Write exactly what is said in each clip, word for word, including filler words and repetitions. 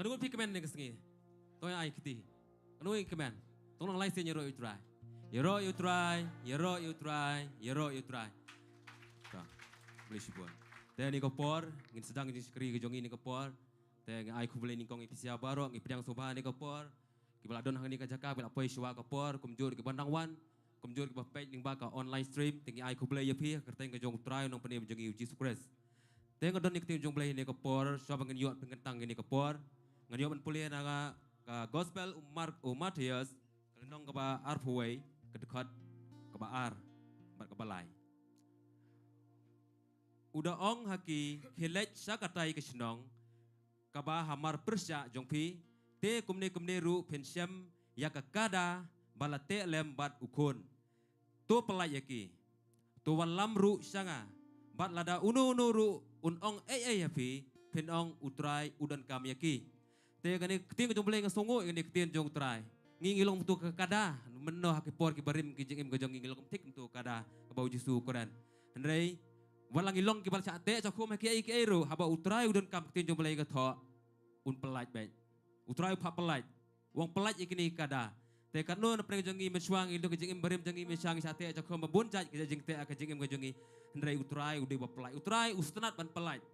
Katno ngut phi kmen ne ka sngi? To ai kti. Katno ngut kmen? To nang lai sien ïaroh ïa u Trai. Ïaroh ïa u Trai, ïaroh ïa u Trai, ïaroh ïa u Trai. To. Bless you boy. Te ne ka por, ngin sdang jingshakri ka jong ngi ne ka por. Te ngi ai khublei nyngkong ïa phi sha baroh, ngi pdiang sngewbha ne ka por. Kiba la don hangne ka jaka, ba la poi shuwa ka por, kumjuh kiba nang wan, kumjuh kiba peit lyngba ka online stream, te ngi ai khublei ïa phi, ha ka kyrteng ka jong u Trai, u Nongpynim jong ngi u Jisu Khrist. Te nga don ïa ka ktien jong u Blei ne ka por, shuwa ba ngin ïoh pynkyntang ïa ne ka por. Ngan ïoh ban pule na ka, ka gospel u Mark, u Mathaios, ka lynnong kaba arphew wei, ka dkhot kaba ar, bad kaba lai. U da ong ha ki, khie leit sha katei ka shnong, kaba ha mar pyrshah jong phi, te kumne kumne ruh phin shem ïa ka kada ba la teh lem bad u khun. To pyllait ïa ki. To wallam ruh sha nga. Bad lada uno uno ruh un ong ei ei ha phi, phin ong u Trai u donkam ïa ki. Te kane ka ktien ka jong u Blei nga sngewnguh ïa kane ka ktien jong u Trai. Ngi ngi long kumto ka kada, mynno ha ki por ki barim ki jingim ka jong ngi ngi long kumto ka kada, kaba u Jisu u kren. Hynrei wat la ngi long kiba la shah teh shah khum ha kiei kiei ruh, haba u Trai u donkam, ka ktien jong u Blei ka thoh, un pyllait beit. U Trai u phah pyllait. U ong pyllait ïa kine ki kada. Te katno na pdeng jong ngi mynshuwa ngi long ka jingim barim jong ngi mynshuwa ngi shah teh shah khum bun jait ki jingteh ha ka jingim ka jong ngi. Hynrei u Trai u dei ba pyllait. U Trai u sngewtynnat ban pyllait.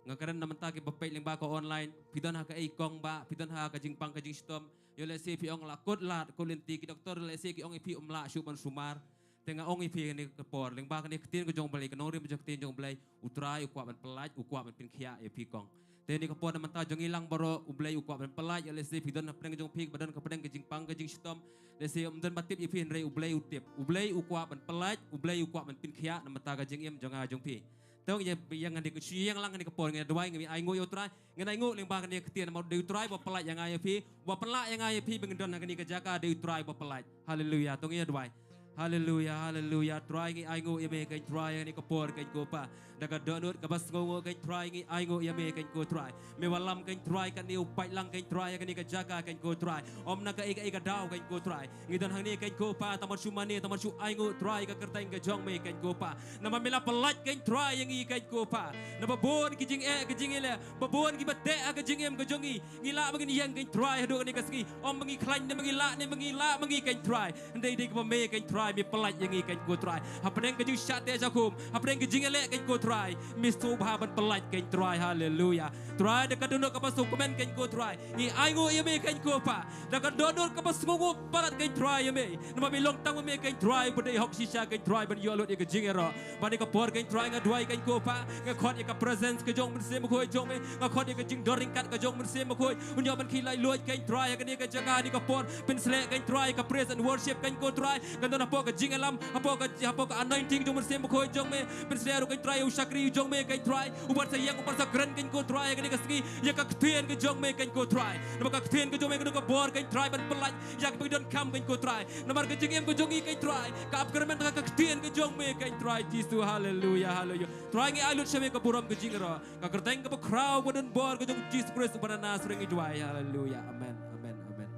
Nga kren na mynta kiba peit lyngba ka online. Phi don ha kaei kong ba, phi don ha ka jingpang ka jingshitom. Ïoh lehse phi ong la kut lad, kut lynti, ki doktor lehse ki ong ïa phi ym lah shuh ban sumar. Te nga ong ïa phi kane ka por, lyngba kane ka ktien ka jong u Blei, ka nongrim jong ka ktien jong u Blei, u Trai u kwah ban pyllait, u kwah ban pynkhiah ïa phi kong. Te kane ka por na mynta jong ngi lang baroh, u Blei u kwah ban pyllait, ïoh lehse phi don ha pdeng jong phi, ba don ka pdeng ka jingpang ka jingshitom. Lehse ym don ba tip ïa phi hynrei u Blei u tip. U Blei u kwah ban pyllait, u Blei u kwah ban pynkhiah na mynta ka jingim jong nga jong phi. Te ïa, ïa ngan dei ka shu ïeng lang kane ka por, ngan duwai, ngan ainguh ïa u Trai. Ngan ainguh lyngba kane ka ktien, namar u dei u Trai ba pyllait ïa nga ïa phi, ba pyllait ïa nga ïa phi ba ngin don ha kane ka jaka, dei u Trai ba pyllait. Haleluya, to ngin ïa duwai. Haleluya, haleluya, Trai ngi ainguh ïa me keiñ Trai ha kane ka por keiñ ko Pa. Da ka dohnud kaba sngewnguh keiñ Trai ngi ainguh ïa me keiñ ko Trai. Me wallam keiñ Trai kane u paidlang keiñ Trai ha kane ka jaka keiñ ko Trai. Ym na kaei kaei ka daw keiñ ko Trai. Ngi don hangne keiñ ko Pa, tang ban shu mane, tang ban shu ainguh Trai ka kyrteng ka jong me keiñ ko Pa. Namar me la pyllait keiñ Trai ïa ngi keiñ ko Pa. Naba bun ki jingeh ki jingïaleh, ba bun kiba teh ha ka jingim ka jong ngi. Ngi lah ba ngin ïeng keiñ Trai haduh kane ka sngi. Ym ba ngi khlaiñ ne ba ngi lah ne ba ngi lah ba ngi keiñ Trai. Hynrei dei kaba me keiñ Trai me pyllait ïa ngi keiñ ko Trai. Hapdeng ka jingshah teh shah khum, hapdeng ka jingïaleh keiñ ko Trai. Me sngewbha ban pyllait keiñ Trai. Haleluya. Trai da ka dohnud kaba sngewkmen keiñ ko Trai. Ngi ainguh ïa me keiñ ko Pa. Da ka dohnud kaba sngewnguh palat keiñ Trai ïa me. Namar me long tang ma me keiñ Trai ba dei hok shisha keiñ Trai ban ïoh lut ïa ka jingïaroh. Ba kane ka por keiñ Trai nga duwai keiñ ko Pa. Nga khot ïa ka presence ka jong u Mynsiem Bakhuid jong me. Nga khot ïa ka jingdon ryngkat ka jong u Mynsiem Bakhuid. Un ïoh ban khie laitluid keiñ Trai ha kane ka jaka kane ka por. Pynsleh keiñ Trai ka praise and worship keiñ ko Trai. Kan don hapoh ka jingïalam, hapoh ka, hapoh ka anointing jong u Mynsiem Bakhuid jong me. Pynsleh ruh keiñ Trai u shakri jong me keiñ Trai. U ban sa ïeng, u ban sa kren keiñ ko Trai ha kane ka sngi. Ïa ka ktien ka jong me keiñ ko Trai. Namar ka ktien ka jong me ka don ka bor keiñ Trai ban pyllait ïa kiba donkam keiñ ko Trai. Namar ka jingim ka jong ngi keiñ Trai ka ap kyrmen ha ka ktien ka jong me keiñ Trai Jisu. Haleluya, haleluya. Trai ngi ai lut sha me ka burom ka jingïaroh. Ka kyrteng kaba khraw ba don bor ka jong u Jisu Khrist uba na Nasareth ngi duwai. Haleluya. Amen. Amen. Amen.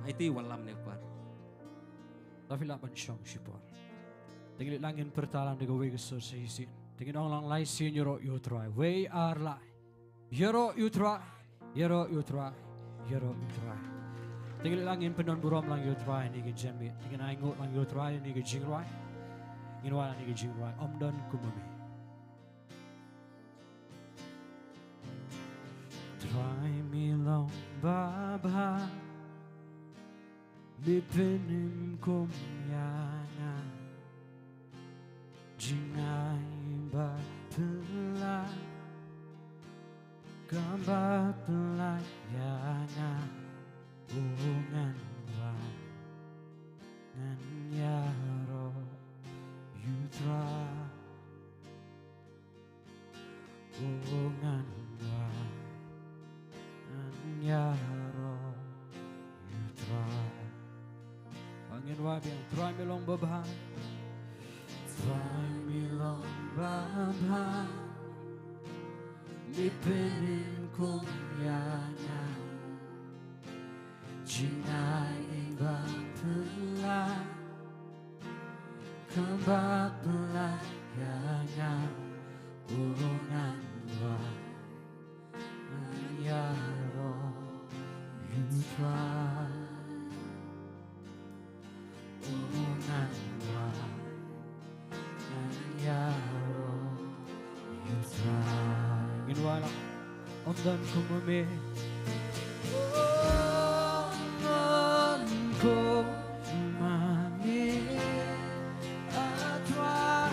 Aiti wallam ne pat. Te phi lah ban shong shipor. Te ngin leit lang ngin pyrta lang da kawei ka sur shisien. Te ngin ong lang lai sien ïaroh ïa u Trai. Wei ar lai. Ïaroh ïa u Trai. Ïaroh ïa u Trai. Ïaroh ïa u Trai. Te ngin leit lang ngin pyndon burom lang ïa u Trai ha kane ka janmiet. Te ngin ainguh lang ïa u Trai ha kane ka jingrwai. Ngin wad lang ha kane ka jingrwai. Ym don kum ma me. Trai me long babha, me pynim kum ïa nga. Jingai ba phylla, kaba phylla ïa nga. U ngan wad, ngan ïaroh ïa u Trai. U ngan wad, ngan ïaroh ïa u Trai. Ngin wad biang. Trai me long babha. Trai me long babha. Me pynim kum ïa nga. Jingai ba phylla, kaba phylla ïa nga. U ngan wad, ngan ïaroh Don kum ma me. Oh, don kum ma me. A Trai.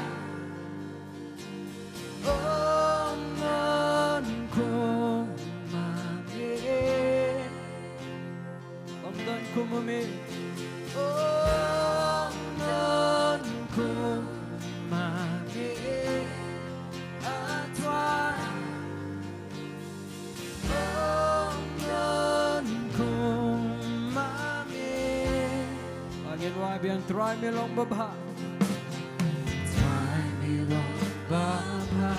Oh, don kum ma me. Ym don kum ma me. Ym don kum ma me. A Trai. Ym don kum ma me. Ngin wai biang. Trai me long babha. Trai me long babha.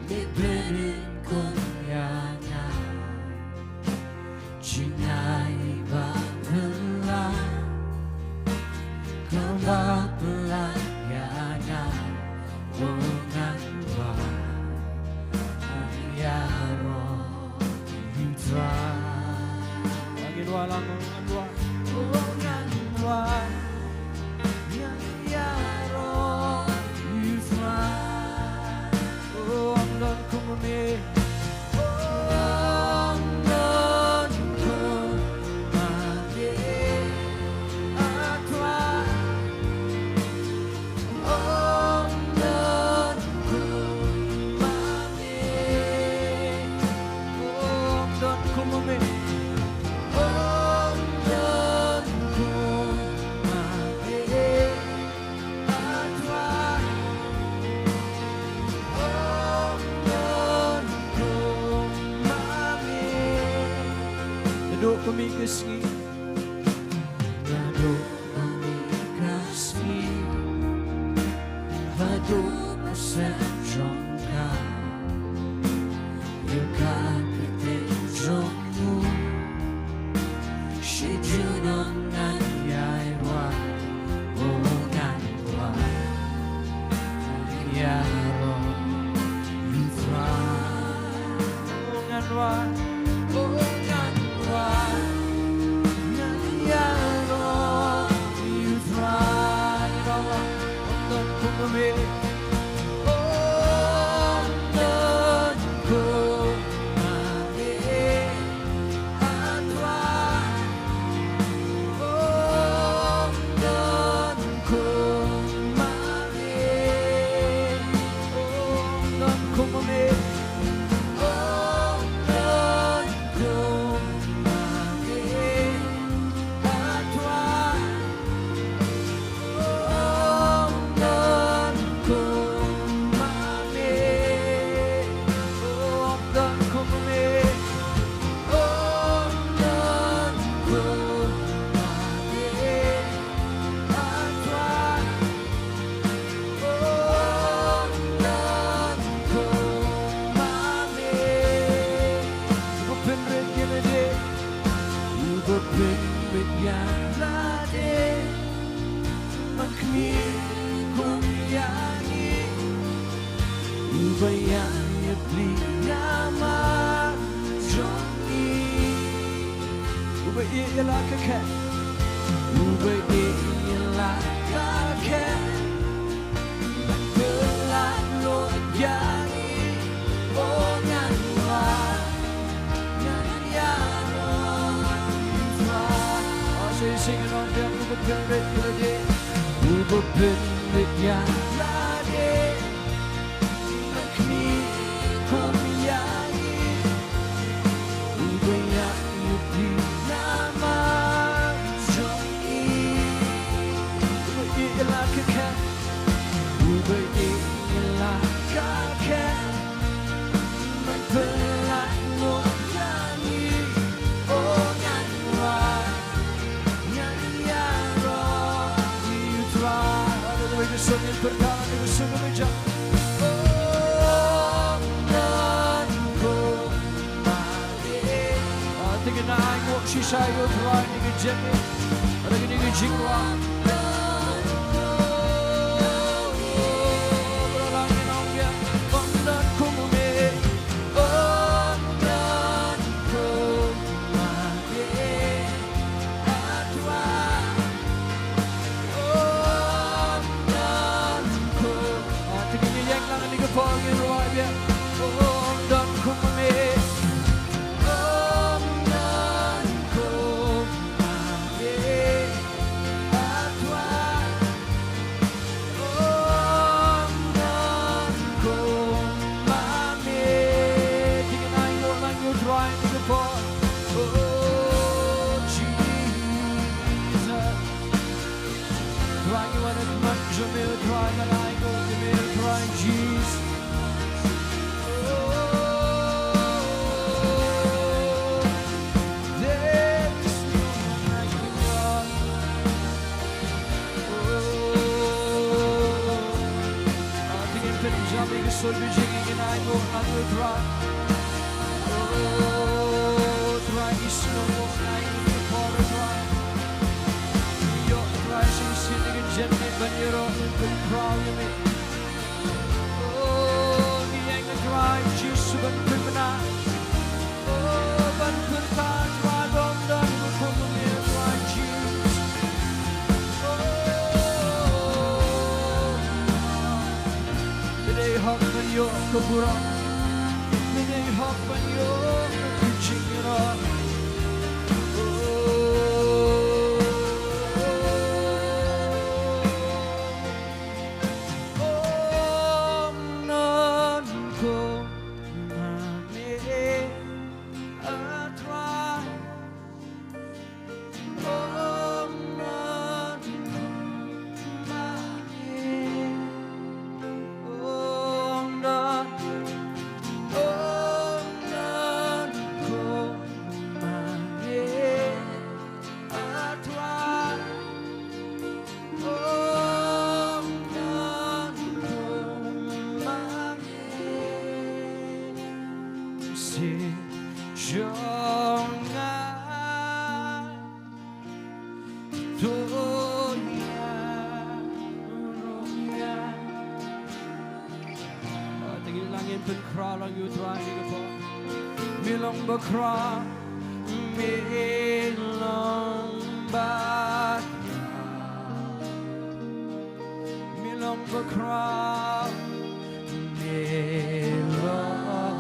Me bynriew kum ïa nga. Jingai ba phylla, kaba phylla ïa nga, oh ngan wad, ngan ïaroh ïa u Trai. Ngin wad lang, oh ngan wad, oh ngan wad, ngan ïaroh ïa u Trai. Oh, ym don kum ma me. Oh, ym don kum ma me. A Trai. Oh, ym don kum ma me. Oh, ym don kum ma me. Oh, ym don kum ma me. Naduh ba mih ka sngi, naduh ba mih ka sngi, haduh ba sah jong ka, ïa ka kyrteng jong u. Shi junom ngan ïai wad, oh ngan wad, ngan ïaroh ïa u Trai. Oh ngan wad, oh ngan wad, ngan ïaroh ïa u Trai. Ym don kum ma me. Uba pynbeit ïa lade, uba pynbeit ïa lade, man khmih kum ïa ngi, uba ïaid ïapli namar jong ngi. Uba ïeit ïa la ka khet, uba ïeit ïa la ka khet. Ba la lut ïa ngi, oh ngan wad, ngan ïaroh ïa u Trai. Oh, sing, sing along, biang. Uba pynbeit ïa lade, uba pynbeit ïa lade. Ba khmih kum ïa ngi, uba ïaid ïapli namar jong ngi. Uba ïeit ïa la ka khet, uba ïeit ïa la ka khet. Ba la lut ïa ngi, oh ngan wad, ngan ïaroh ïa u Trai. Haleluya, ka song ngin pyrta, ka song ka jam. Oh, ngan kum ma me. Ah, te ngin ai nguh shisha ïa u Trai, ngi ka jingim, ngi ka jingrwai. Trai. Oh, Trai, ngi sngewbha ïa kane ka por, Trai. Ïoh, Trai, shisien ka jingmut ban ïaroh, ban pynkhraw ïa me. Oh, ngi ïeng, Trai Jisu, ban pynbna. Oh, ban pynbna, Trai, dom da ka khun jong me, Trai Jisu. Oh, me dei hok ban ïoh ka burom. Me dei hok ban ïoh ka jingïarap. Oh, non ko ma me, a Trai. Shisha jong nga. To ïaroh ïa. Ah, te ngin nang ïa pynkhraw lang ïa u Trai ha kane ka por. Me long bakhraw, me long bakhraw. Me long bakhraw, me long.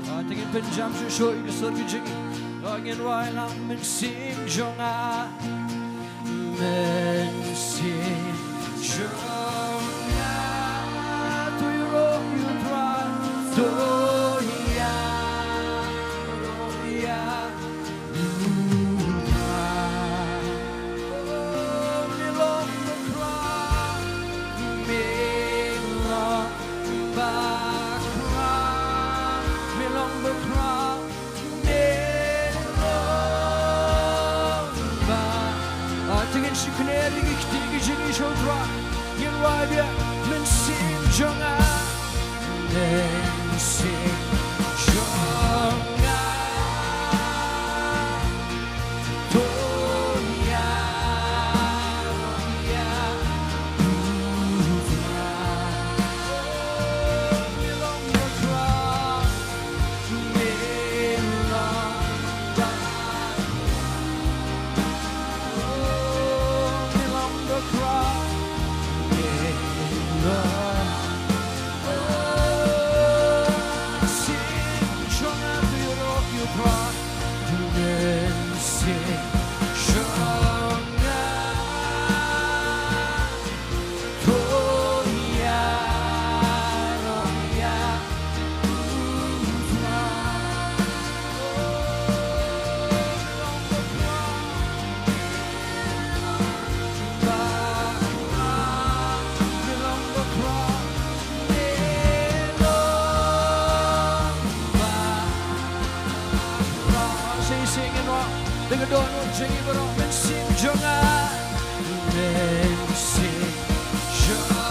Ah, te ngin pynjam shuh shuh ïa ka sur ka jong ngi. Ah, ngin rwai lang. Mynsiem jong nga, mynsiem jong nga, to ïaroh ïa u Trai, to ïaroh ïa. Te ngin shu kner ïa ki kti ki jingïaroh sha u Trai. Ngin rwai biang. Mynsiem jong nga. Mynsiem jong nga. To ïaroh ïa u Trai. Me long bakhraw, me long bakhraw. Sing, sing, and rock. Ding a dong, ding a dong, mynsiem jong nga. Mynsiem jong nga.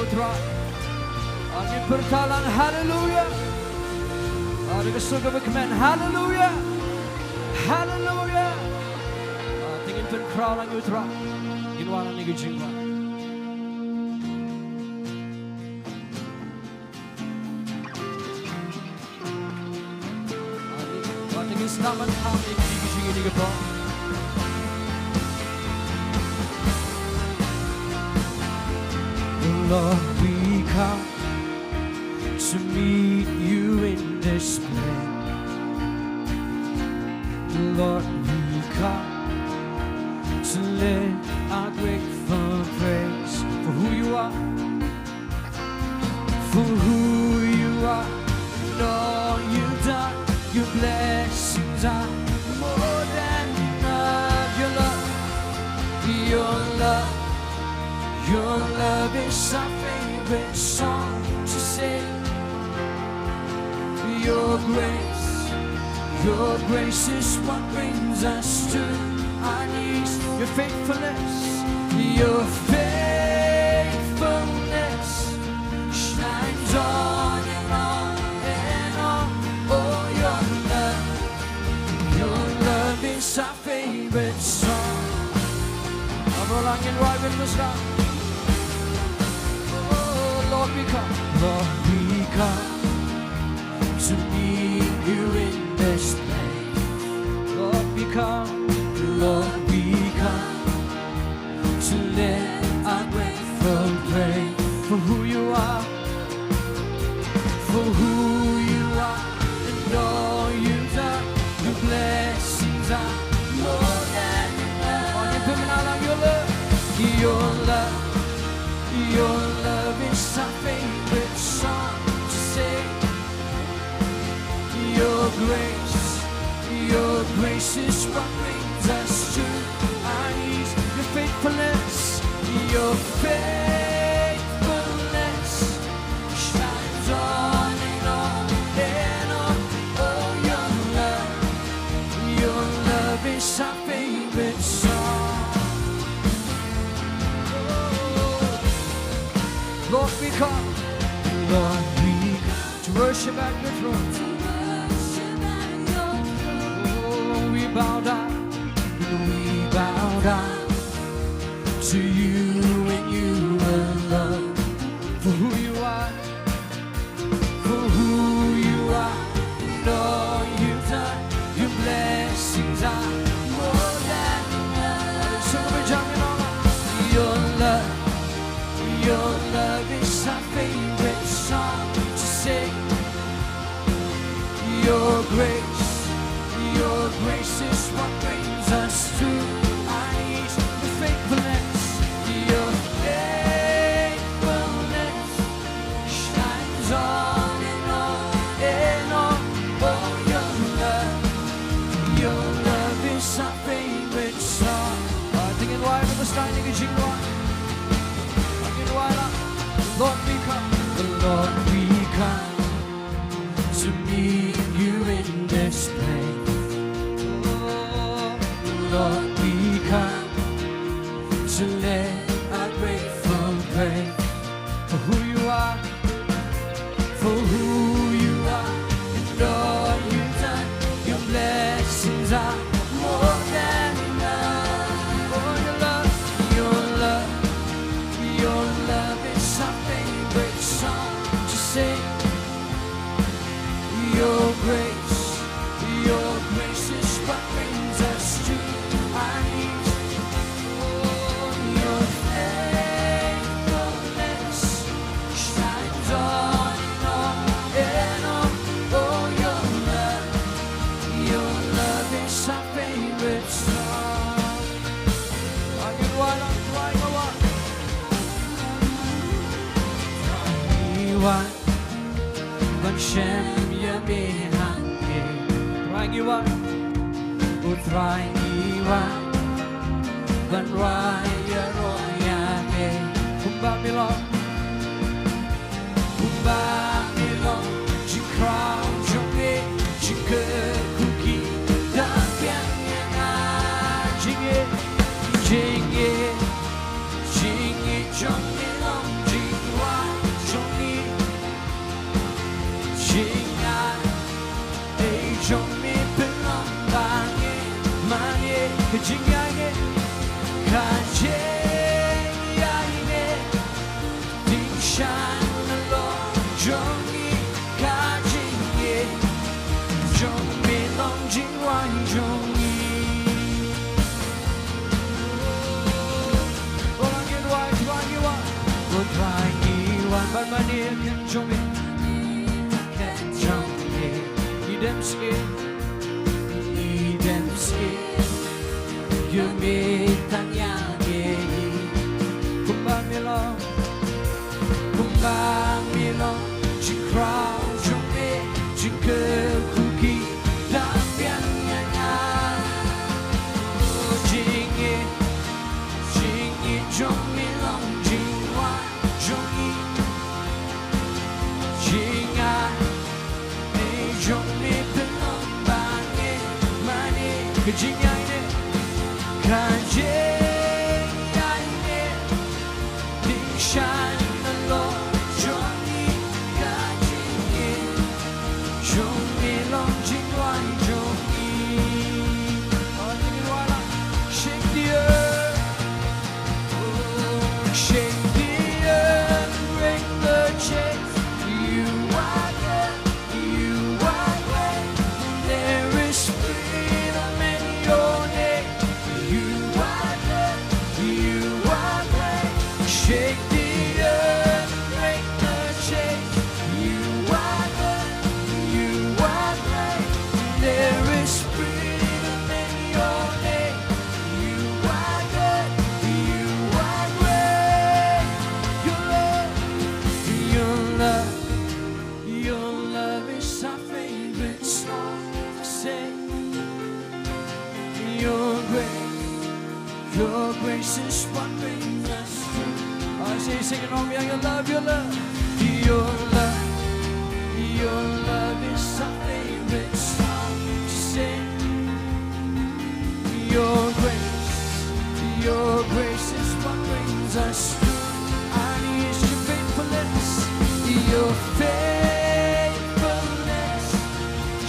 Trai. Ah, ngin pyrta lang haleluya. Ah, da ka sur kaba kmen haleluya. Haleluya. Ah, te ngin pynkhraw lang ïa u Trai. Ngin wan lang ïa ka jingwan. Lord, we come to meet you in this place. Lord, we come to lift our grateful praise for who you are. For who you are and all you've done, your blessings are more than enough. Your love, your love, your love is our favorite song to sing. Your grace, your grace is what brings us to our knees. Your faithfulness, your faithfulness shines on and on and on. Oh, your love, your love is our favorite song. Aba lang in right with us now. Oh, Lord, we come. Lord, we come to meet you in this place. Lord, we come. Lord, we come to lift our grateful praise for who you are, for who you are and all you've done. Your blessings are more than enough. Oh, ngin pynbna lang your love, your love, your love is our favorite song to sing. Your grace, your grace is what brings us to our knees. Your faithfulness, your faithfulness shines on and on and on. Oh, your love, your love is our favorite song. Lord, we come. Lord, we come to worship at your throne. Oh, we bow down. We bow down to you and you alone. For who you are, for who you are, and all you've done. Your blessings are more than enough. So we jump in on your love, your love is our favorite song to sing. Your grace, your grace is what brings us to our knees. Your faithfulness, your faithfulness shines on and on and on. Oh, your love, your love is our favorite song. Ah, te ngin wai na ka sky, ngin jingwai. Ngin wai la. Lord, we come. Lord, we come to meet you in this place. Oh, Lord, we come to lay our grateful praise for who you are, for who you are, and all you've done. Your blessings are more than enough. Oh, your love, your love, your love is our favorite song to sing. Your grace, your grace is what brings us to our knees. Oh, your faithfulness shines on and on and on. Oh, your love, your love is our favorite song. Are you one of the right one? Are you one? Ban shem ïa me hangne. Trai ngi wan. U Trai ngi wan. Ban wai ïaroh ïa me. Kumba me long. Kumba me long. Jingkhraw jong me. Jingkyrkhu ki da pynbiang ïa nga. Jingngeit. Jingngeit. Jingngeit jong me long jingwai. jong me pynlong ba ngi mane ka jingïaineh, ka jingïaineh. Tyngshaiñ na lok jong ngi, ka jingïeit jong me long jingrwai jong ngi. O la ngin wai, Trai ngi wan, O Trai ngi wan ban mane ïa ka jong me. Ka jong me. Ngi dem sngewbha, ngi dem sngewbha. Ïa me tang ïa ngi. Kumba me long, kumba me long, jingkhraw jong me, jingkyrkhu ki dang biang ïa nga. O jingïeit, jingïeit jong me long jingrwai jong ngi. Jingïaineh jong me pynlong ba ngi mane ka jingïaineh, ka jingïaineh. Tyngshaiñ na lok jong ngi, ka jingïeit jong me long jingrwai jong ngi. Shake the earth. Shake the earth, break the chains. You are good, you are great. There is freedom in your name. You are good, you are great. Shake the earth, break the chains. You are good, you are great. There is freedom in your name. You are good, you are great. Your love, your love, your love is our favorite song to sing. Your grace, your grace is what brings us through. I say, sing along, yeah, your love, your love, your love, your love is our favorite song to sing. Your grace, your grace is what brings us through. And it's your faithfulness, your faithfulness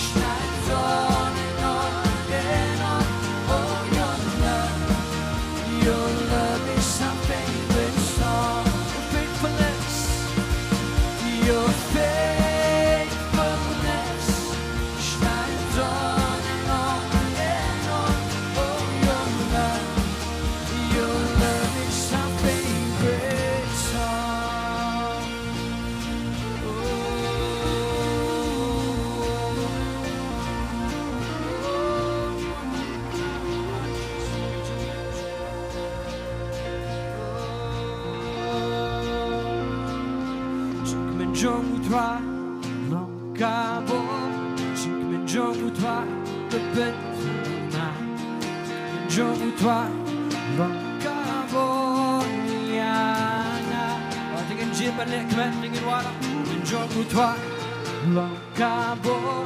shines on and on and on. Oh, your love, your love is our favorite song. Your faithfulness, your faithfulness shines on and on and on. Oh, your love, your love is our favorite song. Oh. Jingkmen jong u Trai long ka bor, jingkmen jong u Trai ka pynthikna. Jong u Trai long ka bor ïa nga. Wat ngin jin ban leh kmen, ngin wallam. Jong u Trai long ka bor,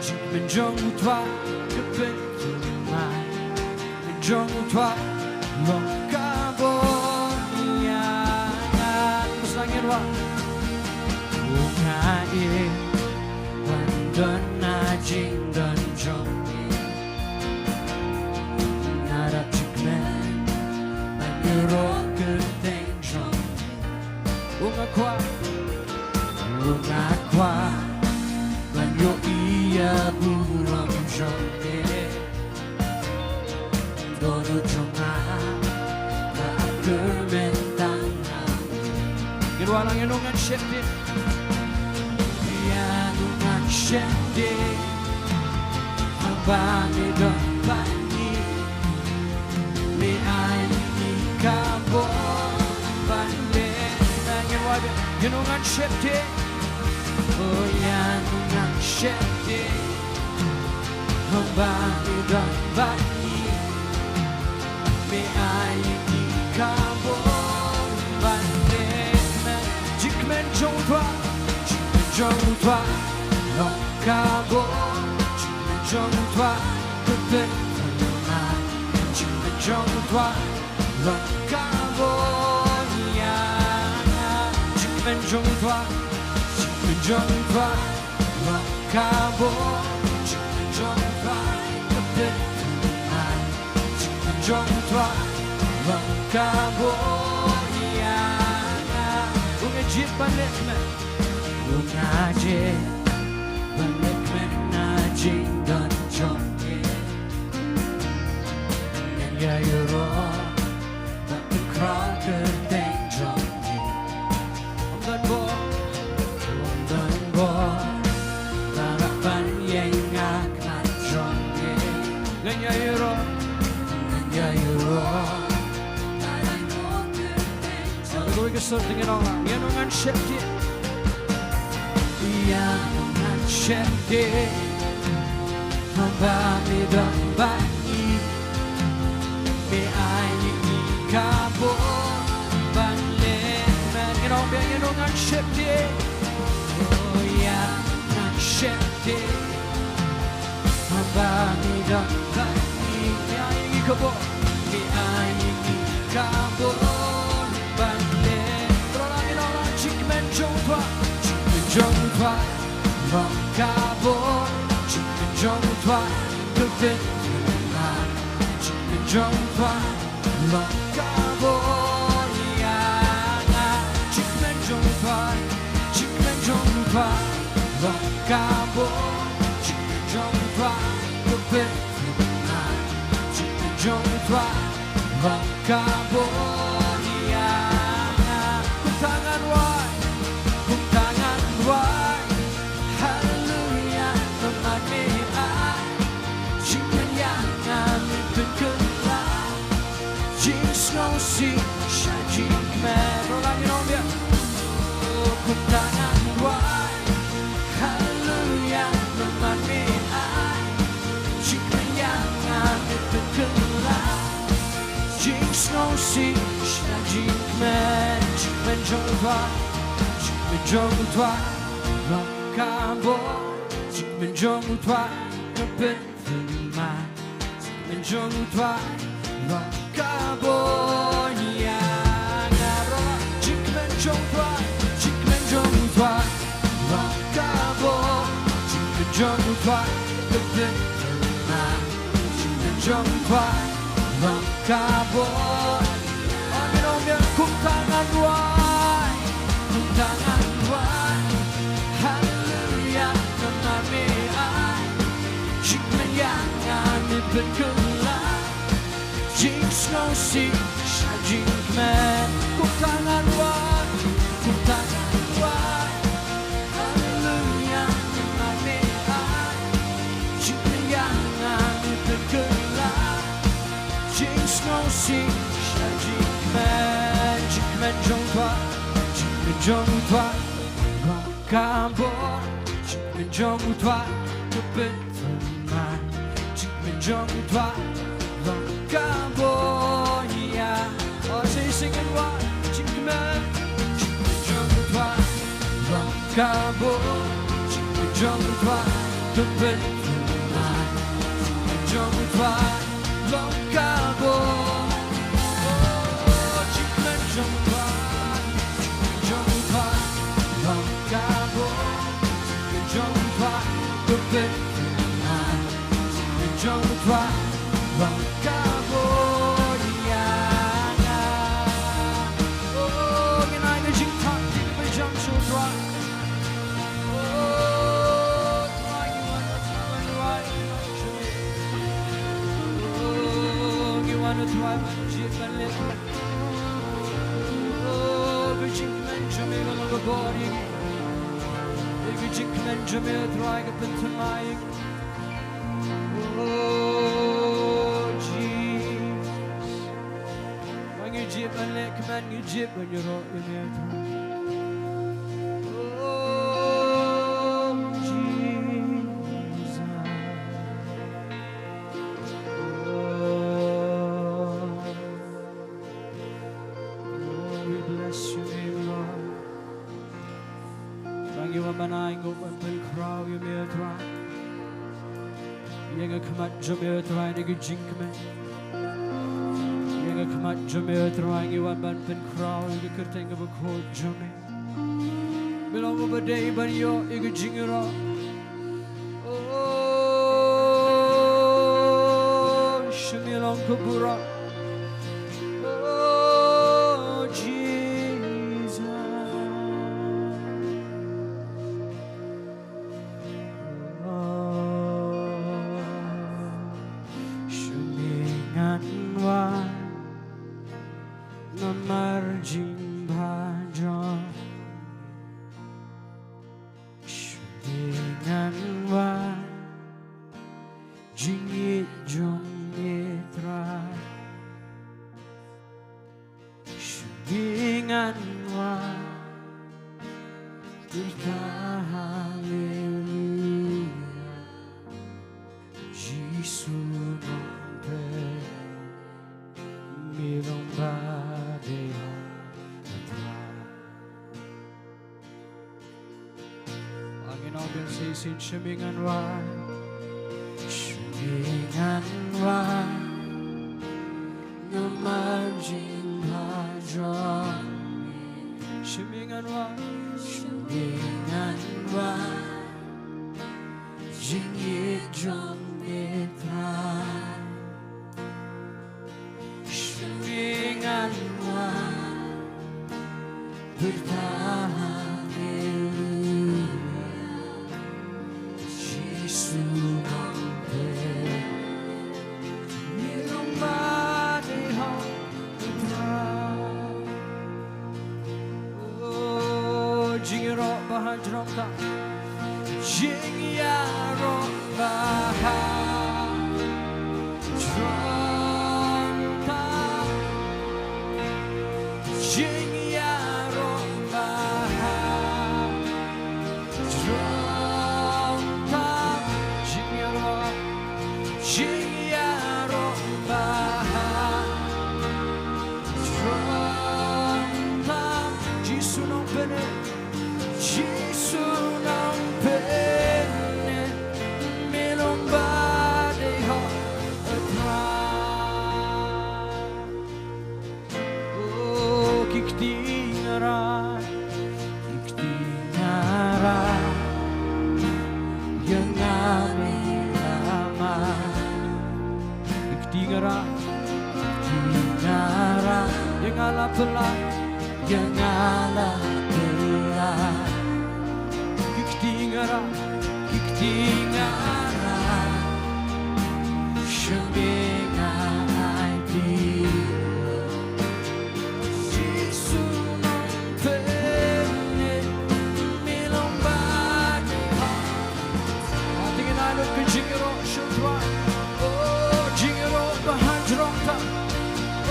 jingkmen jong u Trai ka pynthikna. Jong u Trai long ka bor ïa nga. Ngin sa ngin wallam. U nga i ban don na jingdon jong me. Nga dap jingkmen ban ïaroh kyrteng jong me. U nga kwah, u nga kwah ban ïohi ïa burom jong me. Dohnud jong nga ka kyrmen tang ha me. Ngin wallam, ngin ong ngan sheptieng. Ïa u ngan sheptieng haba me don bad ngi. Me ai ïa ngi ka bor ban leh. Ngin wallam, ngin ong ngan sheptieng. Oh, ïa u ngan sheptieng haba me don bad ngi. Me ai ïa ngi ka bor ban leh. Jingkmen jong u Trai, jingkmen jong u Trai long ka bor. Jingkmen jong u Trai ka pynthikna. Jingkmen jong u Trai long ka bor ïa nga. Jingkmen jong u Trai, jingkmen jong u Trai long ka bor. Jingkmen jong Ka bor ïa nga. U nga jied ban leh kmen. U nga jied ban leh kmen na jingdon jong me. Ngan ïa ïaroh bad u khraw kyrteng jong me. Ym don bor, ym don bor ba lah ban ïeng ha khmat jong me. Ngan ïa ïaroh, ngan ïa ïaroh. Sa kawei ka sur te ngin ong lang. Ïa no ngan sheptieng. Ïa no ngan sheptieng. Haba me don bad ngi. Me ai ïa ngi ka bor ban leh kmen. Ngin ong biang, ïa no ngan sheptieng. Oh, ïa no ngan sheptieng. Haba me don bad ngi. Me ai ïa ngi ka bor. Me ai ïa ngi ka bor ban leh. Baroh lang ngin ong lang, jingkmen jong u Trai. Jingkmen jong u Trai long ka bor. Jingkmen jong u Trai ka pynbna. Jingkmen jong u Trai long ka bor ïa nga. Jingkmen jong u Trai, jingkmen jong u Trai long ka bor. Jingkmen jong u Trai ka pynbna. Jingkmen jong u Trai long ka bor ïa nga. Kumta ngan wai, kumta ngan wai. Haleluia, namar me ai jingkmen ïa nga, me pynkylla jingsngewsih sha jingkmen. Baroh lang ngin ong biang. Oh, kumta ngan wai. Haleluia, namar me ai jingkmen ïa nga, me pynkylla jingsngewsih sha jingkmen. Jingkmen jong u Trai, jingkmen jong u Trai long ka bor. Jingkmen jong u Trai ka pynbna. Jingkmen jong u Trai long ka bor ïa nga. Baroh lang. Jingkmen jong u Trai, jingkmen jong u Trai long ka bor. Jingkmen jong u Trai ka pynbna. Jingkmen jong u Trai long ka bor. Amen, amen. Kumta ngan wai, kumta ngan wai. Haleluia, namar me ai jingkmen ïa nga, me pynkylla jingsngewsih sha jingkmen. Kumta ngan wai, kumta ngan wai. Haleluia, namar me ai jingkmen ïa nga, me pynkylla jingsngewsih sha jingkmen. Jingkmen jong u Trai, jingkmen jong u Trai long ka bor. Jingkmen jong u Trai ka pynbna. Jingkmen jong u Trai long ka bor ïa. Oh, say, sing it, wai. Jingkmen, jingkmen jong u Trai long ka bor. Jingkmen jong u Trai ka pynbna. Jingkmen jong u Trai long ka bor. Oh, jingkmen jong u Trai, jingkmen jong u Trai long ka bor. Jingkmen jong u Trai ka pynbna. Jingkmen jong u Trai long ka bor ïa nga. Oh, ngin ai ka jingthaw, jingkmen jong u Trai. Oh, Trai, ngi wan, Trai, wan, Trai. Oh, ngi wan, Trai, ban jied ban leh. Oh, ka jingkmen jong me ka long ka bor ïa ngi. Ka jingkmen jong me, Trai, ka pynthymmai ïa ngi. Oh, Jesus. Ba ngi jied ban leh kmen, ngi jied ban ïaroh ïa me, Trai. Oh, Jesus. Oh, we bless your name, Lord. Ba ngi wan ban ai nguh ban pynkhraw ïa me, Trai. Ïa ka khmat jong me, Trai, na ka jingkmen. Ïa ka khmat jong me, Trai, ngi wan ban pynkhraw ïa ka kyrteng kaba khuid jong me. Me long uba dei ban ïoh ïa ka jingïaroh. Oh, sha me long ka burom. Oh, Sien shim ïa ngan wai. Shim ïa ngan wai. Namar jingpynjot. Shim ïa ngan wai. Shim ïa ngan wai. Jingïeit jong me Trai. Shim ïa ngan wai. Bad haleluya. Jisu nongpynim. Me long ba dei hok. Oh, jingïaroh ba ha jrong tam. Jingïaroh ba ha jrong tam. Jingïaroh ba ha jrong tam. Jingïaroh, jingïaroh ba ha jrong tam. Jisu nongpynim, Jisu nongpynim, me long ba dei hok, Trai. Oh, ki kti nga rah, ki kti nga rah, ïa nga me la mad. Ki kti nga rah, ki kti nga rah, ïa nga la pynlait, ïa nga la pynlait. Ki kti nga rah, ki kti nga rah, shim ïa nga ai phi. Jisu nongpynim, me long ba dei hok. Te ngin ai lut ka jingïaroh sha U Trai. Oh, jingïaroh ba ha jrong tam.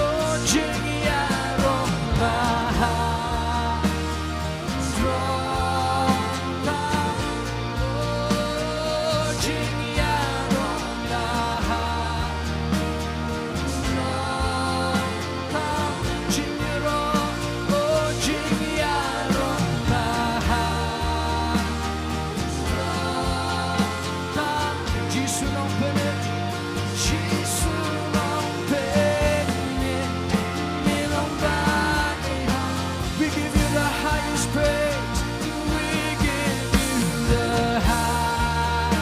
Oh, jingïaroh ba ha jrong tam. Oh, jingïaroh ba ha jrong tam. Jingïaroh, oh, jingïaroh ba ha jrong tam. Jisu nongpynim, Jisu nongpynim, me long ba dei hok. We give you the highest praise. We give you the highest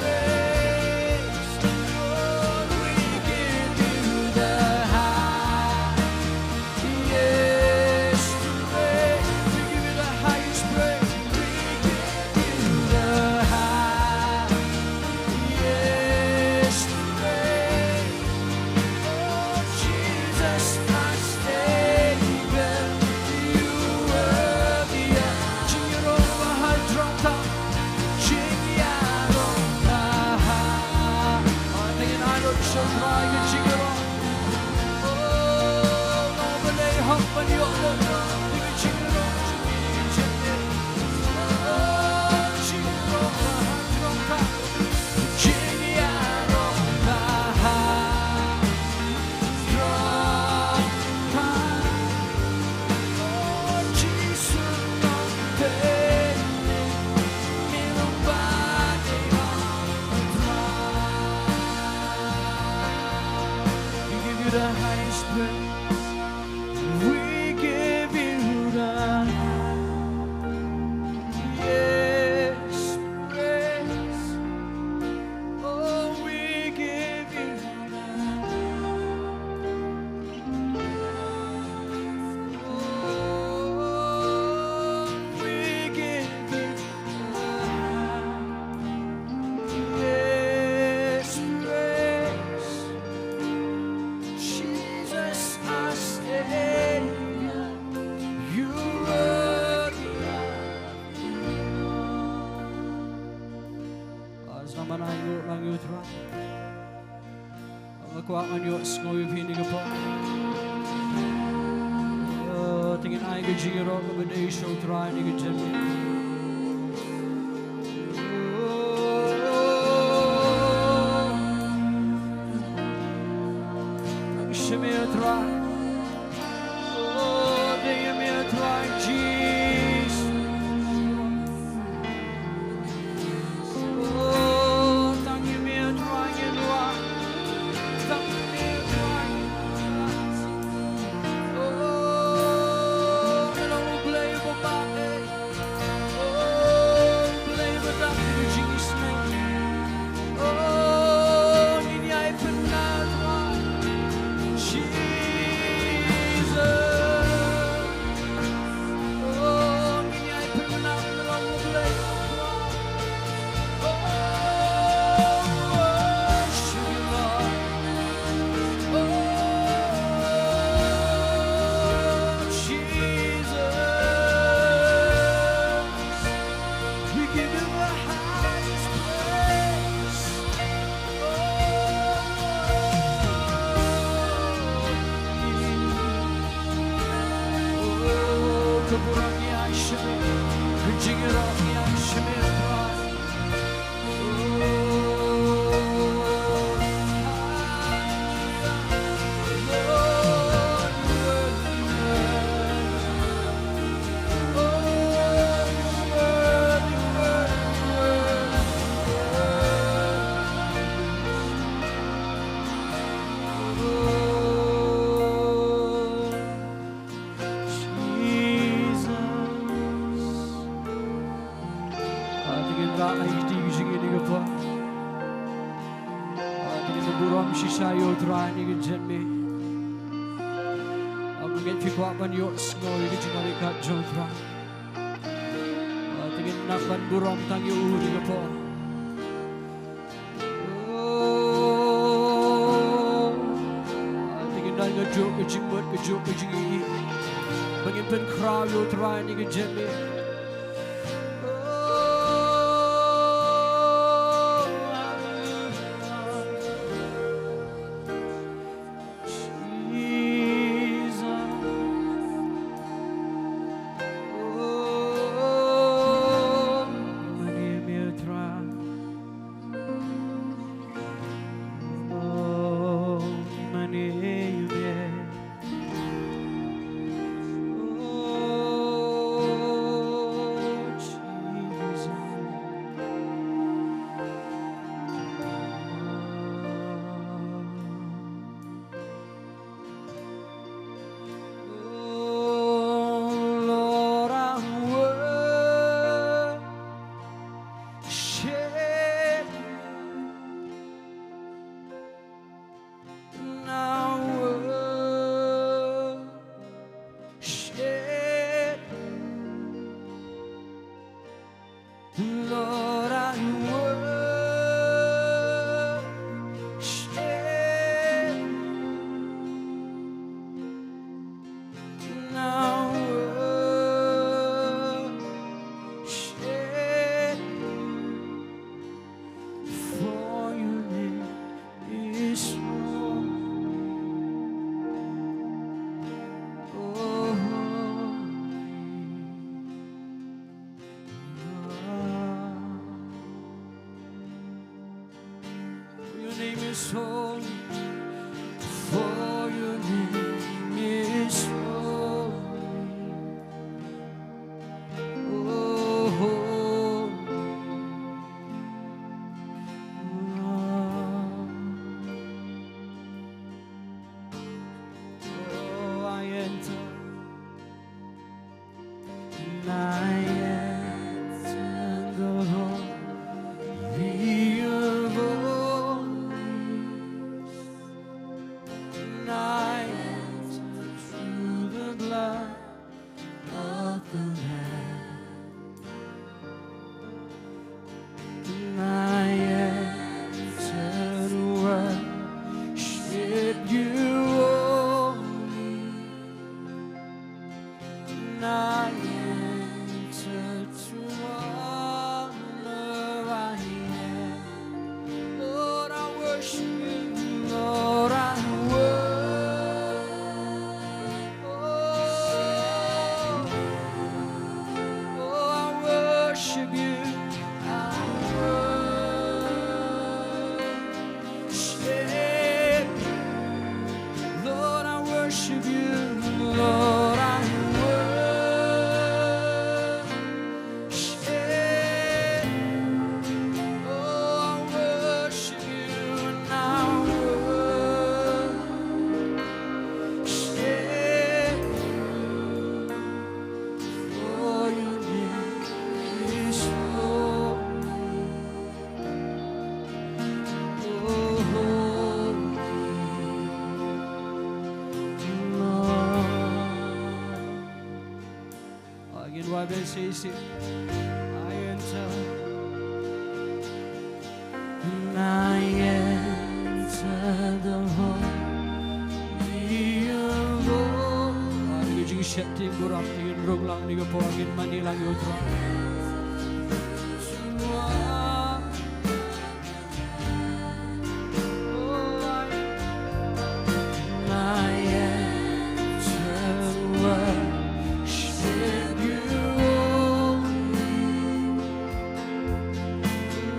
praise. Lord, we give you the highest praise. We give you the highest praise. We give you the highest praise. Oh, Jesus, our Savior, you worthy of jingïaroh ba ha jrong tam, jingïaroh ba ha. Te ngin ai lut sha U Trai ka jingïaroh. Oh, long ba dei hok ban ïoh lut ïa ka jingïaroh jong ngi. Oh, jingïaroh ba ha jrong tam. Jingïaroh ba ha jrong tam. Oh, Jisu nongpynim, me long ba dei hok. We give you the highest praise. We give you the highest praise. Oh, we give you the highest. Oh, we give you the highest praise. Jesus, our Savior, you worthy of it all. Sa man ai nguh lang ïa U Trai. Nga kwah ngan ïohsngew ïa phi ha kane ka por. Oh, te ngin ai ka jingïaroh kaba dei sha U Trai ha kane ka jingim. Nang shim ïa U Trai. Oh, dei ïa me U Trai Jisu. Nga ai kti ka jong ngi ha kane ka por. Ngi burom shisha ïa U Trai ha kane ka janmiet. Ngi ngeit phi kwah ban ïohsngew ïa ka jingïarap ka jong U Trai. Te ngin nang ban burom tang ïa u ha kane ka por. Te ngin don ka juk ka jingmut ka juk ka jingïeit ba ngin pynkhraw ïa U Trai ha kane ka janmiet. Oh, Lord, I worship you. And I worship you. Lord, I worship you. And I worship you. For your name is holy. Oh, holy. For your name is holy. For your name is holy. Oh, holy. Oh, I enter. I enter the holy of holies. I enter through the blood of the Lamb. I enter to worship you only. I enter to honor I am. Lord, I worship you. Lord, I worship. Oh, oh, I worship you. I worship you. Lord, I worship you. Lord, I worship. Oh, I worship you and I worship you. For your name is holy. Oh, holy Lord. Again, why don't you say, I enter. And I enter the holy of holies. Ka jingsheptieng burom, ngin rung lang ha kane ka por, ngin mane lang ïa U Trai. I enter to worship you only.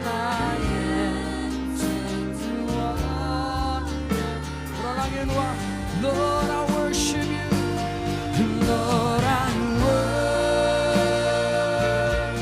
I enter to honor. Lord, I worship you. Lord, I worship.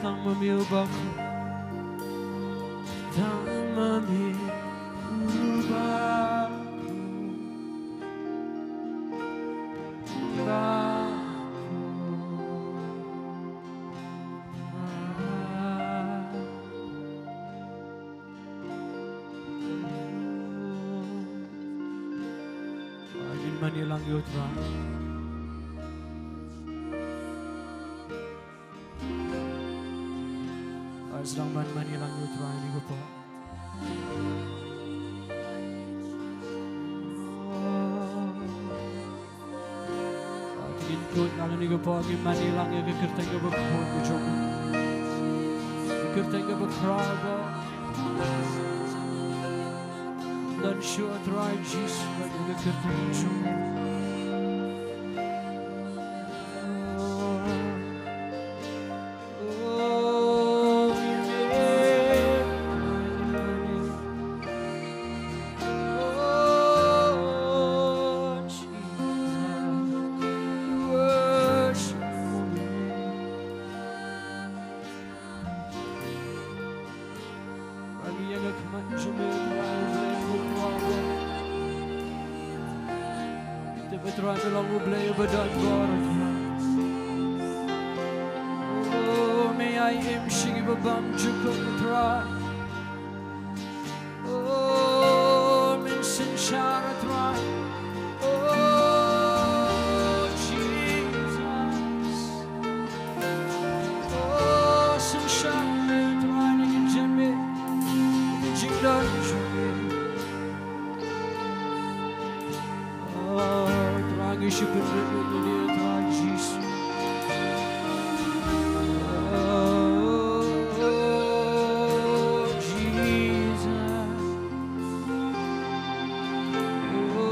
Tang ma me u Baku. Tang ma me u Baku. Baku. Ngin mane lang ïa u Trai. Ai, sdang ban mane lang ïa u Trai ha kane ka por. Ai, ngin kut lang ha kane ka por, ngin mane lang ïa ka kyrteng kaba khuid ka jong u. Ka kyrteng kaba khraw ba don shuh, Trai Jisu, ïa ka kyrteng ka jong u. Te ba Trai me long U Blei uba don bor. O, me ïai im sha ngi ba bam jukut Trai. O, men synshar Trai. O, Jesus. O, synshar me Trai na ki jingmih, na ki jingdon jong me. O, Trai ngi shu pynrit ïa ngi Trai Jisu. O, Jesus. O,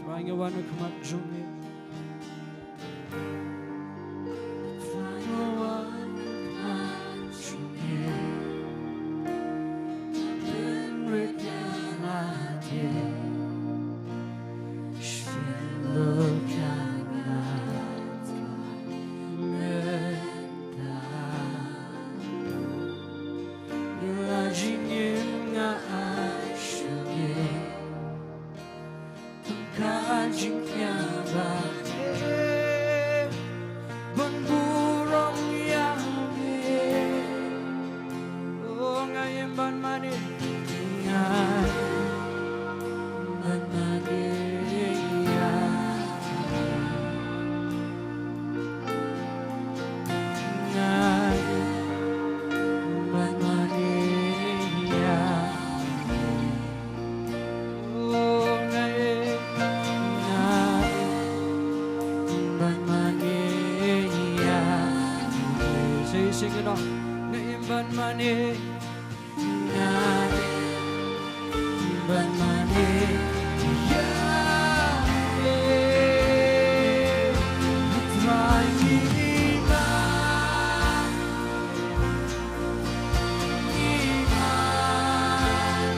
Trai nga wan ha khmat jong me. Trai nga wan ha Nga im ban mane, nga im ban mane ïa me. Trai, ngi im ban, ngi im ban,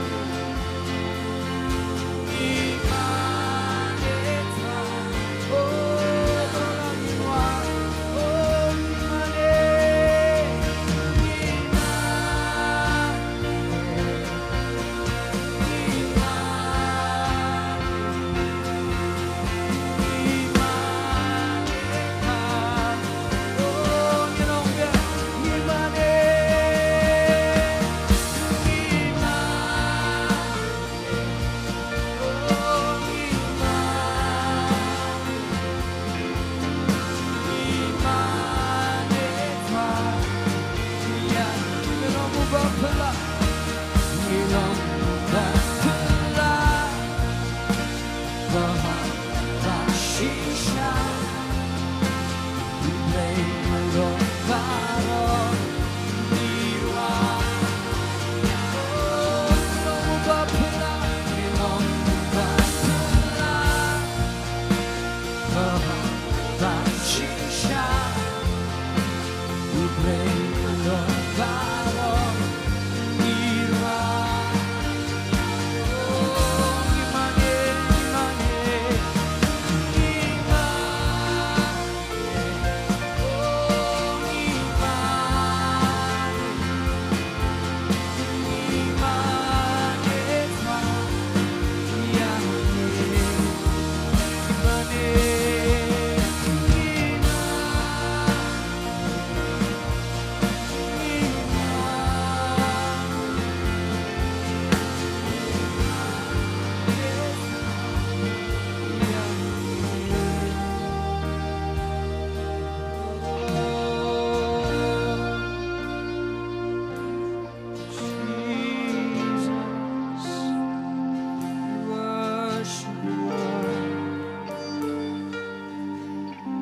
ngi im ban, eh, Trai. Oh, ngi im ban, oh, ngi im ban, eh, ngi im ban.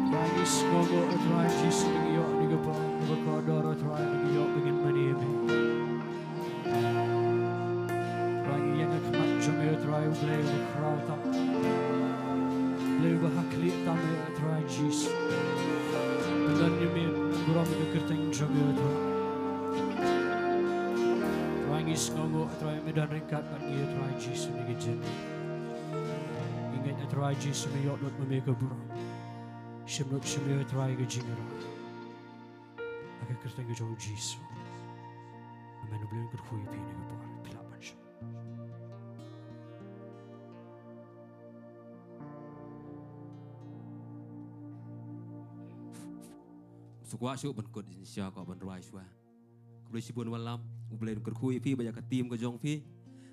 Trai, ngi sngewnguh, Trai Jisu, ngi ïoh ïa ka por, ïa ka kordor, Trai, ngi ïoh ba ngin mane ïa me. Trai, ngi ïeng ha khmat jong me, Trai, U Blei uba khraw tam, Blei uba ha khlieh tam, Trai Jisu. Ngi don ïa me ban burom ïa ka kyrteng jong me, Trai. Trai, ngi sngewnguh, Trai, me don ryngkat bad ngi, Trai Jisu, ha kane ka jingim. Ngi ngeit, Trai Jisu, me ïoh lut ma me ka burom. Shim lut, shim ïa, Trai, ka jingïarap. Ha ka kyrteng ka jong U Jisu. Amen. U Blei un kyrkhu ïa phi ha kane ka por. Phi lah ban shong. Sa kwah shuh ban kut jingshisha, kwah ban rwai shuwa. Khublei shibun wallam, U Blei un kyrkhu ïa phi bad ïa ka team ka jong phi.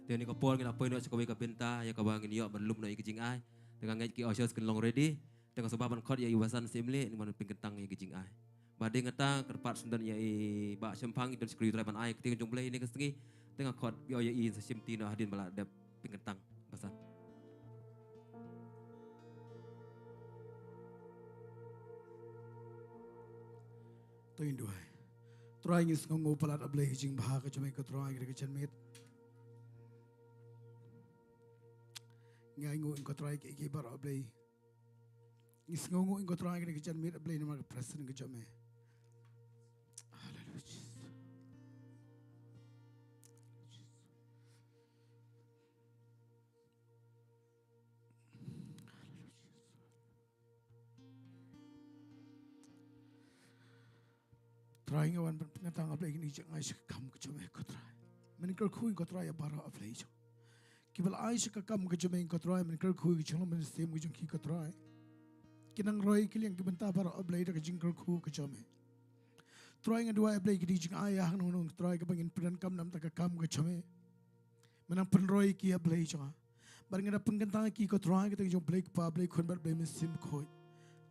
Te ha kane ka por ngin ïa poi noh sha kawei ka bynta ïa kaba ngin ïoh ban lum noh ïa ka jingai. Te nga ngeit ki ushers kin long ready. Te nga sngewbha ban khot ïa i Basan Syiemlieh ban pynkyntang ïa ka jingai. Bad hadien kata, kyrpad sngewdon ïa i Bah Shemphang, i don shakri U Trai ban ai ka ktien jong U Blei ha kane ka sngi. Te nga khot ïa i Sa Shimti noh hadien ba la dep pynkyntang, Basan. To ngin duwai. Trai, ngi sngewnguh palat, A Blei, ka jingbha ka jong me, ko Trai, ka dei ka janmiet. Ngi ainguh, ko Trai, ïa ki baroh, A Blei. Ngi sngewnguh, ko Trai, ka dei ka janmiet, A Blei, namar ka presence ka jong me. Hallelujah, Jesus. Trai, ngi wan ban pynkyntang, A Blei, kine ki jingai sha ka kam ka jong me, ko Trai. Men kyrkhu, ko Trai, ïa baroh, A Blei jong, kiba la ai sha ka kam ka jong me, ko Trai. Men kyrkhu ïa ka jinglong mynsiem ka jong ki, ko Trai. Ki nang roi ki liang ki bynta baroh, A Blei, da ka jingkyrkhu ka jong me. Trai, nga duwai, A Blei, kine ki jingai ïa hangne hangne, Trai, kaba ngin pyndonkam na ka bynta ka kam ka jong me. Men nang pynroi ïa ki, A Blei jong nga. Bad ngi da pynkyntang ïa ki, ko Trai, ha ka kyrteng jong U Blei Kpa, Blei Khun bad Blei Mynsiem Bakhuid.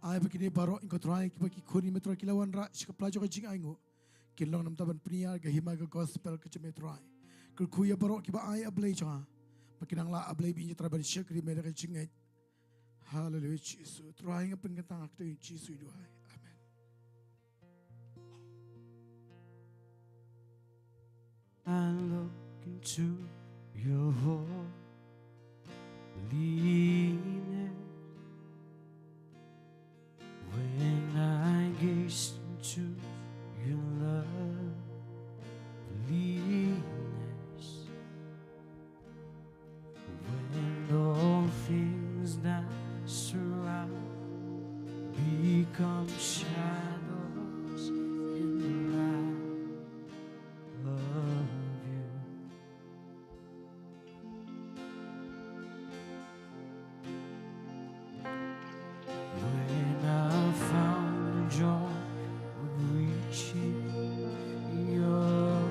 Ai ba kine baroh, ko Trai, kiba ki khun jong me, Trai, ki la wanrah sha ka pla jong ka jingainguh, kin long na ka bynta ban pynïar ïa ka hima ka gospel ka jong me, Trai. Kyrkhu ïa baroh kiba ai, A Blei jong nga, ba kin nang lah, A Blei, ban ïeng, Trai, ban shakri me da ka jingngeit. Haleluia, Jisu. Trai, nga pynkyntang ha ka kyrteng jong U Jisu ngi duwai. Amen. to your holiness. When I gaze into your loveliness, when all things that surround become shadows in the light of you. When I found the joy of reaching your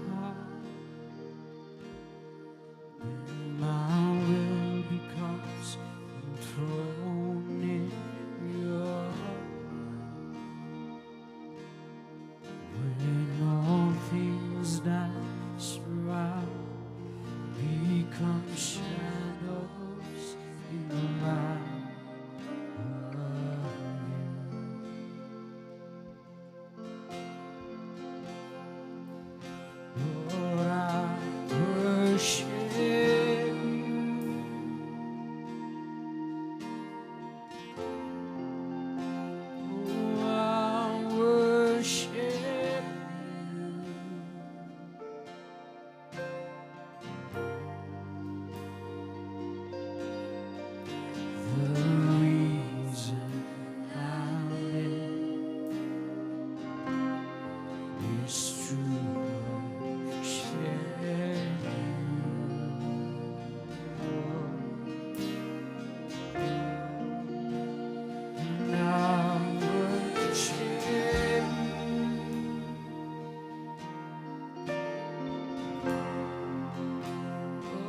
heart, when my will becomes enthroned in your heart, when all things that surround become shadows in the light of you. Lord, I worship you. Oh, I worship you. The reason I live is to worship you. And I worship you.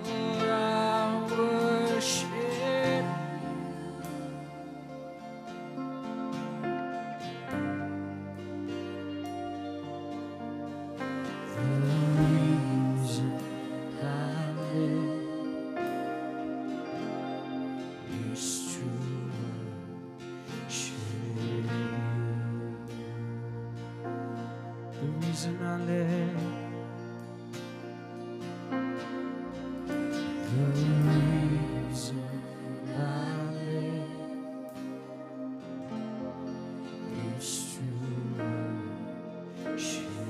Lord, I worship you. The reason I live is to worship you. The reason I live, the reason I live is to worship you.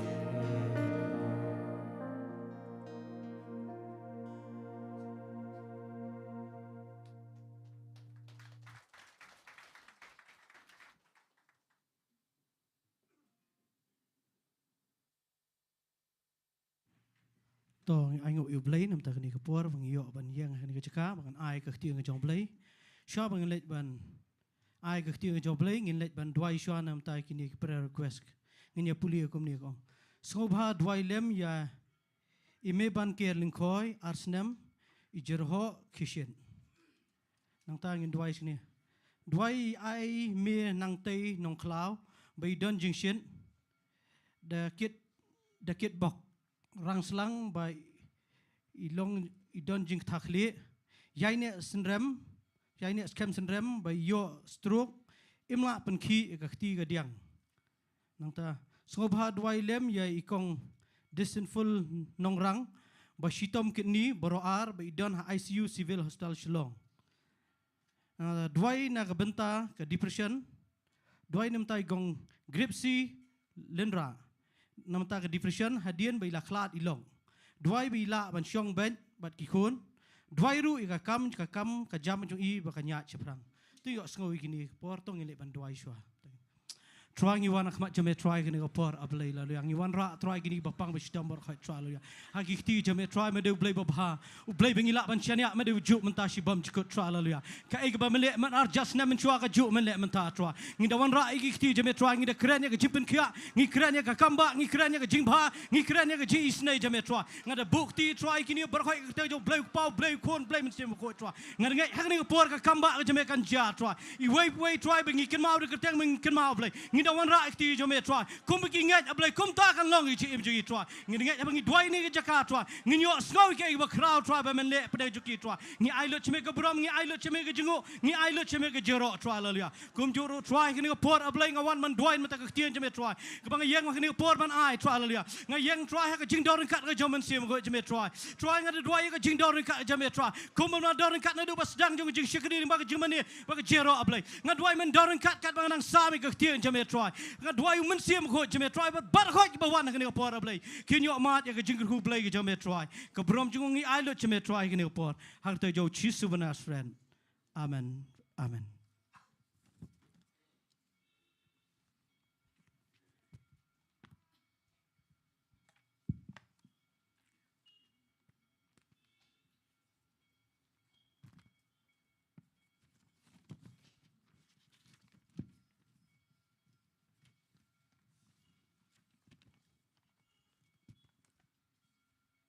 To, ngi ai nguh ïa U Blei namar kane ka por ba ngi ïoh ban ïeng ha kane ka jaka ba ngan ai ka ktien ka jong U Blei. Shuwa ba ngin leit ban ai ka ktien ka jong U Blei, ngin leit ban duwai shuwa namar kine ki prayer request. Ngin ïa pule kumne, ka ong: Sngewbha duwai lem ïa i Mebanker Lyngkhoi, ar snem, i Jyrhoh Khishit. Nangta ngin duwai shane. Duwai ai Me Nangtei Nongkhlaw ba i don jingshit da kit, da kit bok rang slang ba i long, i don jingktah khlieh. Ïaineh Synrem, Ïaineh Skhem Synrem ba i ïoh stroke, im lah pynkhih ïa ka kti ka diang. Nangta sngewbha duwai lem ïa i Kong Disinful Nongrang ba shitom kidney baroh ar ba i don ha I C U Civil Hospital Shillong. Nangta duwai na ka bynta ka depression, duwai namar i Kong Gripsy Lyngdoh namar ka depression hadien ba i la khlad i lok. Duwai ba i lah ban shong beit bad ki khun. Duwai ruh ïa ka kam, ka kam ka jam jong i ba kan ïaid shaphrang. To ïohsngew ïa kine ki por, to ngin leit ban duwai shuwa. Trai, ngi wan ha khmat jong Me Trai kane ka por, A Blei, haleluya. Ngi wanrah, Trai, kine ba pang ba shitom baroh khoit, Trai, haleluya, ha ki kti jong Me Trai. Me dei U Blei ba bha, U Blei ba ngi lah ban shaniah, Me dei ujuh mynta shibun jukut, Trai, haleluya. Kaei kaba Me leh mynta ar hajar snem mynshuwa, kajuh Me leh mynta, Trai. Ngi da wanrah ïa ki kti jong Me Trai, ngi da kren ïa ka jingpynkhiah, ngi kren ïa ka kambah, ngi kren ïa ka jingbha, ngi kren ïa ka jingisynei jong Me Trai. Nga da buh kti, Trai, kine baroh khoit ha ka kyrteng jong U Blei U Kpa, U Blei U Khun, U Blei Mynsiem Bakhuid, Trai. Nga da ngeit ha kane ka por ka kambah ka jong Me kan jia, Trai. Iwei pa iwei, Trai, ba ngi kynmaw da ka kyrteng Me, ngi kynmaw, Blei. Ngi Ïa wanrah ïa ka kti jong me Trai. Kumba ki ngeit A Blei kumta kan long ïa ka jingim jong ngi Trai. Ngi ngeit haba ngi duwai ha kane ka jaka Trai. Ngi ïohsngew ïa kaei ba khraw Trai ba men leh hapdeng jong ki Trai. Ngi ai lut sha me ka burom, ngi ai lut sha me ka jingngooh, ngi ai lut sha me ka jingïaroh Trai, haleluya. Kumjuh ruh Trai ha kane ka por A Blei nga wan ban duwai namar ka ktien jong me Trai. Kaba nga ïeng ha kane ka por ban ai Trai, haleluya. Nga ïeng Trai ha ka jingdon ryngkat ka jong u Mynsiem Bakhuid jong me Trai. Trai nga da duwai ïa ka jingdon ryngkat ka jong me Trai. Kumba men don ryngkat naduh ba sdang jong ka jingshakri lyngba ka jingmane bad ka jingïaroh A Blei. Nga duwai men don ryngkat katba nga nang sam ïa ka ktien jong me Trai. Nga duwai u Mynsiem Bakhuid jong me Trai bad baroh kiba wan ha kane ka por A Blei kin ïoh mad ïa ka jingkyrkhu Blei ka jong me Trai. Ka burom jong u ngi ai lut sha me Trai ha kane ka por. Ha ka kyrteng jong u Jisu ba Nasareth. Amen. Amen.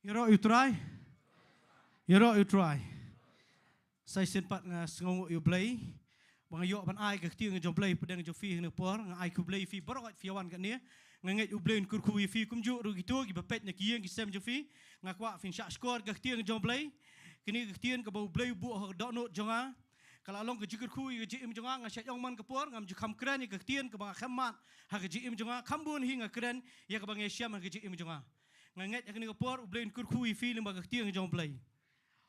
Ïaroh ïa u Trai. Ïaroh ïa u Trai. Sa shisien pat nga sngewnguh ïa u Blei ba nga ïoh ban ai ka ktien jong u Blei hapdeng jong phi ha kane ka por. Nga ai khublei ïa phi baroh phi wan kane. Nga ngeit u Blei un kyrkhu ïa phi kumjuh ruh kito kiba peit na ki ïing ki sem jong phi. Nga kwah phin shah shkor ka ktien jong u Blei. Kane ka ktien kaba u Blei u buh ha ka dohnud jong nga ka la long ka jingkyrkhu ïa ka jingim jong nga. Nga shait ong man ka por ngam ju kham kren ïa ka ktien kaba nga khlem mad ha ka jingim jong nga. Kham bun hi nga kren ïa kaba nga shem ha ka jingim jong nga. Nga ngeit ha kane ka por u Blei un kyrkhu ïa phi lyngba ka ktien jong u Blei.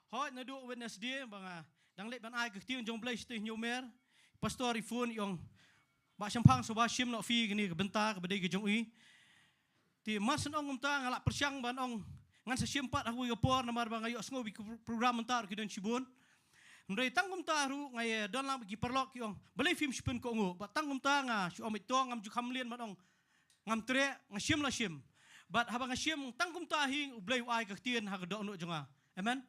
Hooid naduh Wednesday ba nga dang leit ban ai ka ktien jong u Blei shatei hynñiew mer, pastor i phone i ong, Bah Shemphang, sngewbha shim noh phi kane ka bynta kaba dei ka jong i. Te mar shen ong kumta nga la pyrshang ban ong ngan sa shim pat ha kawei ka por namar ba nga ïohsngew ba ki program mynta ruh ki don shibun. Hynrei tang kumta ruh nga ïa don lang bad ki paralok ki ong balei phim shu pynkohnguh, bad tang kumta nga shu ong beit to ngam ju kham lyngngoh ban ong ngam treh, nga shim la shim. Bad haba nga shim tang kumta hi u Blei u ai ka ktien ha ka dohnud jong nga. Amen.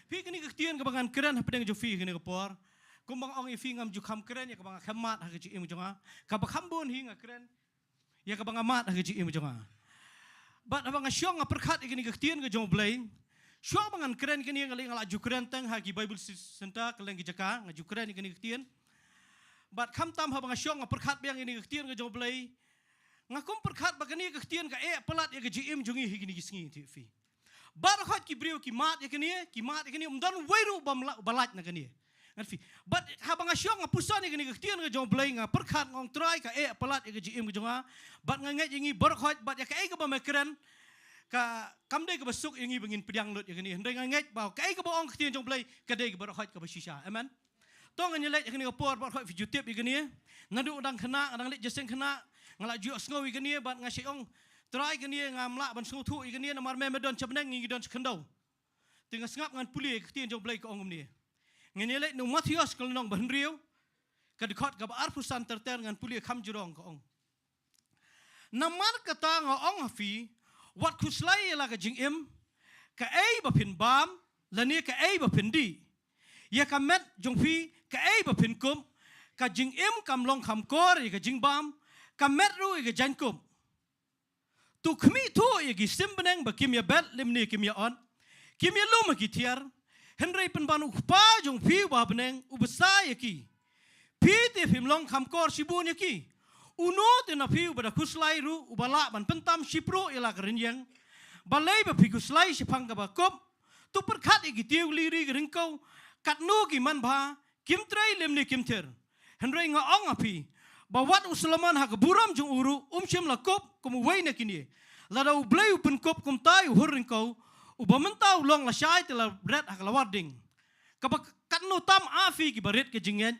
Phi, kane ka ktien kaba ngan kren hapdeng jong phi kane ka por. Kumba nga ong ïa phi ngam ju kham kren ïa kaba nga khlem mad ha ka jingim jong nga. Kaba kham bun hi nga kren ïa kaba nga mad ha ka jingim jong nga. Bad haba nga shong nga pyrkhat ïa kane ka ktien ka jong u Blei. Shuwa ba ngan kren kane nga la, nga la ju kren tang ha ki Bible Center kylleng ki jaka nga ju kren ïa kane ka ktien. Bad khamtam haba nga shong nga pyrkhat biang ïa kane ka ktien ka jong u Blei. Nga kum pyrkhat ba kane ka ktien ka eh palat ïa ka jingim jong ngi ha kine ki sngi, te phi. Baroh ki briew ki mad ïa kane, ki mad ïa kane, ym don uwei ruh ba mla-, ba lait na kane. Ngan phi. Bad haba nga shong nga puson ïa kane ka ktien ka jong u Blei nga pyrkhat nga ong Trai ka eh palat ïa ka jingim ka jong nga. Bad nga ngeit ïa ngi baroh bad ïa kaei kaba me kren ka kam dei kaba suk ïa ngi ba ngin pdiang lut ïa kane. Hynrei nga ngeit ba kaei kaba ong ka ktien jong u Blei ka dei kaba baroh kaba shisha. Amen. To ngan ïaleit ha kane ka por, baroh phi ju tip ïa kane. Naduh dang khynnah, dang leit jingïaseng khynnah, nga la ju ïohsngew ïa kane bad nga shait ong Trai kane ngam lah ban sngewthuh ïa kane namar me me don sha bneng, ngi don sha khyndew. Te nga sngap ngan pule ïa ka ktien jong u Blei ka ong kumne. Ngan ïaleit na u Mathaios ka lynnong ba hynriew, ka dkhot kaba arphew san ter ter, ngan pule kham jrong, ka ong. Namar kata nga ong ha phi, wat khuslai ïa la ka jingim, kaei ba phin bam lane kaei ba phin dih. Ïa ka met jong phi, kaei ba phin kup. Ka jingim kam long kham kor ïa ka jingbam, ka met ruh ïa ka jaiñkup. To khmih thuh ïa ki sim bneng ba kim ïa bet lymne kim ïa ot, kim ïa lum ha ki thiar. Hynrei pynban u Kpa jong phi uba ha bneng u bsa ïa ki. Phi te phim long kham kor shibun ïa ki. Uno te na phi uba da khuslai ruh uba lah ban pyntam shipruh ïa la ka rynïeng? Balei ba phi khuslai shaphang kaba kup? To pyrkhat ïa ki tiew ri ka ryngkew, katno ki manbha, kim trei lymne kim ther. Hynrei nga ong ha phi ba wat u Solomon ha ka burom jong u ruh um shym la kup kum uwei na kine. Lada u Blei u pynkup kumta ïa u hur ryngkew, uba mynta u long lashai te la bret ha ka lawar ding. Kaba katno tam ha phi kiba rit ka jingngeit.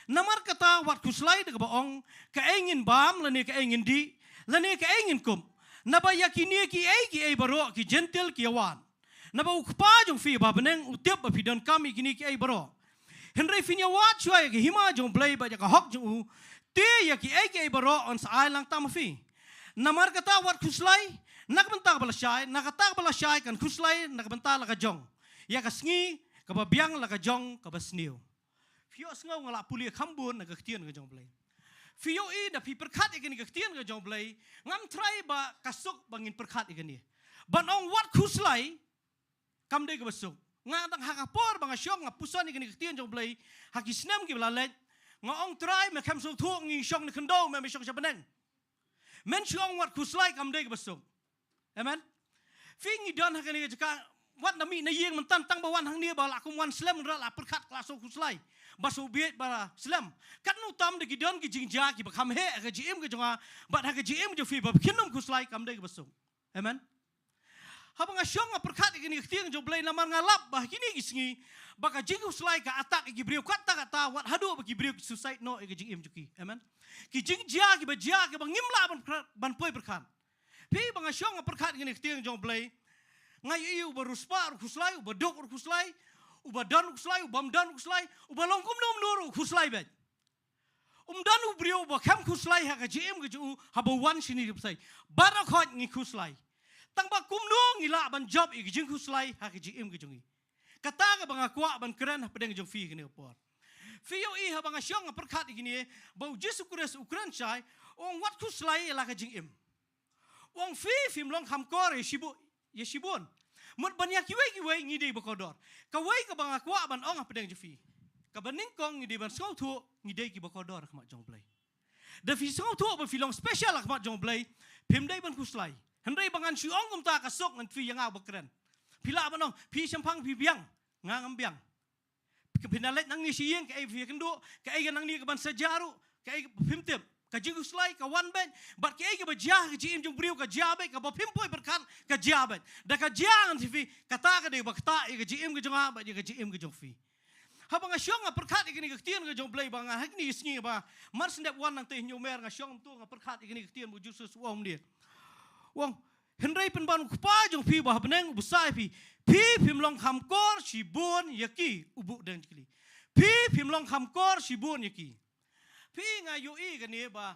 Namar kata wat khuslai da kaba ong kaei ngin bam lane kaei ngin dih lane kaei ngin kup. Naba ïa kine kiei kiei baroh, ki jentil ki ïa wad. Naba u Kpa jong phi uba ha bneng u tip ba phi donkam ïa kine kiei baroh. Hynrei phin ïa wad shuwa ïa ka hima jong u Blei bad ïa ka hok jong u, te ïa kiei kiei baroh yn sa ai lang tam ha phi. Namar kata wat khuslai na ka bynta kaba lashai, na kata kaba lashai kan khuslai na ka bynta la ka jong. Ïa ka sngi kaba biang la ka jong kaba sniew. Phi ïohsngew nga la pule kham bun na ka ktien ka jong u Blei. Phi ïohi da phi pyrkhat ïa kane ka ktien ka jong u Blei, ngam tharai ba ka suk ba ngin pyrkhat ïa kane. Ban ong wat khuslai kam dei kaba suk. Nga dang ha ka por ba nga shong nga puson ïa kane ka ktien jong u Blei ha ki snem kiba la leit, Nga ong Trai, me khlem sngewthuh, ngi shong na khyndew, me me shong sha bneng. Men shu ong wat khuslai kam dei kaba suk. Amen. Phi, ngi don ha kane ka jaka, wat na mih na ïing mynta, tang ba wan hangne ba la kum wan slem, ruh la pyrkhat ka la sngew khuslai. Ba sngew bieit ba slem. Katno tam de ki don ki jingjia kiba kham heh ha ka jingim ka jong nga bad ha ka jingim jong phi ba phin ym khuslai kam dei kaba suk. Amen. Haba nga shong nga pyrkhat ïa kane ka ktien jong U Blei, namar nga lap ba ha kine ki sngi ba ka jingkhuslai ka attack ïa ki briew katta katta, wat haduh ba ki briew ki suicide noh ïa ka jingim jong ki. Amen. Ki jingjia kiba jia kiba ngim lah ban pyrkhat, ban poi pyrkhat. Phi, ba nga shong nga pyrkhat ïa kane ka ktien jong U Blei, nga ïohi uba riewspah ruh khuslai, uba duk ruh khuslai, uba don ruh khuslai, ubym don ruh khuslai, uba long kumno kumno ruh khuslai beit. Um don u briew uba khlem khuslai ha ka jingim ka jong u haba wan shane ka pyrthei. Baroh khoit ngi khuslai. Tang ba kumno ngi lah ban jop ïa ka jingkhuslai ha ka jingim ka jong ngi. Kata kaba nga kwah ban kren hapdeng jong phi kane ka por. Phi ïohi, haba nga shong nga pyrkhat ïa kine, ba U Jisu Khrist u kren shai, u ong wat khuslai ïa la ka jingim. U ong phi phim long kham kor ïa shibun, ïa shibun. Mut ban ïa kiwei kiwei ngi dei ba kordor. Kawei kaba nga kwah ban ong hapdeng jong phi, kaba nyngkong ngi dei ban sngewthuh ngi dei kiba kordor ha khmat jong U Blei. Da phi sngewthuh ba phi long special ha khmat jong U Blei, phim dei ban khuslai. Hynrei ba ngan shu ong kumta ka suk ngan phi ïa nga ba kren. Phi lah ban ong phi shemphang phi biang, nga ngam biang. Ka phin da leit nangne sha ïing, kaei phi ïakynduh, kaei ka nangne ka ban sa jia ruh, kaei phim tip. Ka jingkhuslai ka wan beit, bad kaei kaba jia ha ka jingim jong u briew ka jia beit, kaba phim poi pyrkhat ka jia beit. Da ka jia ngan tip phi, kata ka dei ba ktah ïa ka jingim ka jong nga bad ïa ka jingim ka jong phi. Haba nga shong nga pyrkhat ïa kane ka ktien ka jong U Blei ba nga ha kine ki sngi ba mar shu dep wan nangtei Hynñiewmer nga shong kumto nga pyrkhat ïa kane ka ktien ba U Jisu u ong mynne. U ong, hynrei pynban U Kpa jong phi uba ha bneng u bsa ïa phi. Phi phim long kham kor shibun ïa ki, u buh deng jingkylli. Phi phim long kham kor shibun ïa ki. Phi, nga ïohi kane ba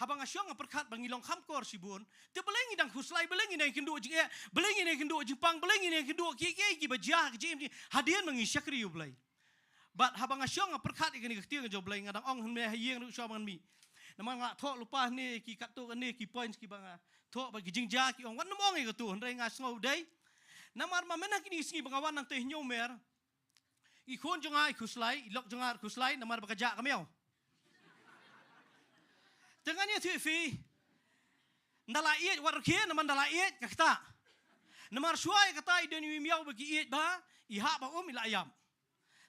haba nga shong nga pyrkhat ba ngi long kham kor shibun, te balei ngi dang khuslai, balei ngi dang kynduh jingeh, balei ngi dang kynduh jingpang, balei ngi dang kynduh kiei kiei kiba jia ha ka jingim jong ngi hadien ba ngi shakri U Blei. Bad haba nga shong nga pyrkhat ïa kane ka ktien ka jong U Blei, nga dang ong hangne ha ïing ruh shuwa ba ngan mih. Namar nga thoh lypa hangne ki katto katne ki points kiba nga thoh ba ki jingjia ki ong wat nym ong ïa kato, hynrei nga sngew dei. Namar ma mynta kine ki sngi ba nga wan nangtei Hynñiewmer, i khun jong nga i khuslai, i lok jong nga i khuslai namar ba ka jah ka miaw. Te ngan ïathuh ïa phi, ynda la ïeit wat rkhie, namar ynda la ïeit ka ktah. Namar shuwa ïa kata i don iwei i miaw ba ki ïeit bha, i hap ba um i la ïap.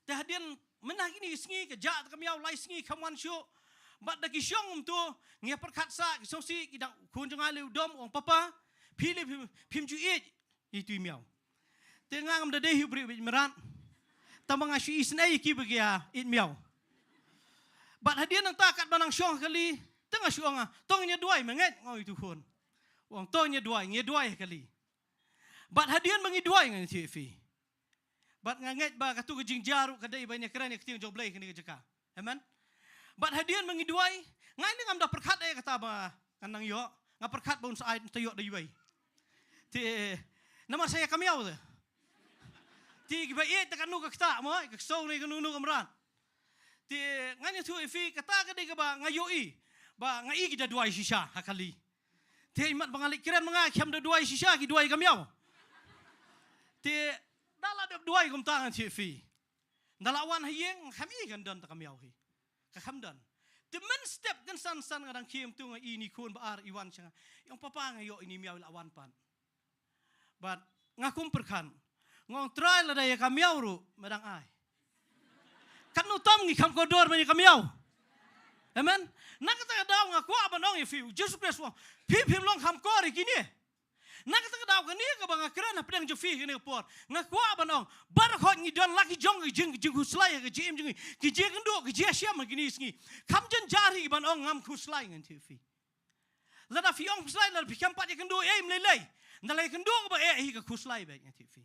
Te hadien mynta kine ki sngi ka jah ka miaw lai sngi kam wan shuh. Bad da ki shong kumto, ngi pyrkhat sa ki sngewsih, ki dang, khun jong nga lei u dom, u ong papa, phi lei phim, phim ju ïeit ïa itu i miaw. Te nga ngam da dei hi u briew beit mrad. Tang ba nga shu isynei ïa ki ba ki ïeit miaw. Bad hadien nangta katba nang shong ha kali, te nga shu ong, ah, to ngin ïa duwai, me ngeit, nga ong ïa itu khun. U ong to ngin ïa duwai, ngin ïa duwai ha kali. Bad hadien ba ngi duwai ngan ïathuh ïa phi. Bad nga ngeit ba kato ka jingjia ruh ka dei ba ngi ïa kren ïa ka ktien jong U Blei kane ka jaka. Amen. Bad hadien ba ngi duwai, nga lei ngam da pyrkhat eh kata ba ngan nang ïoh. Nga pyrkhat ba un sa ai, un sa ïoh da iwei. Te namar sa ïa ka miaw te. Te kiba ïeit te kano ka ktah mo, ka ksew ne kano kano ka mrad. Te ngan ïathuh ïa phi, kata ka dei kaba nga ïohi ba nga i ki da duwai shisha ha kali. Te imat ba nga leit kren ma nga, ki khlem da duwai shisha, ki duwai ka miaw. Te da la dep duwai kumta ngan ïathuh ïa phi, ynda la wan ha ïing, khlem i kan don ta ka miaw hi. Ka khlem don. Te mynstep kan san san nga dang khie kumto nga i ine i khun ba ar i wan sha nga. I ong papa nga ïoh ine i miaw i la wan pat. Bad nga kum pyrkhat, nga ong Trai lada ïa ka miaw ruh me dang ai. Katno tam ngi kham kordor ban ïa ka miaw. Amen. Na kata ka daw nga kwah ban ong ïa phi, U Jisu Khrist u ong phi phim long kham kor ïa kine. Na kata ka daw kane kaba nga kren hapdeng jong phi kane ka por, nga kwah ban ong baroh khoit ngi don la ki jong ki jing, jingkhuslai ha ka jingim jong ngi. Ki jingkynduh, ki jingshem ha kine ki sngi. Kham jynjar hi ban ong ngam khuslai, ngan ïathuh ïa phi. Lada phi ong phi slai, lada phi khlem pat ïakynduh ei, ym lei lei. Ynda la ïakynduh kaba eh hi ka khuslai beit, ngan ïathuh ïa phi.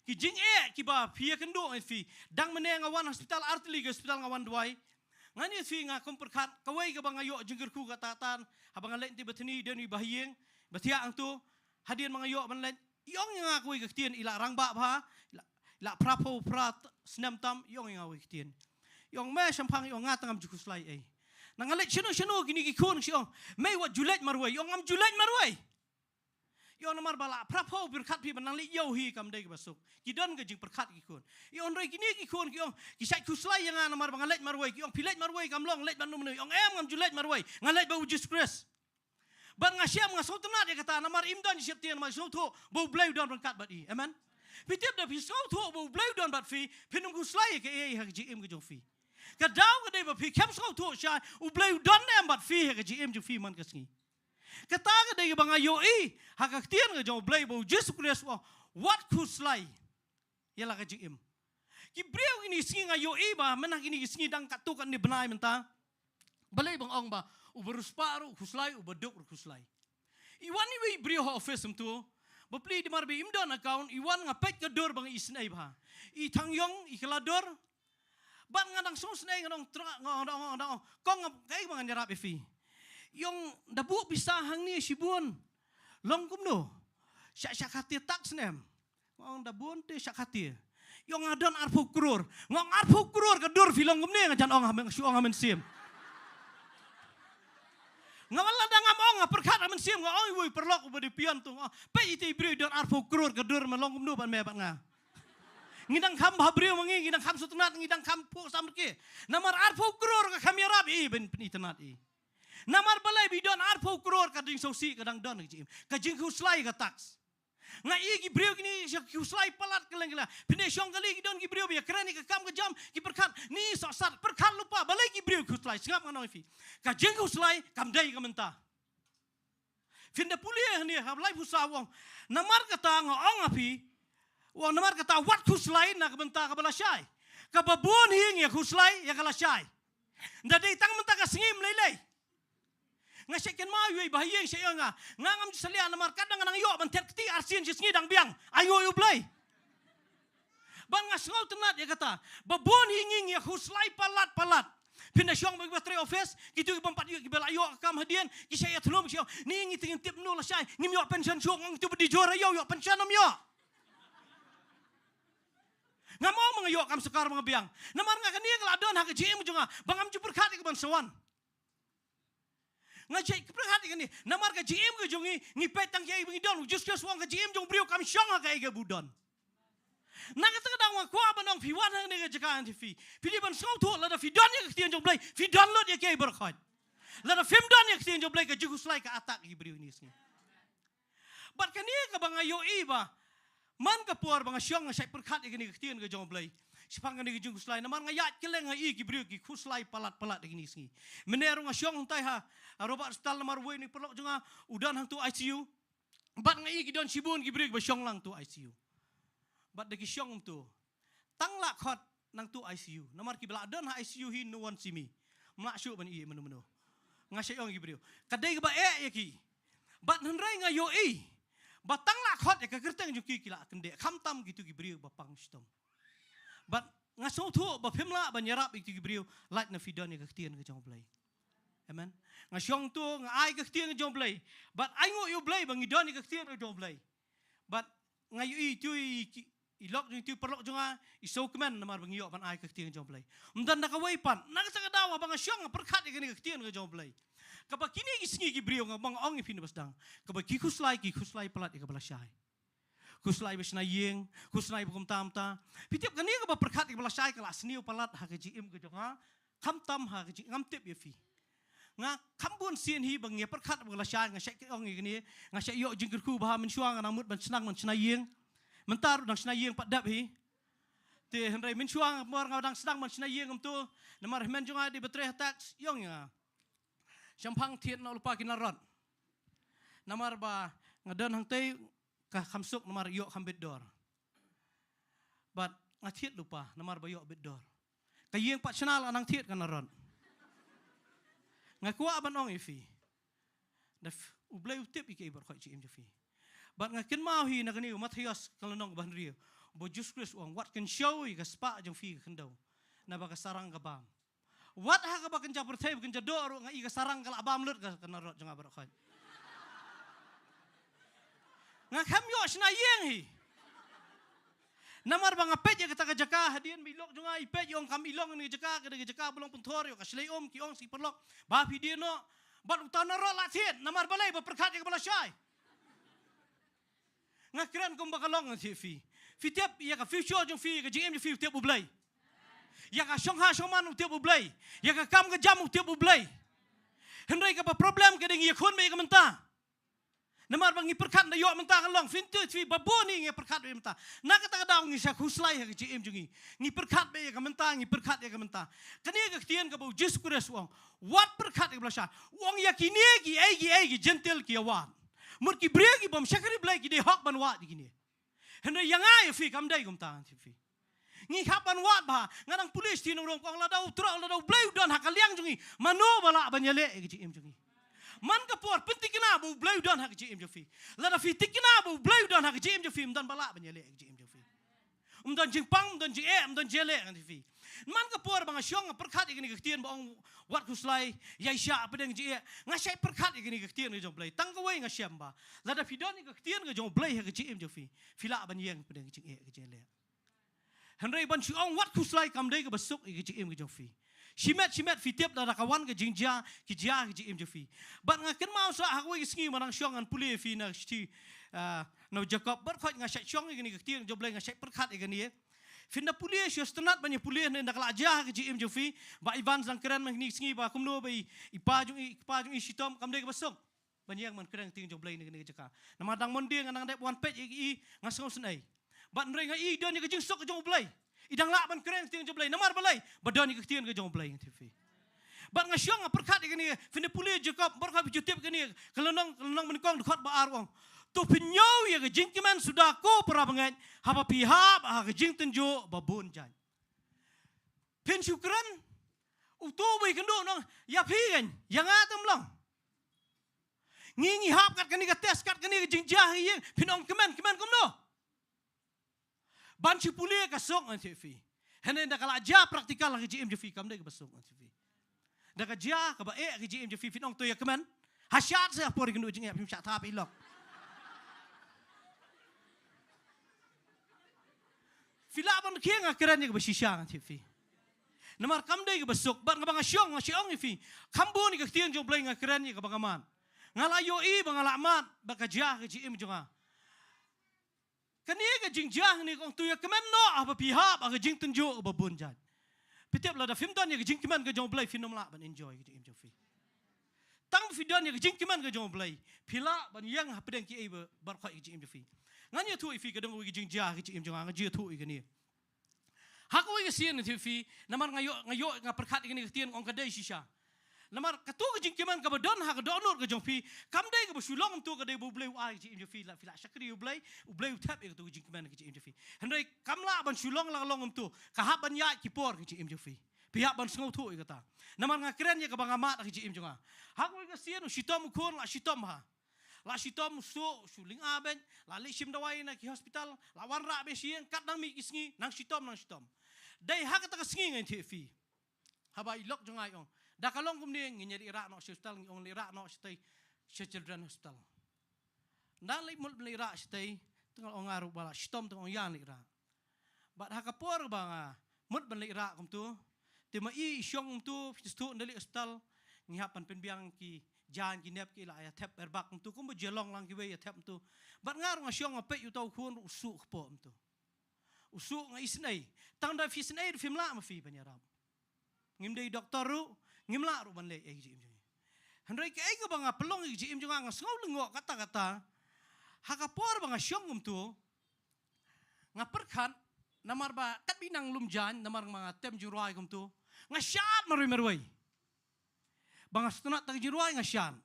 Ki jingeh kiba phi ïakynduh, ngan ïathuh ïa phi. Dang mynne nga wan hospital artylli ki hospital nga wan duwai. Ngan ïathuh ïa phi, nga kum pyrkhat, kawei kaba nga ïoh jingkyrkhu kata kata, haba nga leit na Bethany, don iba ha ïing ba thiah hangto. Hadien ba nga ïoh ban leit, i ong ïa nga kawei ka ktien, i la rangbah bha, i la, i la phra phew phra snem tam, i ong ïa nga kawei ka ktien. I ong me shemphang, i ong nga tang ngam ju khuslai ei. Na nga leit shano shano kine ki khun ki ong me wat ju leit marwei, i ong ngam ju leit marwei. Ïoh namar ba la phra phew pyrkhat phi ban nang leit ïew hi kam dei kaba suk. Ki don ka jingpyrkhat ki khun. Ïoh hynrei kine ki khun ki ong ki shait khuslai ïa nga namar ba nga leit marwei, ki ong phi leit marwei kam long leit ban num ïong em ngam ju leit marwei. Nga leit ba u Jisu Khrist. Bad nga shem nga sngewtynnat ïa kata namar im don sheptieng namar sngewthuh ba u Blei u don ryngkat bad i. Amen. Phi tip da phi sngewthuh ba u Blei u don bad phi, phin ym khuslai ïa kaei ha ka jingim ka jong phi. Ka daw ka dei ba phi khem sngewthuh shai u Blei u don ne em bad phi ha ka jingim jong phi man ka sngi. Kata ka dei ba nga ïohi ha ka ktien ka jong u Blei ba u Jisu Khrist u ong wat khuslai ïa la ka jingim. Ki briew kine sngi nga ïohi ba mynta kine ki sngi dang katto katne bnai mynta. Balei ba nga ong ba uba riewspah ruh khuslai, uba duk ruh khuslai. I wan iwei i briew ha office mynta. Bapli namar ba im don account, i wan nga peit ka dur ba nga isynei bha. I thang ïong, i kylla dur. Bad nga dang sngewsynei nga dang ong, nga dang ong, nga dang ong, kong nga, kaei ba ngan ïarap ïa phi. I ong da buh pisa hangne shibun. Long kumno? Shah, shah khatia tax ne em? Nga ong da bun te shah khatia. I ong nga don arphew klur. Nga ong arphew klur ka dur phi long kumne nga jan ong ha men, shu ong ha mynsiem. Nga wan lada ngam ong nga pyrkhat ha mynsiem nga ong iwei paralok uba dei pian tu nga ong. Peit ite i briew i don arphew klur ka dur me long kumno bad me bad nga. Ngi dang kham bha briew ma ngi, ngi dang kham sngewtynnat, ngi dang kham phuh samrkhie. Namar arphew klur ka kham ïarap i ban pynitynnat i. Namar balei ba i don arphew klur ka jingsngewsih ka dang don ka jingim. Ka jingkhuslai ka tax. Nga i ki briew kine ki khuslai palat kylleng kylleng. Phin ïa shong kali ki don ki briew ba ïa kren ïa ka kam ka jam ki pyrkhat ni sohsat pyrkhat lypa balei ki briew khuslai sngap nga ong ïa phi. Ka jingkhuslai kam dei ka mynta. Phin da pule hangne ha Blai phusa u ong. Namar kata nga ong ha phi. U ong namar kata wat khuslai na ka bynta kaba lashai. Kaba bun hi ngi ïa khuslai ïa ka lashai. Nda dei tang mynta ka sngi ym lei lei. Nga shait kynmaw iwei ba ha ïing shait ïa nga. Nga ngam ju salia namar katba nga nang ïoh ban thied kti arsien shi sngi dang biang. Ainguh ïa u Blei. Bad nga sngewtynnat ïa kata. Ba bun hi ngi ngi ïa khuslai palat palat. Phin da shong ba kiba trei office, kito ki bym pat ïoh kiba la ïoh ka kam hadien, ki shait ïathlum ki shait ïoh. Ni ngi te ngin tip no lashai, ngim ïoh pension shuh, nga ong kito ba dei jur ha ïew ïoh pension ym ïoh. Ngam ong ba nga ïoh kam sorkar ba nga biang. Namar nga kane ka la don ha ka jingim jong nga, ba ngam ju pyrkhat ïa ka ban sa wan. Nga jait pyrkhat ïa kane, namar ka jingim ka jong ngi, ngi peit tang kiei ba ngi don, u Jisu Khrist u ong ka jingim jong u briew kam shong ha kaei kaba u don. Na kata ka daw nga kwah ban ong phi wan hangne ka jaka hangne phi. Phi dei ban sngewthuh lada phi don ïa ka ktien jong u Blei, phi don lut ïa kiei baroh khoit. Lada phim don ïa ka ktien jong u Blei ka jingkhuslai ka attack ïa ki briew kine ki sngi. Bad kane kaba nga ïohi ba man ka por ba nga shong nga shait pyrkhat ïa kane ka ktien ka jong u Blei. Shaphang kane ka jingkhuslai namar nga ïaid kylleng nga i ki briew ki khuslai palat palat ïa kine ki sngi. Mynne ruh nga shong hangtai ha, ha Robert Hospital namar uwei na ki paralok jong nga u don hangto I C U. Bad nga i ki don shibun ki briew kiba shong lang to I C U. Bad da ki shong kumto. Tang la khot nangto I C U. Namar kiba la don ha I C U hi no one see me. Ym lah shuh ban i mano mano. Nga shait ong ki briew. Ka dei kaba eh ïa ki. Bad hynrei nga ïohi. Ba tang la khot ïa ka kyrteng jong ki ki la kyndeh. Khamtam kito ki briew ba pang shitom. Bad nga sngewthuh ba phim lah ban ïarap ïa kito ki briew lait na phi don ïa ka ktien ka jong u Blei. Amen. Nga shong to nga ai ka ktien ka jong u Blei. Bad ainguh ïa u Blei ba ngi don ïa ka ktien ka jong u Blei. Bad nga ïohi ito i, i lok jong ito i paralok jong nga i sngewkmen namar ba ngi ïoh ban ai ka ktien ka jong u Blei. Ym don da kawei pat na kata ka daw ba nga shong nga pyrkhat ïa kane ka ktien ka jong u Blei. Kaba kine ki sngi ki briew nga ba nga ong ïa phi na ba sdang. Kaba ki khuslai ki khuslai palat ïa kaba lashai. Khuslai ba shna ïing, khuslai ba kumta kumta. Phi tip kane kaba pyrkhat ïa kaba lashai ka la sniew palat ha ka jingim ka jong nga. Khamtam ha ka jing, ngam tip ïa phi. Nga kham bun sien hi ba ngi pyrkhat ba ka lashai nga shait ong ïa kane, nga shait ïoh jingkyrkhu ba ha mynshuwa nga nang mut ban sdang ban shna ïing. Mynta ruh dang shna ïing pat dep hi. Te hynrei mynshuwa nga mor nga dang sdang ban shna ïing kumto. Namar hynmen jong nga dei ba trei ha tax ïong ïa nga. Shemphang thied noh lypa ki narod. Namar ba nga don hangtei ka kham suk namar ïoh kham bit dor. Bad nga thied lypa namar ba ïoh bit dor. Ka ïing pat shna la nang thied ka narod. Nga kwah ban ong ïa phi. Da ph-, u Blei u tip ïa kiei baroh khoit jingim jong phi. Bad nga kynmaw hi na kane u Mathaios ka lynnong ba hynriew. Ba u Jisu Khrist u ong wat kynshew ïa ka spah jong phi ka khyndew. Naba ka sarang ka bam. Wat ha kaba kynja pyrthei ba kynja doh ruh nga i ka sarang ka la bam lut ka, ka narod jong nga baroh khoit. Nga khlem ïoh shna ïing hi. Namar ba nga peit ïa kata ka jaka hadien ba i lok jong nga i peit i ong kam i long ïa ka jaka ka dei ka jaka ba long pynthor ïa ka shlei um ki ong sa ki paralok. Ba phi dei noh bad uta u narod la thied namar balei ba pyrkhat ïa kaba lashai. Nga kren kumba ka long, nga tip phi. Phi tip ïa ka future jong phi, ka jingim jong phi, u tip u Blei. Ïa ka shongha shongman u tip u Blei. Ïa ka kam ka jam u tip u Blei. Hynrei kaba problem ka dei ngi ïakhun beit ïa ka mynta. Namar ba ngi pyrkhat da ïoh mynta ka long, phin tip phi, ba bun ngi pyrkhat beit mynta. Na kata ka daw ngi sa khuslai ha ka jingim jong ngi. Ngi pyrkhat beit ïa ka mynta, ngi pyrkhat ïa ka mynta. Kane ka ktien kaba u Jisu Khrist u ong. Wat pyrkhat ïa ka ba la shah. U ong ïa kine kiei kiei ki Jentil ki ïa wad. Mut ki briew ki bym shakri Blei ki dei hok ban wad ïa kine. Hynrei ïa nga ïa phi kam dei kumta, nga tip phi. Ngi hap ban wad bha, nga dang pule sha shnong Rom, kong, lada u Trai, lada u Blei u don ha ka liang jong ngi, mano ba lah ban ïaleh ïa ka jingim jong ngi. Man ka por pynthikna ba u Blei u don ha ka jingim jong phi. Lada phi thikna ba u Blei u don ha ka jingim jong phi, ym don ba lah ban ïaleh ïa ka jingim jong phi. Ym don jingpang, ym don jingeh, ym don jingïaleh, nga tip phi. Man ka por ba nga shong nga pyrkhat ïa kane ka ktien ba ong wat khuslai, ïaishah hapdeng jingeh. Nga shait pyrkhat ïa kane ka ktien ka jong u Blei. Tang kawei nga shem ba, lada phi don ïa ka ktien ka jong u Blei ha ka jingim jong phi, phi lah ban ïeng hapdeng ka jingeh, ka jingïaleh. Hynrei ban shu ong wat khuslai kam dei kaba suk ïa ka jingim ka jong phi. Shimet shimet phi tip lada ka wan ka jingjia, ki jia ha ka jingim jong phi. Bad nga kynmaw sa ha kawei ka sngi ba nga dang shong ngan pule ïa phi na shithi, ah, na u Jakob. Bad khoit nga shait shong ïa kane ka ktien jong u Blei, nga shait pyrkhat ïa kane. Phin da pule, shu sngewtynnat ban ïa pule, ne da ka la jia ha ka jingim jong phi. Bah Ivan dang kren mynne ka sngi ba kumno ba i, i pa jong i, i kpa jong i shitom, kam dei kaba suk ban ïeng ban kren ktien jong u Blei na kane ka jaka. Namar dang Monday nga dang dep wan peit ïa i, nga sngew isynei. Bad hynrei nga i don ïa ka jingsuk ka jong u Blei. I dang lah ban kren ktien jong u Blei. Namar balei? Ba don ïa ka ktien ka jong u Blei, nga tip phi. Bad nga shong nga pyrkhat ïa kane, phin da pule Jakob, bad khoit phi ju tip kane, ka lynnong, ka lynnong ba nyngkong, dkhot ba ar u ong. To pynñiew ïa ka jingkmen suda ko para bangeit, haba phi hap ha ka jingtynjuh ba bun jait. Phin shu kren, uto uba ïakynduh u ong, ïa phi kein, ïa nga te ym long. Ngi ngi hap kat kane ka test, kat kane ka jingjia ha ïing, phin ong kmen, kmen kumno? Ban shu pule ka suk, nga tip phi. Hynrei da ka la jia practical ha ka jingim jong phi, kam dei kaba suk, nga tip phi. Da ka jia kaba eh ha ka jingim jong phi, phin ong to ïa kmen. Ha shad sa ha por ïakynduh jingeh, phim shah thap ïa i lok. Phi lah ban khie, nga kren ïa kaba shisha, nga tip phi. Namar kam dei kaba suk, bad nga ba nga shong, nga shu ong ïa phi. Kham bun ïa ka ktien jong u Blei nga kren ïa kaba nga mad. Nga la ïohi ba nga la mad, ba ka jia ha ka jingim jong nga. Kane ka jingjia hangne ka ong to ïa kmen noh haba phi hap ha ka jingtynjuh kaba bun jait. Phi tip lada phim don ïa ka jingkmen ka jong u Blei phin ym lah ban enjoy ka jingim jong phi. Tang ba phi don ïa ka jingkmen ka jong u Blei phi lah ban ïeng hapdeng kiei ba baroh ka jingim jong phi. Ngan ïathuh ïa phi ka dang kawei ka jingjia ka jingim jong nga, ngan ïathuh ïa kane. Ha kawei ka sien, nga tip phi, namar nga ïoh, nga ïoh, nga pyrkhat ïa kane ka ktien, ong ka dei shisha. Namar kato ka jingkmen kaba don ha ka dohnud ka jong phi, kam dei kaba shu long kumto, ka dei ba u Blei u ai ka jingim jong phi, la phi la shakri u Blei, u Blei u thep ïa kato ka jingkmen ka jingim jong phi. Hynrei kam lah ban shu long la long kumto, ka hap ban ïaid ki por ka jingim jong phi. Phi hap ban sngewthuh ïa kata. Namar nga kren ïa kaba nga mad ka jingim jong nga. Ha kawei ka sien u shitom u khun la shitom ha. La shitom u suk, shu lynga beit, la leit shim dawai na ki hospital, la wanrah beit sha ïing, kat nang mih ki sngi, nang shitom, nang shitom. Dei ha kata ka sngi nga ïathuh ïa phi. Haba i lok jong nga i ong, da ka long kumne ngin ïa leit rah noh sha hospital, ngi ong leit rah noh shatei, sha Children Hospital. Nda leit mut ban leit rah shatei, te nga ong nga ruh ba la shitom, te nga ong ïa leit rah. Bad ha ka por ba nga mut ban leit rah kumto, te ma i i shong kumto, phi sdang da leit hospital, ngi hap ban pynbiang ki jaiñ ki nep, ki la ïa thep airbag kumto, kumba jia long lang kiwei ïa thep kumto. Bad nga ruh nga shong nga peit uta u khun ruh u suk kpoh kumto. U suk, nga isynei. Tang da phi isynei ruh phim lah ma phi ban ïarap. Ngim dei doktor ruh, ngim lah ruh ban leh ei ka jingim jong ngi. Hynrei kaei kaba nga pynlong ïa ka jingim jong nga, nga sngew lyngngoh katta katta. Ha ka por ba nga shong kumto, nga pyrkhat, namar ba kat ba i nang lum jaiñ, namar ba nga tem jingrwai kumto, nga shad marwei marwei. Ba nga sngewtynnat ïa ka jingrwai nga shad.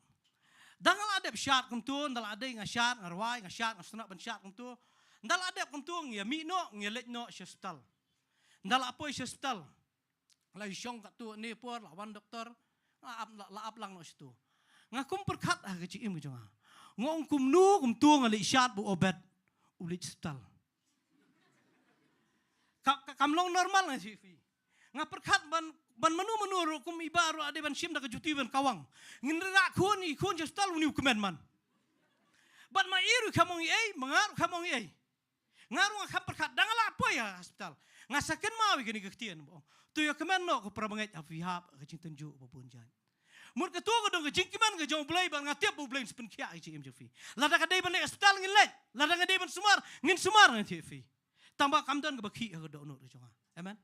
Da nga la dep shad kumto, nda la dei nga shad, nga rwai, nga shad, nga sngewtynnat ban shad kumto. Nda la dep kumto, ngi ïa mih noh, ngi ïa leit noh sha hospital. Nda la poi sha hospital. La ïa shong katto katne por, la wan doktor, la ap, la, la ap lang noh shato. Nga kum pyrkhat ha ka jingim ka jong nga. Nga ong kumno kumto nga leit shad ba u Obed u leit hospital. Ka, ka, kam long normal, nga tip phi. Nga pyrkhat ban, ban mano mano ruh kum i Bah ruh la dei ban shim da ka juti ban kawang. Ngin leit rah khun, i khun sha hospital, une u kmen man. Bad ma i ruh kam ong ei, ma nga ruh kam ong ei. Nga ruh nga kham pyrkhat, da nga la poi ha hospital. Nga sa kynmaw ïa kane ka ktien ba ong, to ïa kmen noh ko para bangeit ha phi hap ha ka jingtynjuh ba bun jait. Mut kato ka dong ka jingkmen ka jong U Blei, bad nga tip ba U Blei un sa pynkhiah ïa ka jingim jong phi. Lada ka dei ban leit hospital ngin leit, lada ka dei ban sumar ngin sumar, ngan ïathuh ïa phi. Tang ba kam don kaba khih ha ka dohnud ka jong nga. Amen.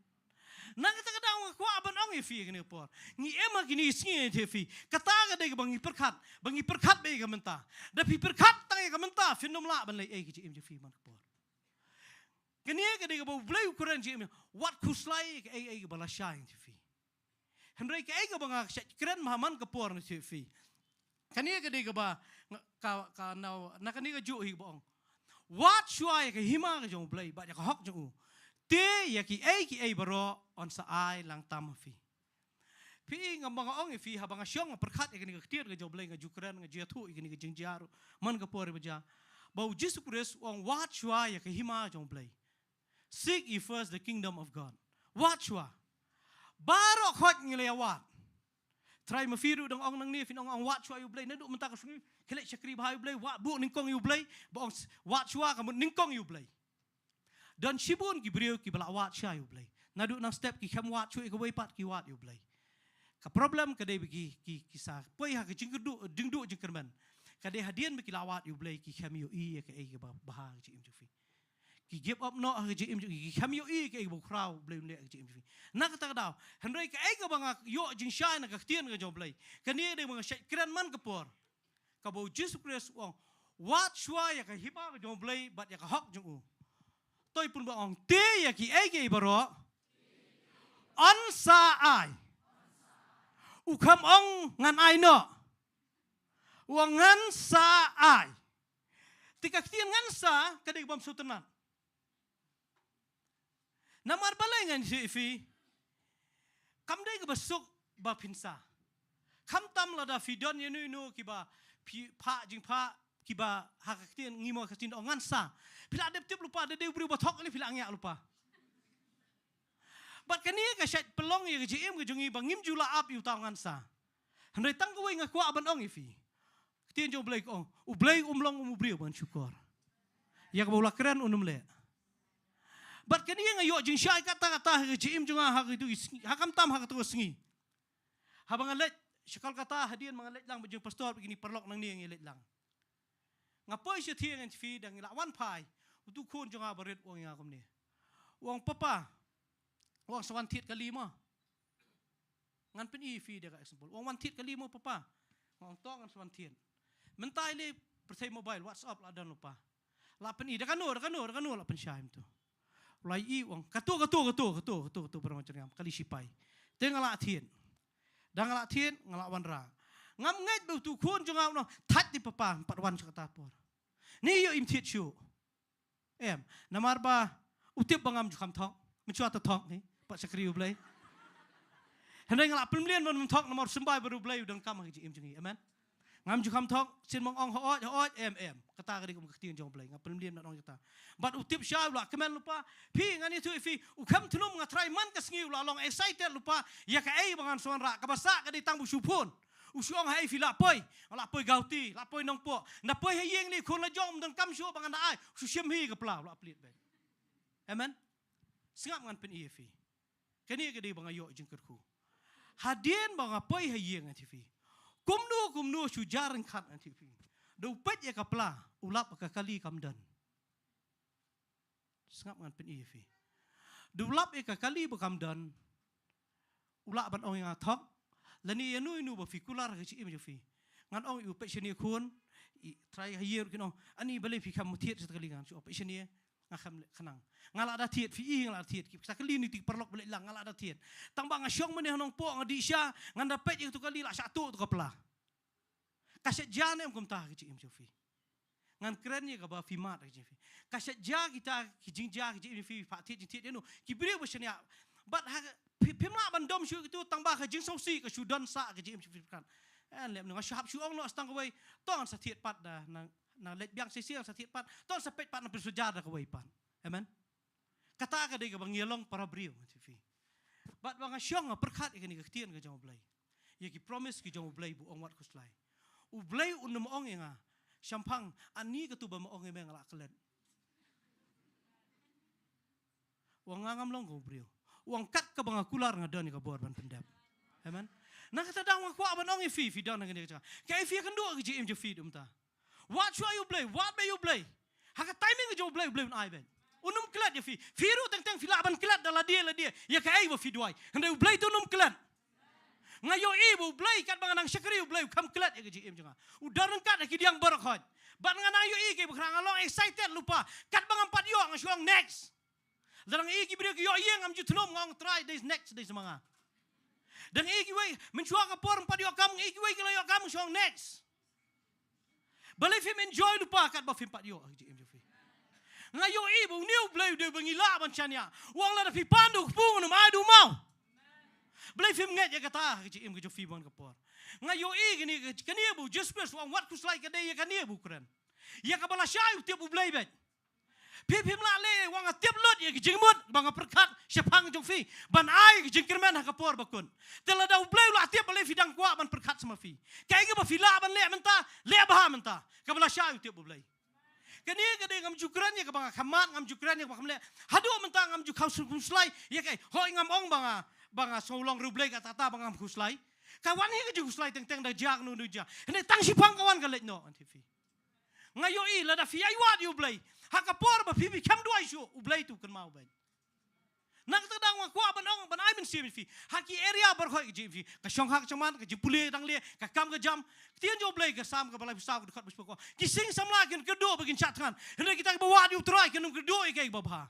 Na kata ka daw nga kwah ban ong ïa phi ha kane ka por, ngi im ha kine ki sngi, ngan ïathuh ïa phi. Kata ka dei kaba ngi pyrkhat, ba ngi pyrkhat beit ïa ka mynta. Da phi pyrkhat tang ïa ka mynta, phin ym lah ban leh ei ha ka jingim jong phi man ka por. Kane ka dei kaba U Blei u kren jingim, wat khuslai ïa kaei kaei kaba lashai, ngan ïathuh ïa phi. Hynrei kaei kaba nga shait kren ha man ka por, ngan ïathuh ïa phi. Kane ka dei kaba nga, ka, ka naw, na kane kajuh hi kaba ong, wat shuwa ïa ka hima ka jong U Blei bad ïa ka hok jong u. Te ïa kiei kiei baroh yn sa ai lang tam ha phi. Phi, nga ba nga ong ïa phi, haba nga shong nga pyrkhat ïa kane ka ktien ka jong U Blei, nga ju kren, nga ju ïathuh ïa kane ka jingjia ruh man ka por ba jia, ba U Jisu Khrist u ong, wat shuwa ïa ka hima ka jong U Blei. Seek ye first the kingdom of God. Wat shuwa. Baroh khoit ngi la ïa wad. Trai ma phi ruh dang ong nangne, phin ong, ong wat shuwa ïa U Blei. Naduh mynta ka sngi, khie leit shakri bha ïa U Blei, wad, buh nyngkong ïa U Blei. Ba ong s-, wat shuwa ka mut nyngkong ïa U Blei. Don shibun ki briew kiba la wad shuwa ïa U Blei. Naduh nang step ki khlem wad shuh ïa kawei pat, ki wad ïa U Blei. Ka problem ka dei ba ki, ki, ki sa poi ha ka jingkyrduh, jingduh jingkyrmen. Ka dei hadien ba ki la wad ïa U Blei, ki khlem ïohi ïa kaei kaba bha ha ka jingim jong phi. Ki give up noh ha ka jingim jong phi, ki khlem ïohi ïa kaei kaba khraw U Blei un leh ha ka jingim jong phi. Na kata ka daw, hynrei kaei kaba nga ïoh jingshai na ka ktien ka jong U Blei, kane ka dei ba nga shait kren man ka por. Kaba U Jisu Khrist u ong, wat shuwa ïa ka hima ka jong U Blei bad ïa ka hok jong u. Toi pun ba ong, te ïa kiei kiei baroh yn sa ai. U khlem ong ngan ai noh. U ong ngan sa ai. Te ka ktien ngan sa ka dei kaba ym sngewtynnat. Namar balei, ngan ïathuh ïa phi. Kam dei kaba suk ba phin sa. Khamtam lada phi don ïano ïano kiba phi phah jingphah kiba ha ka ktien, ngi mo ka ktien ong ngan sa. Phi la dep tip lypa, da dei u briew ba thok lei phi la ngiah lypa. Bad kane ka shait pynlong ïa ka jingim ka jong ngi ba ngim ju lah ap ïa uta u ngan sa. Hynrei tang kawei nga kwah ban ong ïa phi. Ktien jong U Blei ka ong, U Blei um long kum u briew ban shukor. Ïa kaba u la kren un ym leh. Bad kane nga ïoh jingshai katta katta ha ka jingim jong nga ha kito ki sngi, ha khamtam ha kato ka sngi. Haba nga leit sha Kolkata, hadien ba nga leit lang bad jong pastor bad kine ki paralok nangne, ngi leit lang. Nga poi sha thied, ngan ïathuh ïa phi, da ngi la wan phai, utu u khun jong nga barit u ong ïa nga kumne. U ong, Papa, u ong, sa wan thied kali mo. Ngan pyni ïa phi da ka example. U ong, wan thied kali mo Papa. Nga ong, to ngan sa wan thied. Mynta i lei pyrthei mobile, WhatsApp la don lypa. La pyni, da kano, da kano, da kano la pynshai mynta. U la ïohi, u ong, kato, kato, kato, kato, kato, kato, barong jyrngam, kali shipai. Te nga la thied. Da nga la thied, nga la wanrah. Ngam ngeit ba utu u khun jong nga u ong, thait te Papa, ngam pat wan sha kata ka por. Ni ïoh im thied shuh. Em, namar ba u tip ba ngam ju kham thok, mynshuwa te thok hi, pat shakri U Blei. Hynrei nga la pynmlien ban ym thok namar u symbai bad U Blei u donkam ha ka jingim jong ngi. Amen. Ngam ju kham thok, sien ba nga ong hooid, hooid, em, em. Kata ka dei kum ka ktien jong U Blei, nga pynmlien ban ong kata. Bad u tip shai, u la kmen lypa. Phi, ngan ïathuh ïa phi, u khlem thnum nga trai man ka sngi u la long excited lypa ïa kaei ba ngan sa wanrah, kaba sah ka dei tang ba u shu phone. U shu ong, haei phi lah poi? Nga lah poi Guwahati, lah poi Nongpoh. Nda poi ha ïing lei khun la jong, ym donkam shuh ba ngan da ai. U shu shim hi ka pla, u la plied beit. Amen. Sngap, ngan pyni ïa phi. Kane ka dei ba nga ïoh jingkyrkhu. Hadien ba nga poi ha ïing, ngan ïathuh ïa phi. Kumno kumno shu jar ryngkat, ngan ïathuh ïa phi. Da u peit ïa ka pla, u lap ka kali kam don. Sngap, ngan pyni ïa phi. Da u lap ïa ka kali ba kam don, u lah ban ong ïa nga thok. Lane ïano ïano ba phi kular ha ka jingim jong phi. Ngan ong ïa u, peit shane khun, i trai ha ïing ruh kin ong, ani balei phi khlem thied sha kali, ngan shu ong, peit shane, nga khlem leh khnang. Nga lah da thied, phi i, nga lah da thied. Ki sa kali ni, ki paralok ba leit lang, nga lah da thied. Tang ba nga shong mynne ha Nongpoh, nga dih sha, ngan da peit ïa kato kali, lah shah tuh kato ka pla. Ka shait jia ne em kumta ha ka jingim jong phi? Ngan kren ïa kaba phi mad ha ka jingim phi. Ka shait jia kita ki jingjia ha ka jingim phi, phah thied jingthied ïano. Ki briew ba shaniah. Bad ha ka, phi, phim lah ban dom shuh kito, tang ba ka jingsngewsih ka shu don sah ha ka jingim jong phi kan. Eh, lem nga shu hap shu ong noh sa tang kawei. To ngan sa thied pat da, nang, nang leit biang shisien ngan sa thied pat. To ngan sa peit pat, nang pynshai jar da kawei pat. Amen. Kata ka dei kaba ngi long para briew, ngan ïathuh ïa phi. Bad ba nga shong nga pyrkhat ïa kane ka ktien ka jong U Blei. Ïa ki promise ki jong U Blei ba u ong wat khuslai. U Blei un ym ong ïa nga, Shemphang, ani kato ba me ong ïa me nga la klet. U ong nga ngam long kum u briew. U ong kat kaba nga kular nga don ïa ka bor ban pyndep. Amen. Na kata ka daw nga kwah ban ong ïa phi, phi don ha kane ka jaka. Kaei phi ïakynduh ha ka jingim jong phi mynta? Wad shuwa ïa U Blei, wad beit ïa U Blei. Ha ka timing jong U Blei, U Blei un ai beit. Un ym klet ïa phi. Phi ruh teng teng phi lah ban klet da lade lade ïa kaei ba phi duwai. Hynrei U Blei te un ym klet. Nga ïohi ba U Blei katba nga nang shakri U Blei u kham klet ïa ka jingim jong nga. U don ryngkat ha ki liang baroh khoit. Bad nga nang ïohi kaei ba khraw, nga long excited lypa. Katba ngam pat ïoh nga shu ong next. Lada nga ïohi ki briew ki ïoh ïing, ngam ju thnum, nga ong Trai, dei next, dei sa ma nga. Lada nga ïohi kiwei, mynshuwa ka por ngam pat ïoh kam, nga ïohi kiwei ki la ïoh kam, nga shu ong next. Balei phim enjoy lypa katba phim pat ïoh ha ka jingim jong phi? Nga ïohi ba une U Blei u dei ba ngi lah ban shaniah. U ong lada phi pan da u kpu ngan ym ai da u maw. Balei phim ngeit ïa kata ha ka jingim ka jong phi man ka por? Nga ïohi kane, kane ba u Jisu Khrist u ong wat khuslai, ka dei ïa kane ba u kren. Ïa kaba lashai u tip U Blei beit. Phi phim lah leh, u ong nga tip lut ïa ka jingmut ba nga pyrkhat shaphang jong phi ban ai ka jingkyrmen ha ka por ba kut. Te lada U Blei u la tip, balei phi dang kwah ban pyrkhat sa ma phi? Kaei kaba phi lah ban leh mynta, leh bha mynta. Kaba lashai u tip U Blei. Kane ka dei, ngam ju kren ïa kaba nga kham mad, ngam ju kren ïa kaba kham leh. Haduh mynta ngam ju khuslai ïa kaei. Hooid, ngam ong ba nga, ba nga sngewlong riewblei kata kata ba ngam khuslai. Ka wan hi ka jingkhuslai teng teng da jia kano kano jia. Hynrei tang shiphang ka wan ka leit noh, ngan ong ïa phi. Nga ïohi lada phi ïai wad ïa U Blei, ha ka por ba phi, phi khlem duwai shuh, U Blei te u kynmaw beit. Na kata ka daw nga kwah ban ong, ban ai mynsiem ïa phi. Ha ki area baroh khoit ka jingim phi, ka shongkha ka shongman, ka jingpule dang lieh, ka kam ka jam. Ka ktien jong U Blei, ka Salm kaba laiphew saw, ka dkhot ba shiphew khyndai, ki sing samla kin kyrduh ba kin shah thngan, hynrei kita kiba wad ïa U Trai kin ym kyrduh ïa kaei kaba bha.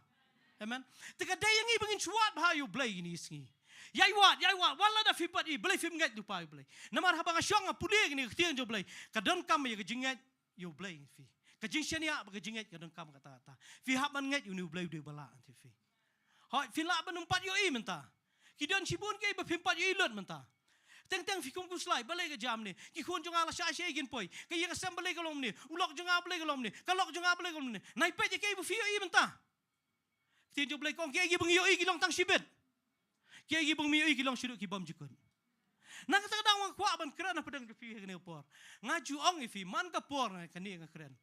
Amen. Te ka dei ïa ngi ba ngin shu wad bha ïa U Blei kine ki sngi. Ïai wad, ïai wad, wat lada phi pat ïohi, balei phim ngeit lypa ïa U Blei? Namar haba nga shong nga pule kane ka ktien jong U Blei, ka donkam ïa ka jingngeit ïa U Blei ïa phi. Ka jingshaniah bad ka jingngeit ka donkam kata kata. Phi hap ban ngeit ïa une U Blei u dei uba lah, ngan ong ïa phi. Hooid, phi lah ban ym pat ïohi mynta. Ki don shibun kiei ba phim pat ïohi lut mynta. Teng teng phi kum khuslai, balei ka jia kumne? Ki khun jong nga lashai shaei kin poi? Ka ïing ka sem balei ka long kumne? U lok jong nga balei ka long kumne? Ka lok jong nga balei ka long kumne? Nai peit ïa kiei ba phi ïohi mynta. Ka ktien jong U Blei ka ong kiei kiba ngi ïohi ki long tang shibit. Kiei kiba ngim ïohi ki long shi ruh ki bymjukut. Na kata ka daw nga kwah ban kren hapdeng jong phi ha kane ka por. Nga ju ong ïa phi man ka por, nga kane nga kren.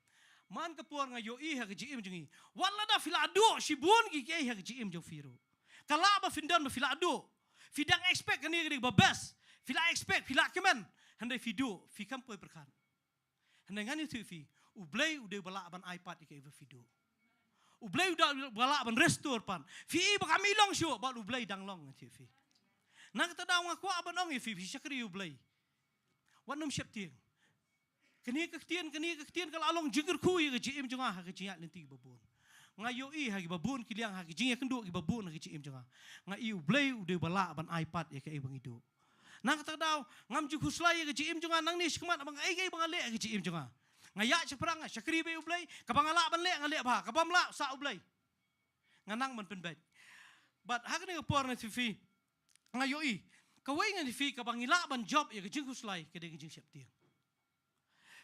Man ka por nga ïohi ha ka jingim jong ngi, wat lada phi la duh shibun ki kiei ha ka jingim jong phi ruh, ka lah ba phin don ba phi la duh. Phi dang expect kane ka dei ba best. Phi la expect, phi la kmen. Hynrei phi duh, phi khlem poi pyrkhat. Hynrei ngan ïathuh ïa phi, U Blei u dei uba lah ban ai pat ïa kaei ba phi duh. U Blei u dei uba lah ban restore pat. Phi i ba kam i long shuh, bad U Blei dang long, ngan ïathuh ïa phi. Na kata ka daw nga kwah ban ong ïa phi, phi shakri U Blei, wat nym sheptieng. Kane ka ktien, kane ka ktien ka la long jingkyrkhu ïa ka jingim jong nga ha ka jingïaid lynti kiba bun. Nga ïohi ha kiba bun ki liang, ha ka jingïakynduh kiba bun ha ka jingim jong nga, nga i U Blei u dei uba lah ban ai pat ïa kaei ba ngi duh. Na kata ka daw ngam ju khuslai ïa ka jingim jong nga nangne shakhmat, ba nga, ei, ei ba nga leh ha ka jingim jong nga. Nga ïaid shaphrang, nga shakri beit U Blei, kaba nga lah ban leh nga leh bha, kaba ym lah sah U Blei. Nga nang ban pynbeit. Bad ha kane ka por, ngan ïathuh ïa phi, nga ïohi, kawei, ngan ïathuh ïa phi, kaba ngi lah ban jop ïa ka jingkhuslai ka dei ka jingsheptieng.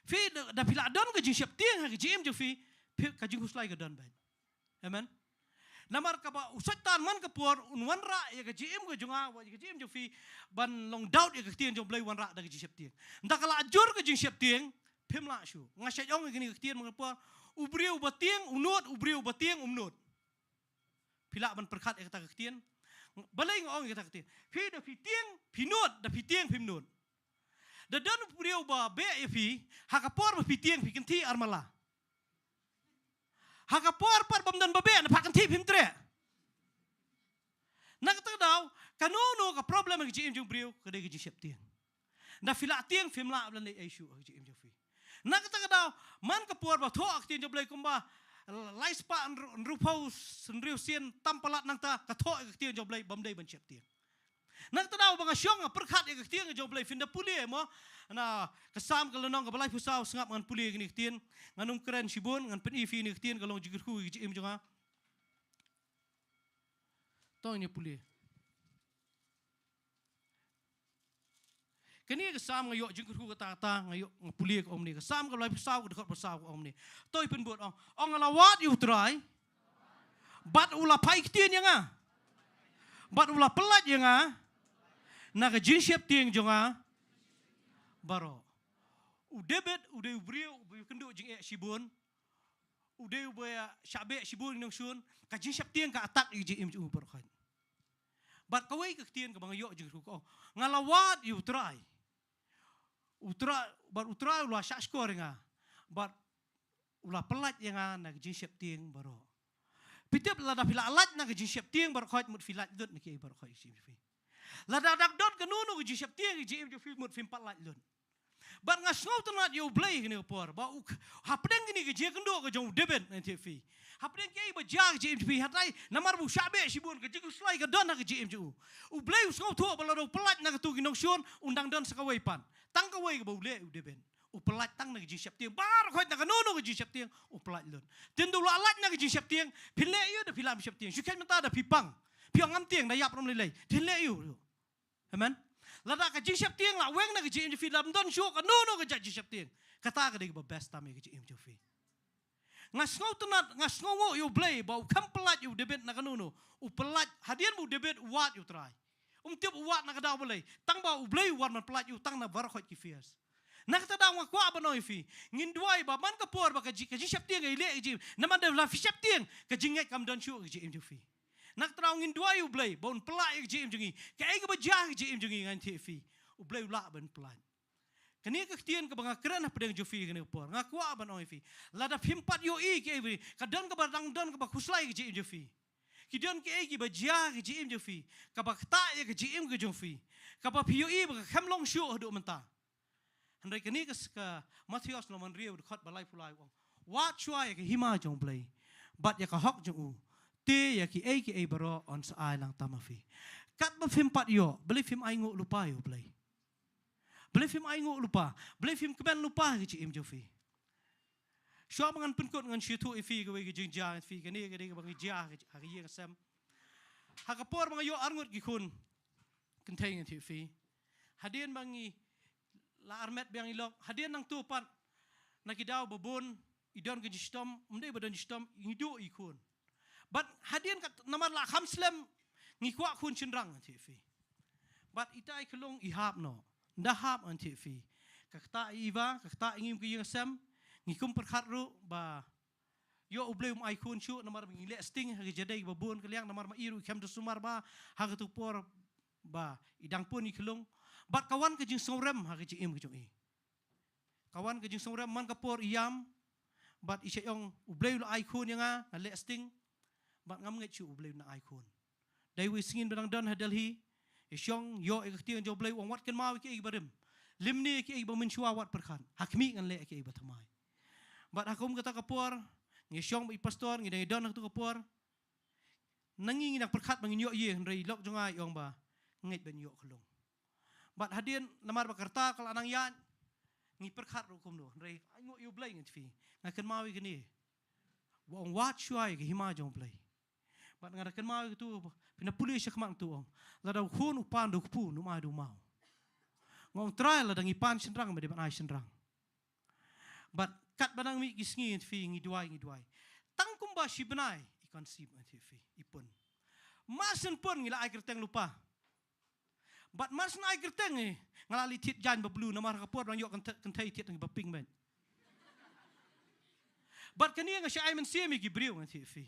Phi da, da phi la don ka jingsheptieng ha ka jingim jong phi, phi, ka jingkhuslai ka don beit. Amen. Namar kaba u Soitan man ka por un wanrah ïa ka jingim ka jong nga, ïa ka jingim jong phi, ban long doubt ïa ka ktien jong U Blei, wanrah da ka jingsheptieng. Ynda ka la jur ka jingsheptieng, phim lah shuh. Nga shait ong ïa kane ka ktien man ka por, u briew ba tieng u nud, u briew ba tieng um nud. Phi lah ban pyrkhat ïa kata ka ktien? Balei nga ong ïa kata ka ktien? Phi da phi tieng phi nud, da phi tieng phim nud. Da don u briew ba beh ïa phi, ha ka por ba phi tieng phi kynthih armala. Ha ka por pat bym don ba beh, na pha kynthih phim treh. Na kata ka daw, kano kano ka problem ha ka jingim jong u briew ka dei ka jingsheptieng. Da phi la tieng phim lah ban leh ei ei shuh ha ka jingim jong phi. Na kata ka daw, man ka por ba thoh ka ktien jong U Blei kumba lai spah hynriew, hynriewphew, hynriew sien tam palat, nangta ka thoh ka ktien jong U Blei bym dei ban sheptieng. Na kata ka daw ba nga shong nga pyrkhat ïa ka ktien jong U Blei, phin da pule mo. Na ka Salm ka lynnong kaba laiphew saw, sngap ngan pule ïa kane ka ktien. Ngan ym kren shibun, ngan pyni ïa phi ïa kane ka ktien, ka long jingkyrkhu ïa ka jingim jong nga. To ngin ïa pule. Kane ka Salm nga ïoh jingkyrkhu kata kata, nga ïoh, nga pule ka ong kumne. Ka Salm kaba laiphew saw, ka dkhot ba saw ka ong kumne. To ngin pynbud, ong, ong nga la wad ïa U Trai bad u la phai ktien ïa nga, bad u la pyllait ïa nga na ka jingsheptieng jong nga baroh. U David u dei u briew uba ïakynduh jingeh shibun. U dei uba ïa shah beh shibun nongshun. Ka jingsheptieng ka attack ïa ka jingim jong u baroh khoit. Bad kawei ka ktien kaba nga ïoh jingkyrkhu ka ong, nga la wad ïa U Trai. U Trai, bad U Trai u la shah shkor ïa nga. Bad u la pyllait ïa nga na ka jingsheptieng baroh. Phi tip, lada phi la lait na ka jingsheptieng baroh khoit, mut phi lait lut na kiei baroh khoit ka jingim jong phi. Lada dang don kano kano ka jingsheptieng ha ka jingim jong phi, mut phim pat lait lut. Bad nga sngewtynnat ïa U Blei kane ka por ba u, hapdeng kane ka jingkynduh ka jong u David, ngan ïathuh ïa phi. Hapdeng kiei ba jia ha ka jingim jong phi, hynrei namar ba u shah beh shibun, ka jingkhuslai ka don ha ka jingim jong u. U Blei u sngewthuh ba lada u pyllait na kito ki nongshun, un dang don sa kawei pat. Tang kawei kaba u leh ïa u David. U pyllait tang na ka jingsheptieng. Baroh khoit na kano kano ka jingsheptieng, u pyllait lut. Te ynda u la lait na ka jingsheptieng, phin leh aïu da phi lam sheptieng? Shu kheit mynta da phi pang. Phi ong ngam tieng, da ïap ram lei lei. Te leh aïu? Amen. Lada ka jingsheptieng la weng na ka jingim jong phi, lam don shuh kano kano ka jait jingsheptieng, kata ka dei kaba best tam ïa ka jingim jong phi. Nga sngewtynnat, nga sngewnguh ïa U Blei ba u khlem pyllait ïa u David na kano kano. U pyllait hadien ba u David u wad ïa U Trai. Um tip u wad na ka daw balei. Tang ba U Blei u wan ban pyllait ïa u tang na baroh khoit ki fears. Na kata daw nga kwah ban ong ïa phi, ngin duwai ba man ka por ba ka ji-, ka jingsheptieng ka ïaleh ha ka jingim, namar lada phi sheptieng, ka jingngeit kam don shuh ha ka jingim jong phi. Na kata daw ngin duwai ïa U Blei ba un pyllait ïa ka jingim jong ngi. Kaei kaba jia ha ka jingim jong ngi, ngan ïathuh ïa phi, U Blei u lah ban pyllait. Kane ka ktien kaba nga kren hapdeng jong phi kane ka por, nga kwah ban ong ïa phi, lada phim pat ïohi kiei ba, ka don kaba dang don kaba khuslai ha ka jingim jong phi. Ki don kiei kiba jia ha ka jingim jong phi, kaba ktah ïa ka jingim ka jong phi, kaba phi ïohi ba ka khlem long shuh haduh mynta. Hynrei kane ka s-, ka Mathaios lynnong hynriew dkhot ba laiphew lai u ong, wad shuwa ïa ka hima jong U Blei bad ïa ka hok jong u, te ïa kiei kiei baroh yn sa ai lang tam ha phi. Katba phim pat ïoh, balei phim ainguh lypa ïa U Blei? Balei phim ainguh lypa? Balei phim kmen lypa ha ka jingim jong phi? Shuwa ba ngan pynkut, ngan shu ïathuh ïa phi kawei ka jingjia, ïa phi kane ka dei kaba ngi jia ha ka, ha ka ïing ha sem. Ha ka por ba nga ïoh arngut ki khun kynthei, ngan ïathuh ïa phi, hadien ba ngi la armet biang i lok, hadien nangta pat na ki daw ba bun i don ka jingshitom, ym dei ba don jingshitom, ngi duh ïa ki khun. Bad hadien kat namar la kham slem, ngi kwah khun shynrang, ngan ïathuh ïa phi. Bad itai i khyllung i hap noh, ynda hap, ngan ïathuh ïa phi, ka ktah ïa i ba, ka ktah ïa ngi kum ka ïing ha sem. Ngi kum pyrkhat ruh ba ïoh U Blei um ai khun shuh, namar ba ngi leh sting ha ka jingïadei ba bun ka liang, namar ma i ruh i khlem da sumar bha ha katu ka por ba i dang pun i khyllung. Bad ka wan ka jingsngewrem ha ka jingim ka jong i. Ka wan ka jingsngewrem man ka por i ïam bad i shait ong, U Blei u la ai khun ïa nga, nga leh sting bad ngam ngeit shuh U Blei un ai khun. Dei wei sngi ba dang don ha Delhi, i shong ïoh ïa ka ktien jong U Blei u ong, wat kynmaw ïa kiei kiba rim, lymne ïa kiei ba mynshuwa, wat pyrkhat, ha khmih ngan leh ïa kiei ba thymmai. Bad ha kum kata ka por, ngi shong bad i pastor, ngi dang ïadon ha katu ka por. Na ngi ngi nang pyrkhat ba ngin ïoh ïing, hynrei i lok jong nga i ong ba ngeit ban ïoh khyllung. Bad hadien namar ba ka rta ka la nang ïaid, ngi pyrkhat ruh kumno, hynrei ainguh ïa U Blei, ngan ïathuh ïa phi. Nga kynmaw ïa kane, u ong, wad shuwa ïa ka hima jong U Blei. Bad nga da kynmaw ïa katu, phi na pule sha khmat, katu ong, lada u khun u pan da u kpu, un ym ai da u maw. Nga ong, Trai, lada ngi pan shynrang, me dei ban ai shynrang. Bad katba nang mih ki sngi, ngan ïathuh ïa phi, ngi duwai, ngi duwai. Tang kumba shi bnai i conceive, ngan ïathuh ïa phi, i pun. Mar syn pun ngi la ai kyrteng lypa. Bad mar syn ai kyrteng, eh, nga la leit thied jaiñ ba blue, namar ha ka por ba dang ïoh kynthei, kynthei thied ngi ba pink beit. Bad kane nga shah ai mynsiem ïa ki briew, ngan ïathuh ïa phi.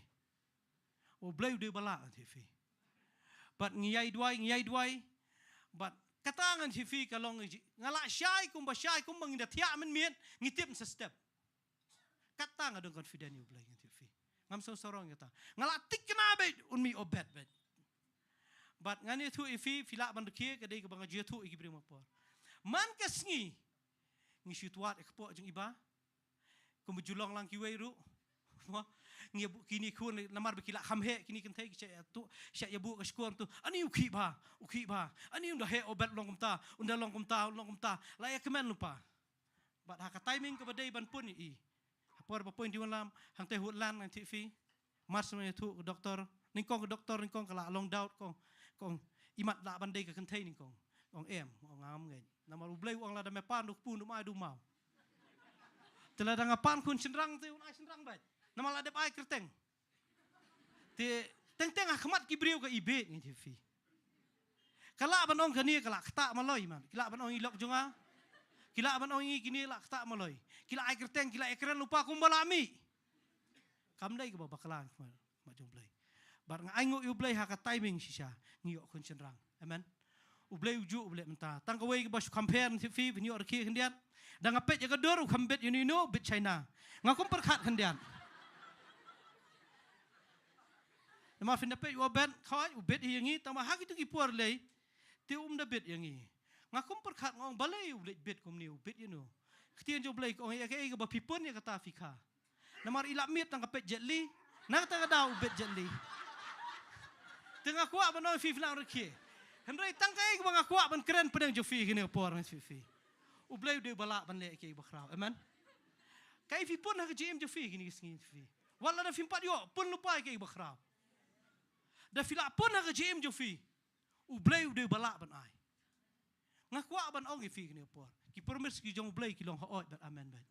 U Blei u dei ba lah, ngan ïathuh ïa phi. Bad ngi ïai duwai, ngi ïai duwai. Bad kata, ngan ïathuh ïa phi, ka long, nga la shai kumba shai, kumba ngi da thiah mynmiet, ngi tip sa step. Kata nga don confident ïa U Blei, ngan ïathuh ïa phi. Ngam sngewsarong ïa kata. Nga la thikna beit un mih Obed beit. Bad ngan ïathuh ïa phi, phi lah ban rkhie, ka dei kaba nga ju ïathuh ïa ki briew ma por. Man ka sngi ngi shu tuat ïa ka kpoh jong i ba. Kumba ju long lang kiwei ruh. Mo, ngi ïa buh kine khun namar ba ki la kham heh kine kynthei, ki shah ïa tu, shah ïa buh ka shkor tu. Ani u khih bha, u khih bha. Ani un da heh Obed long kumta, un da long kumta, un long kumta. La ïa kmen lypa. Bad ha ka timing kaba dei ban pun ïa i, ha por ba pun i wan lam, hangtei Woodland, ngan ïathuh ïa phi. Mar shu ïathuh ka doktor, nyngkong ka doktor, nyngkong ka la long doubt, kong, kong, i mat lah ban dei ka kynthei nyngkong. Kong em, kong ngam ngeit. Namar U Blei u ong lada me pan da u kpu, un ym ai da u maw. Te lada nga pan khun shynrang te un ai shynrang beit. Namar la dep ai kyrteng. Te teng teng ha khmat ki briew ka i beit, ngan ïathuh ïa phi. Ka lah ban ong kane ka la ktah maloi man. Ki lah ban ong i lok jong nga. Ki lah ban ong i kine la ktah maloi. Ki la ai kyrteng, ki la ïakren lypa kumba la mih. Kam dei kaba bakla, khmat jong U Blei. Bad nga ainguh ïa U Blei ha ka timing shisha ngi ïoh khun shynrang. Amen. U Blei u ju U Blei mynta. Tang kawei kaba shu compare na phi, phin ïoh rkhie khyndiat. Da nga peit ïa ka dur u kham bit ïa ino, bit China. Nga kum pyrkhat khyndiat. Namar phin da peit u bit khoi, u bit ïa ngi, tang ba ha kitu ki por lei. Te um da bit ïa ngi. Nga kum pyrkhat nga ong balei u leit bit kumne, u bit ïa no. Ktien jong U Blei ka ong ïa kaei kaba phi pun ïa kata phi kha. Namar i lah miet tang ka peit Jet Li. Na kata ka daw u bit Jet Li. Te nga kwah ban ong phi phi nang rkhie. Hynrei tang kaei kaba nga kwah ban kren pdeng jong phi kine ka por ngan phi phi. U Blei u dei ba lah ban leh kaei ba khraw. Amen. Kaei phi pun ha ka jingim jong phi kine ki sngi phi. Wat la da phim pat ïoh pun lypa ïa kaei ba khraw. Da phi lah pun ha ka jingim jong phi. U Blei u dei ba lah ban ai. Nga kwah ban ong ïa phi kane ka por. Ki promise ki jong U Blei ki long hooid bad amen bad.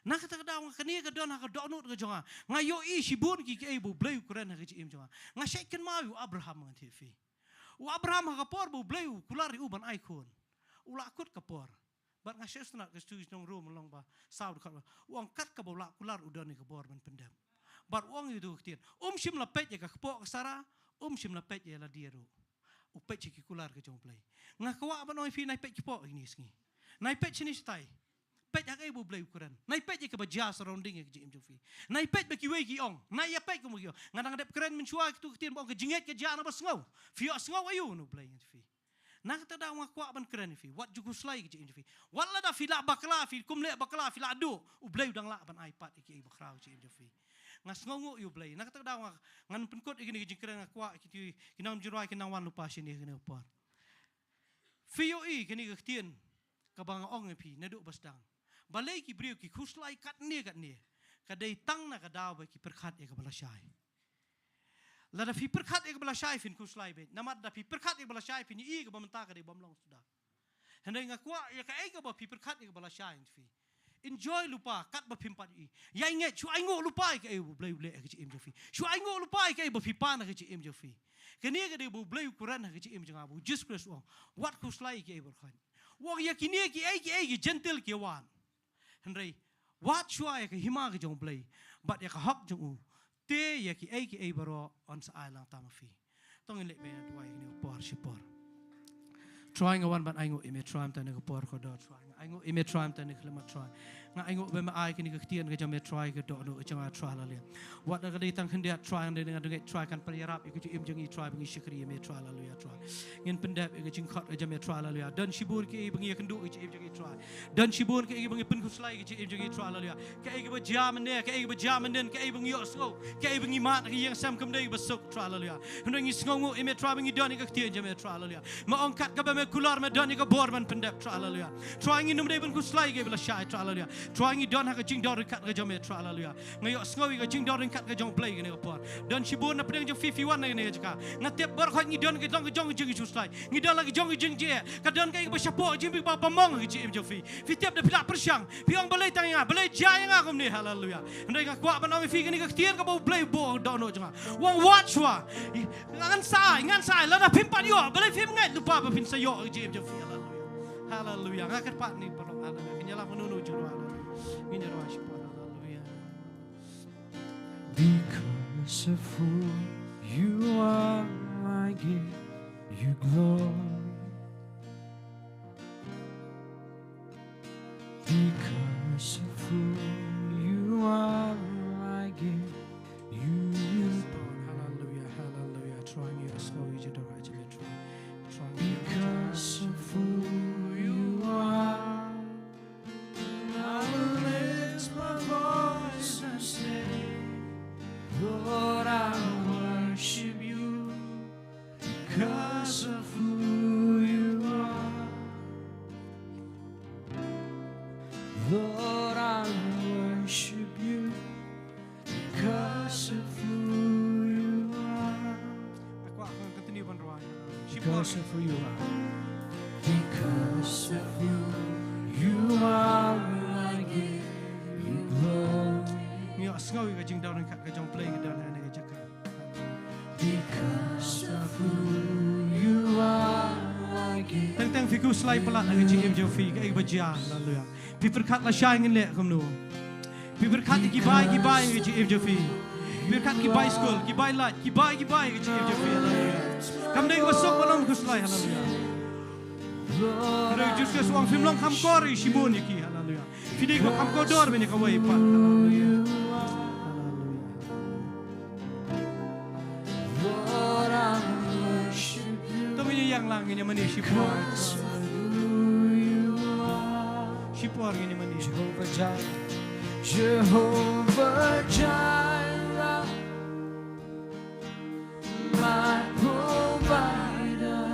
Na kata ka daw nga kane ka don ha ka dohnud ka jong nga. Nga ïohi shibun ki kaei ba U Blei u kren ha ka jingim jong nga. Nga shait kynmaw ïa u Abraham ngan ïathuh ïa phi. U Abraham ha ka por ba U Blei u kular ïa u ban ai khun. U la kut ka por. Bad nga sngewtynnat ka stu jong Rom long ba saw dkhot ba. U ong kat kaba u la kular u don ïa ka bor ban pyndep. Bad u ong ïa u ktien. Um shym la peit ïa ka kpoh ka Sara, um shym la peit ïa lade ruh. U peit ïa ki kular ka jong U Blei. Nga kwah ban ong ïa phi nai peit kpoh ïa kine sngi. Nai peit shane shatai. Peit ha kaei ba U Blei u kren. Nai peit ïa kaba jia surrounding ïa ka jingim jong phi. Nai peit ba kiwei ki ong. Nai ïa peit kumba ki ong. Nga dang dep kren mynshuwa ïa kitu ktien ba ong ka jingngeit ka jia na ba sngew. Phi ïohsngew aïu na U Blei ngan ïathuh ïa phi. Na kata ka daw nga kwah ban kren ïa phi. Wat ju khuslai ka jingim jong phi. Wat lada phi la bakla, phi kum leh bakla, phi la duh. U Blei u dang lah ban ai pat ïa kiei ba khraw ka jingim jong phi. Nga sngewnguh ïa U Blei. Na kata ka daw nga, ngan pynkut ïa kine ki jingkren nga kwah ïa ki, ki nongïalam jingrwai ki nang wan lypa shane kine ki por. Phi ïohi kine ki ktien kaba nga ong ïa phi naduh ba sdang. Balei ki briew ki khuslai katne katne. Ka dei tang na ka daw ba ki pyrkhat ïa kaba lashai. Lada phi pyrkhat ïa kaba lashai phin khuslai beit. Namar da phi pyrkhat ïa kaba lashai phin ïohi kaba mynta ka dei bym long suda. Hynrei nga kwah ïa kaei kaba phi pyrkhat ïa kaba lashai phi enjoy lypa katba phim pat ïohi. Ïa ngeit shu ainguh lypa ïa kaei ba U Blei u leh ha ka jingim jong phi. Shu ainguh lypa ïa kaei ba phi pan ha ka jingim jong phi. Kane ka dei ba U Blei u kren ha ka jingim jong nga ba u Jisu Khrist u ong. Wat khuslai ïa kaei ba khraw. U ong ïa kine kiei kiei ki Jentil ki wan. Hynrei wat shuwa ïa ka hima ka jong U Blei bad ïa ka hok jong u. Te ïa kiei kiei baroh yn sa ai lang tam ha phi. To ngin leh beit na duwai kane ka por shi por. Trai nga wan ban ainguh ïa me Trai mynta kane ka por ka dor Trai. Nga ainguh ïa me Trai mynta kane ka khyllipmat Trai. Nga ainguh ba me ai kane ka ktien ka jong me Trai ka dohnud ka jong nga Trai haleluya. Wat la ka dei tang khyndiat Trai, nga dei nga dei Trai kan pynïarap ïa ka jingim jong ngi Trai ba ngi shakri ïa me Trai haleluya Trai. Ngin pyndep ïa ka jingkhot ka jong me Trai haleluya. Don shibun kiei ba ngi ïakynduh ïa ka jingim jong ngi Trai. Don shibun kiei ba ngi pynkhuslai ïa ka jingim jong ngi Trai haleluya. Kaei kaba jia mynne, kaei kaba jia myndien, kaei ba ngi ïohsngew, kaei ba ngi mad ha ka ïing sem kam dei ba suk Trai haleluya. Hynrei ngi sngewnguh ïa me Trai ba ngi don ïa ka ktien jong me Trai haleluya. Me ong kat kaba me kular me don ïa ka bor ban pyndep Trai haleluya. Trai ngin ym dei ban khuslai ïa kaei ba lashai Trai haleluya. Trai ngi don ha ka jingdon ryngkat ka jong me Trai haleluya. Nga ïohsngew ïa ka jingdon ryngkat ka jong U Blei kane ka por. Don shibun na pdeng jong phi phi wan na kane ka jaka. Nga tip baroh ngi don ka jong ka jong ka jingkhuslai. Ngi don la ka jong ka jingjied. Ka don kaei kaba shapoh jingbieit ba pamong ka jingim jong phi. Phi tip da phi la pyrshang. Phi ong balei tang ïa nga, balei jia ïa nga kumne haleluya. Hynrei nga kwah ban ong ïa phi kane ka ktien kaba U Blei u buh dohnud jong nga. U ong wat shuwa. Ngan sa ai, ngan sa ai, lada phim pat ïoh, balei phim ngeit lypa ba phin sa ïoh ka jingim jong phi haleluya. Haleluya. Nga kyrpad ïa phi baroh haleluya. Ngin ïalap kano kano jingduwai haleluya. Ngin ïa duwai shipor haleluya. Because of who you are, I give you glory. Because of who you are, I give you haleluya, haleluya. Trai ngi ïohsngew ïa ka jingdon ryngkat jong me Trai. Trai ngi ïohsngew. Because of who you are, I will lift my voice and say, Lord, I worship you because of who you are. Lord, I worship you because of who you are. Nga kwah ka continue ban rwai. Because of who you are. Because of who you are, I give you glory. Ngi ïohsngew ïa ka jingdon ryngkat ka jong U Blei ka don ha kane ka jaka. Because of who you are, I give. Teng teng phi khuslai palat ha ka jingim jong phi kaei kaba jia haleluya. Phi pyrkhat lashai ngin leh kumno. Phi pyrkhat ïa ki bai ki bai ha ka jingim jong phi. Pyrkhat ki bai skul, ki bai lait, ki bai, ki bai ka jingim jong phi, haleluya. Kam dei kaba suk ban ym khuslai, haleluya. Hynrei Jisu Khrist u ong phim long kham kor ïa shibun ïa ki, haleluya. Phi dei kaba kham kordor ban ïa kawei pat, haleluya. Haleluya. To ngin ïa ïeng lang, ngin ïa mane shipor. Shipor ngin ïa mane. Jehovah Jireh, Jehovah Jireh, my provider.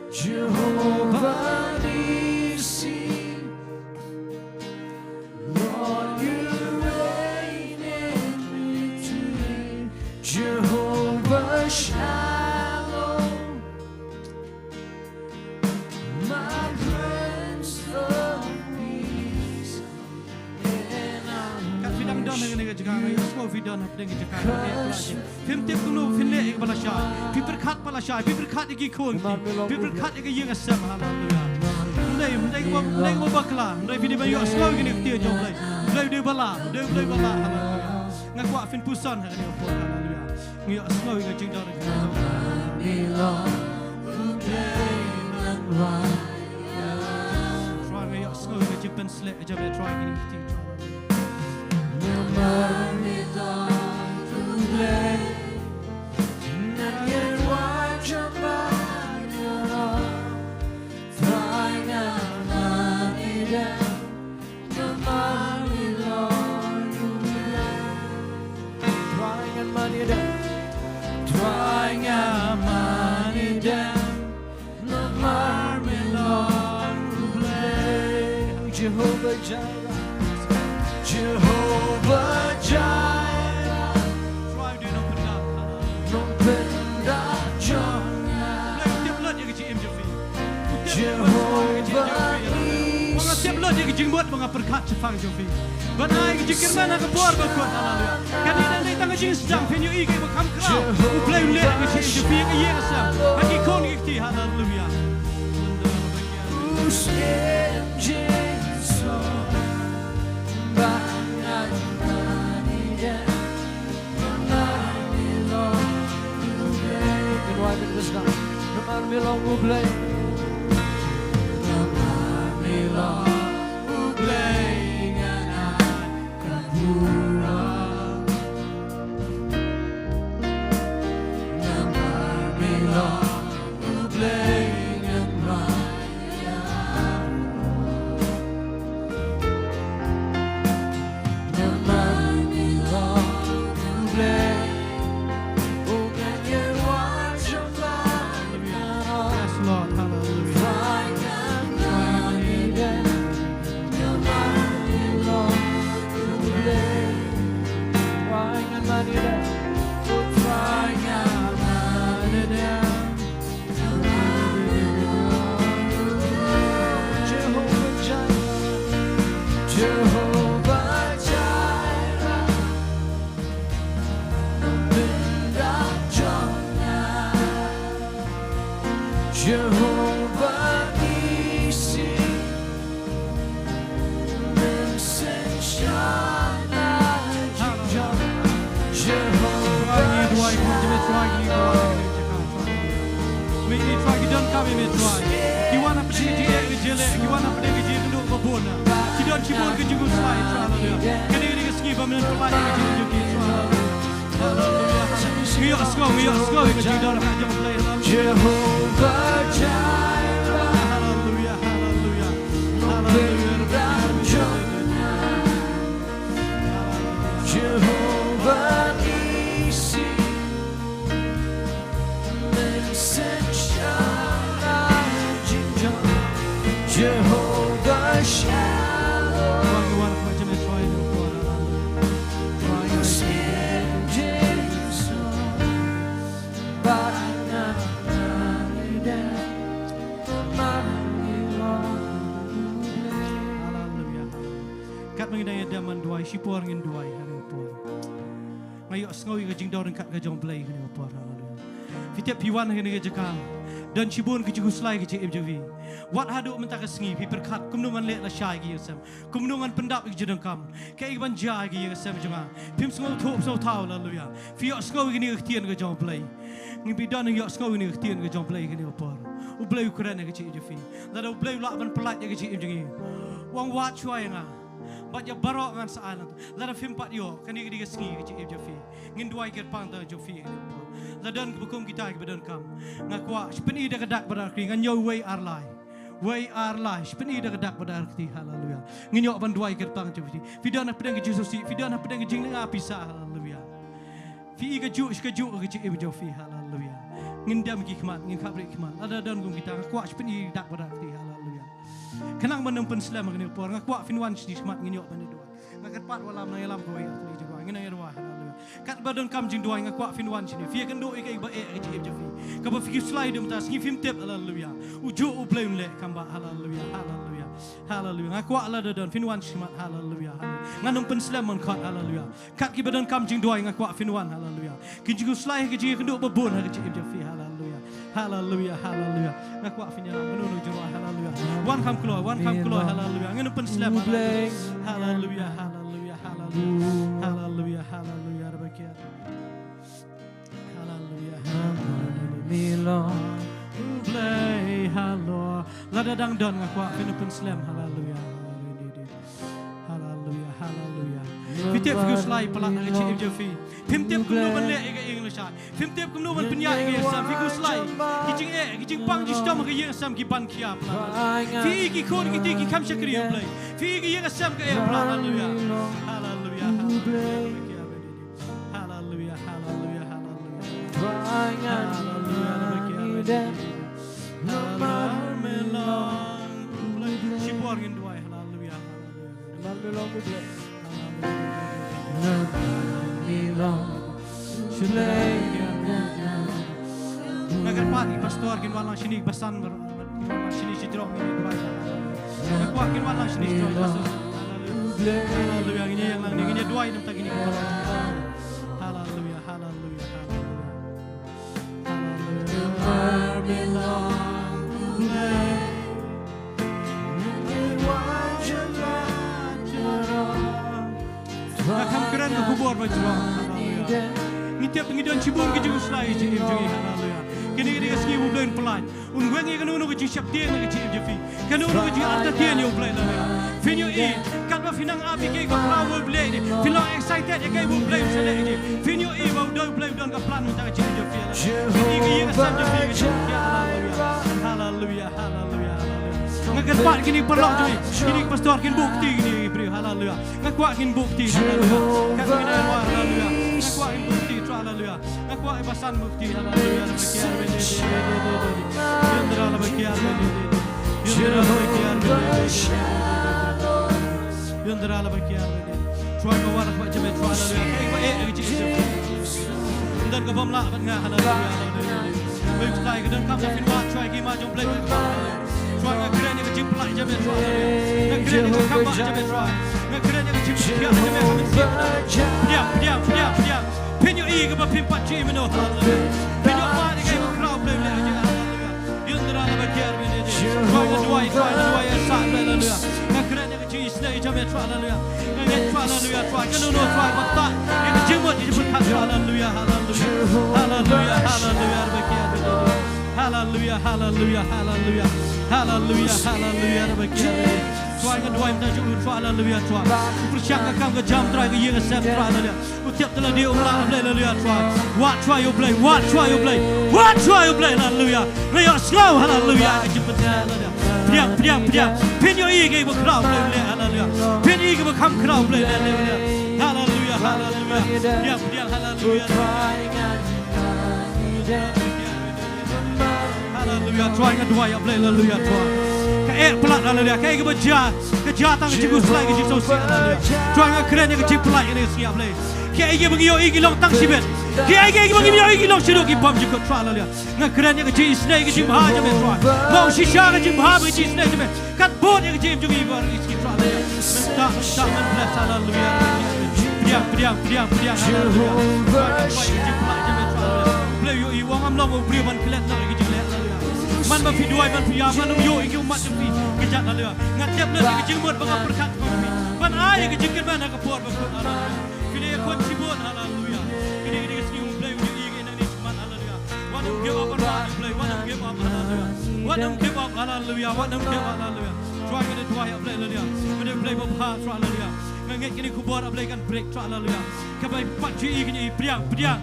Jehovah Nissi, Lord, you reign in victory. Jehovah Shalom, my Prince of Peace. Kat phi dang don ha kane ka jaka, nga ïohsngew phi don ha kane ka jaka. Phim tip kumno phin leh ïa kaba lashai. Phi pyrkhat ba lashai, phi pyrkhat ïa ki khun ki, phi pyrkhat ïa ka ïing ka sem, haleluya. Ym dei, ym dei kaba, ym dei kaba bakla, ym dei, phi dei ban ïohsngew ïa kane ka ktien jong U Blei. U Blei u dei ba lah, U Blei u dei ba lah, haleluya. Nga kwah phin puson ha kane ka por, haleluya. Nga ïohsngew ïa ka jingdon. Trai, nga ïohsngew ïa ka jingpynsleh jong me, Trai, ha kine ki kti, Trai. Trai ngan mane dem. Trai ngan mane dem. Namar me long U Blei. Jehovah Jireh, Jehovah Jireh. Trai, u dei nongpyndap. Nongpyndap jong nga. Blei, u tip lut ïa ka jingim jong phi. U tip lut ïa ka jingim jong phi. Jehovah Nissi. Ba nga tip lut ïa ka jingmut ba nga pyrkhat shaphang jong phi. Ban ai ka jingkyrmen ha ka por ba kut, haleluya. Kane dang dei tang ka jingsdang, phin ïohi kaei ba kham khraw. U Blei u leh ha ka jingim jong phi, ha ka ïing ka sem, ha ki khun ki kti, haleluya. Namar me long U Blei. Namar me long U Blei ngan ai ka burom. Namar me long U Blei ngan rai ïa. Namar me long U Blei. Yes, Lord. Hallelujah. Jehovah Jireh, Jehovah Jireh, Jehovah Nissi, Jehovah Jireh. Ki wan hapdeng ka jingeh ka jingeh, ki wan hapdeng ka jingeh ka bun. Ki don shibun ka jingkhuslai, haleluya. Kane ka dei ka sngi ba men pynlait ka jingeh jong ki, haleluya. Haleluya. Ngi ïohsngew, ngi ïohsngew ka jingdon ka jong U Blei, haleluya. Jehovah Jireh. Haleluya, haleluya. Haleluya. Jehovah Nissi. Jehovah Shalom. Haleluya. Katba ngin ïa dem ban duwai, shipor ngin duwai ha kane ka por. Nga ïohsngew ïa ka jingdon ryngkat ka jong U Blei ha kane ka por, haleluya. Phi tip phi wan ha kane ka jaka, don shibun ki jingkhuslai ki jingim jong phi. Wat haduh mynta ka sngi phi pyrkhat kumno ngan leh lashai ïa ka ïing ka sem, kumno ngan pyndap ïa ka jingdonkam, kaei ban jia ïa ka ïing ka sem jong nga. Phim sngewthuh sngewthaw, haleluya. Phi ïohsngew ïa kane ka ktien ka jong U Blei. Ngi phi don ïohsngew ïa kane ka ktien ka jong U Blei kane ka por. U Blei u kren ïa ka jingim jong phi. Lada U Blei u lah ban pyllait ïa ka jingim jong ngi, u ong, wad shuwa ïa nga bad ïa baroh ngan sa ai lang. Lada phim pat ïoh, kane ka dei ka sngi ka jingim jong phi. Ngin duwai kyrpang tang jong phi kane ka por. Lada don kiba kum kita kiba donkam, nga kwah shu pyni da ka dak bad da ka kti, ngan ïoh wei ar lai. Wei ar lai, shu pyni da ka dak bad da ka kti, haleluya. Ngin ïoh ban duwai kyrpang jong phi. Phi don hapdeng ka jingsngewsih, phi don hapdeng ka jinglynga pisa, haleluya. Phi i kajuh shi kajuh ka jingim jong phi, haleluya. Ngin dem ki khmat, ngin khapbriew ki khmat. Lada don kum kita, nga kwah shu pyni da ka dak bad da ka kti, haleluya. Khnang ban ym pynslem ha kane ka por, nga kwah phin wan shane shakhmat, ngin ïoh ban ïa duwai. Nga kyrpad, wallam nang ïalam kawei, artylli jingduwai, ngin nang ïa duwai, haleluya. Katba donkam jingduwai, nga kwah phin wan shane. Phi ïakynduh ïa kaei ba eh ha ka jingim jong phi, kaba phi kiew slai, dum ta sngi phim tip, haleluya. U juh U Blei un leh kam ba, haleluya, haleluya, haleluya. Nga kwah lada don, phin wan shakhmat, haleluya, haleluya. Ngan ym pynslem man khot, haleluya. Kat kiba donkam jingduwai, nga kwah phin wan, haleluya. Kin jingkhuslai ha ka jingïakynduh babun ha ka jingim jong phi, haleluya. Haleluya, haleluya. Nga kwah phin ïalam, kano kano jingduwai, haleluya. Wan kham kloi, wan kham kloi, haleluya. Ngin ym pynslem, haleluya. Haleluya, haleluya, haleluya. Haleluya, haleluya, haleluya. Haleluya, haleluya. U Blei halor. Lada dang don, nga kwah phin ym pynslem, haleluya. Haleluya, haleluya. Phi tip phi kiew slai palat ha ka jingim jong phi. Phim tip kumno ban leh ïa ka ïing lashai. Phim tip kumno ban pynïaid ïa ka ïing ka sem. Phi kiew slai ki jingeh, ki jingpang jingshitom ha ka ïing ka sem ki ban khia palat. Phi i ki khun ki kti ki kham shakri, U Blei. Phi i ka ïing ka sem ka eh palat, haleluya. Haleluya, haleluya. Haleluya, haleluya, haleluya. Haleluya, haleluya. Shipor ngin duwai, haleluya, haleluya. Nga kyrpad ïa ki pastor kin wan lang shane, basan bar, kin wan lang shane shi jrong ngin duwai. Nga kwah kin wan lang shane shi jrong, pastor. Haleluya, ngin ïa lang, ngin ïa duwai namar kine ki pastor. Haleluya, haleluya, haleluya. Nga kham kren ka khubor ba jrong. Ngi tip ngi don shibun ki jingkhuslai ha ka jingim jong ngi, haleluya. Kine ki dei ki sngi ba U Blei un pyllait. Un weng ïa kano kano ka jingsheptieng na ka jingim jong phi. Kano kano ka jingartatien ïa U Blei, haleluya. Phin ïohi katba phi nang ap ïa kaei ba khraw ba U Blei, phin long excited ïa kaei ba U Blei un sa leh ïa phi. Phin ïohi ba U dei U Blei u don ka plan mynta ka jingim jong phi, haleluya. Phin ïohi ka ïing ka sem jong phi ka jingim jong phi, haleluya. Haleluya, haleluya, haleluya. Nga kyrpad kine ki paralok jong ngi, kine ki pastor kin buh kti kine ki briew, haleluya. Nga kwah kin buh kti, haleluya. Katba ngi dang ïa duwai, haleluya. Nga kwah kin buh kti, Trai, haleluya. Nga kwah ïa basan buh kti, haleluya. Yundra la bakiar bene. Yundra la bakiar bene. Yundra la bakiar bene. Trai, nga wan ha khmat jong me, Trai, haleluya. Kaei ba eh ha ka jingim jong phi. Ym don kaba ym lah bad nga, haleluya, haleluya. Wei u Trai, ka donkam ba phin wad, Trai, ki ma jong U Blei. Trai, nga kren ïa ka jingpyllait jong me, Trai. Nga kren ïa ka jingkam jong me, Trai. Nga kren ïa ka jingpyllait jong me, Trai. Pdiang, pdiang, pdiang, pdiang. Phin ïohi kaba phim pat ju im noh, haleluya. Phin ïohi ba dei kaei ba khraw Blei leh ïa ngi, haleluya. Yundra la bakiar bene. Trai, nga duwai, Trai, nga duwai ïa sa Blei, haleluya. Nga kren ïa ka jingisynei jong me, Trai, haleluya. Nga ngeit, Trai, haleluya, Trai. Kano kano, Trai, ba ktah ïa ka jingmut, ïa ka jingpyrkhat, Trai, haleluya, haleluya. Haleluya, haleluya, la bakiar bene. Haleluya, haleluya, haleluya. Haleluya, haleluya, la bakiar bene. Trai, nga duwai mynta jong u, Trai, haleluya, Trai. U pyrshang ka kam ka jam, Trai, ka ïing ka sem, Trai, haleluya. U tip te lade um lah, haleluya, Trai. Wad, Trai, ïa U Blei, wad, Trai, ïa U Blei. Wad, Trai, ïa U Blei, haleluya. Nga ïohsngew, haleluya, ka jingpynshlur, haleluya. Pdiang, pdiang, pdiang, pdiang. Phin ïohi kaei ba khraw Blei leh, haleluya. Phin ïohi kaba kham khraw Blei leh, haleluya. Haleluya, haleluya. Pdiang, pdiang, haleluya. Haleluya, Trai, nga duwai ïa Blei, haleluya, Trai. Kaei palat, haleluya, kaei kaba jia, ka jia tang ka jingkhuslai, ka jingsngewsih, haleluya. Trai, nga kren ïa ka jingpyllait ïa kane ka sngi, Blei. Kaei kaba ngi ïohi ki long tang shibit. Kaei, kaei kaba ngi ïohi ki long shaduh ki bym jukut, Trai, haleluya. Nga kren ïa ka jingisynei, ka jingbha jong me, Trai. Ba u shisha ka jingbha, ka jingisynei jong me. Kat bud ïa ka jingim jong ngi baroh ki sngi, Trai, haleluya. Mynta, mynta, men bless, haleluya. Pdiang, pdiang, pdiang, pdiang, haleluya. Trai, ka jingpyllait jong me, Trai, haleluya. Blei, ïohi u ong ngam long u briew ban klet noh ïa ka jingleh, haleluya. Man ba phi duwai, man phi ïa, man ym ïoh ïa ki ummat jong phi. Ka jingeh, haleluya. Nga tep na ka jingmut ba nga pyrkhat jong phi. Ban ai ka jingkyrmen ha ka por ba kut, haleluya. Phi la ïakhun shibun, haleluya. Kine, kine ki sngi U Blei u ïohi ïa ngi na kine ki khmat, haleluya. Wat nym give up, haleluya. Wat nym give up, haleluya. Wat nym give up, haleluya. Wat nym give up, haleluya. Trai, ngi duwai, U Blei, haleluya. Kine U Blei ba bha, trai, haleluya. Nga ngeit kine ki khubor U Blei kan break, trai, haleluya. Kaba pat ju ïohi kine, pdiang, pdiang.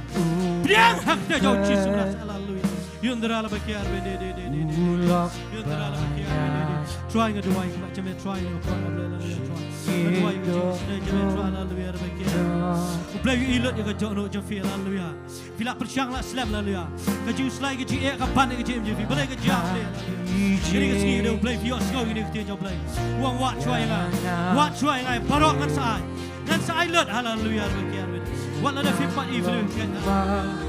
Pdiang ha ka kyrteng jong U Jisu Khrist, haleluya. Ïa u ndra la ba kiar, bede, de, de, de, de. Ïa u ndra la ba kiar, bede, de. Trai, nga duwai, nga jam, trai, nga khot, haleluya, trai. Nga duwai, nga jam, jam, trai, haleluya, ba kiar. U Blei u ïohi lut ïa ka jong no jong phi, haleluya. Phi la pyrshang la slem, haleluya. Ka jingslai, ka jingeh, ka ban, ka jingim jong phi. Balei ka jia, haleluya. Kine ki sngi U Blei phi ïohsngew ïa kine ki ktien jong U Blei. U ong, wat shuwa ïa nga. Wat shuwa ïa nga. Baroh ngan sa ai. Ngan sa ai lut, haleluya, ba kiar, bede. Wat la da phi pat i, haleluya.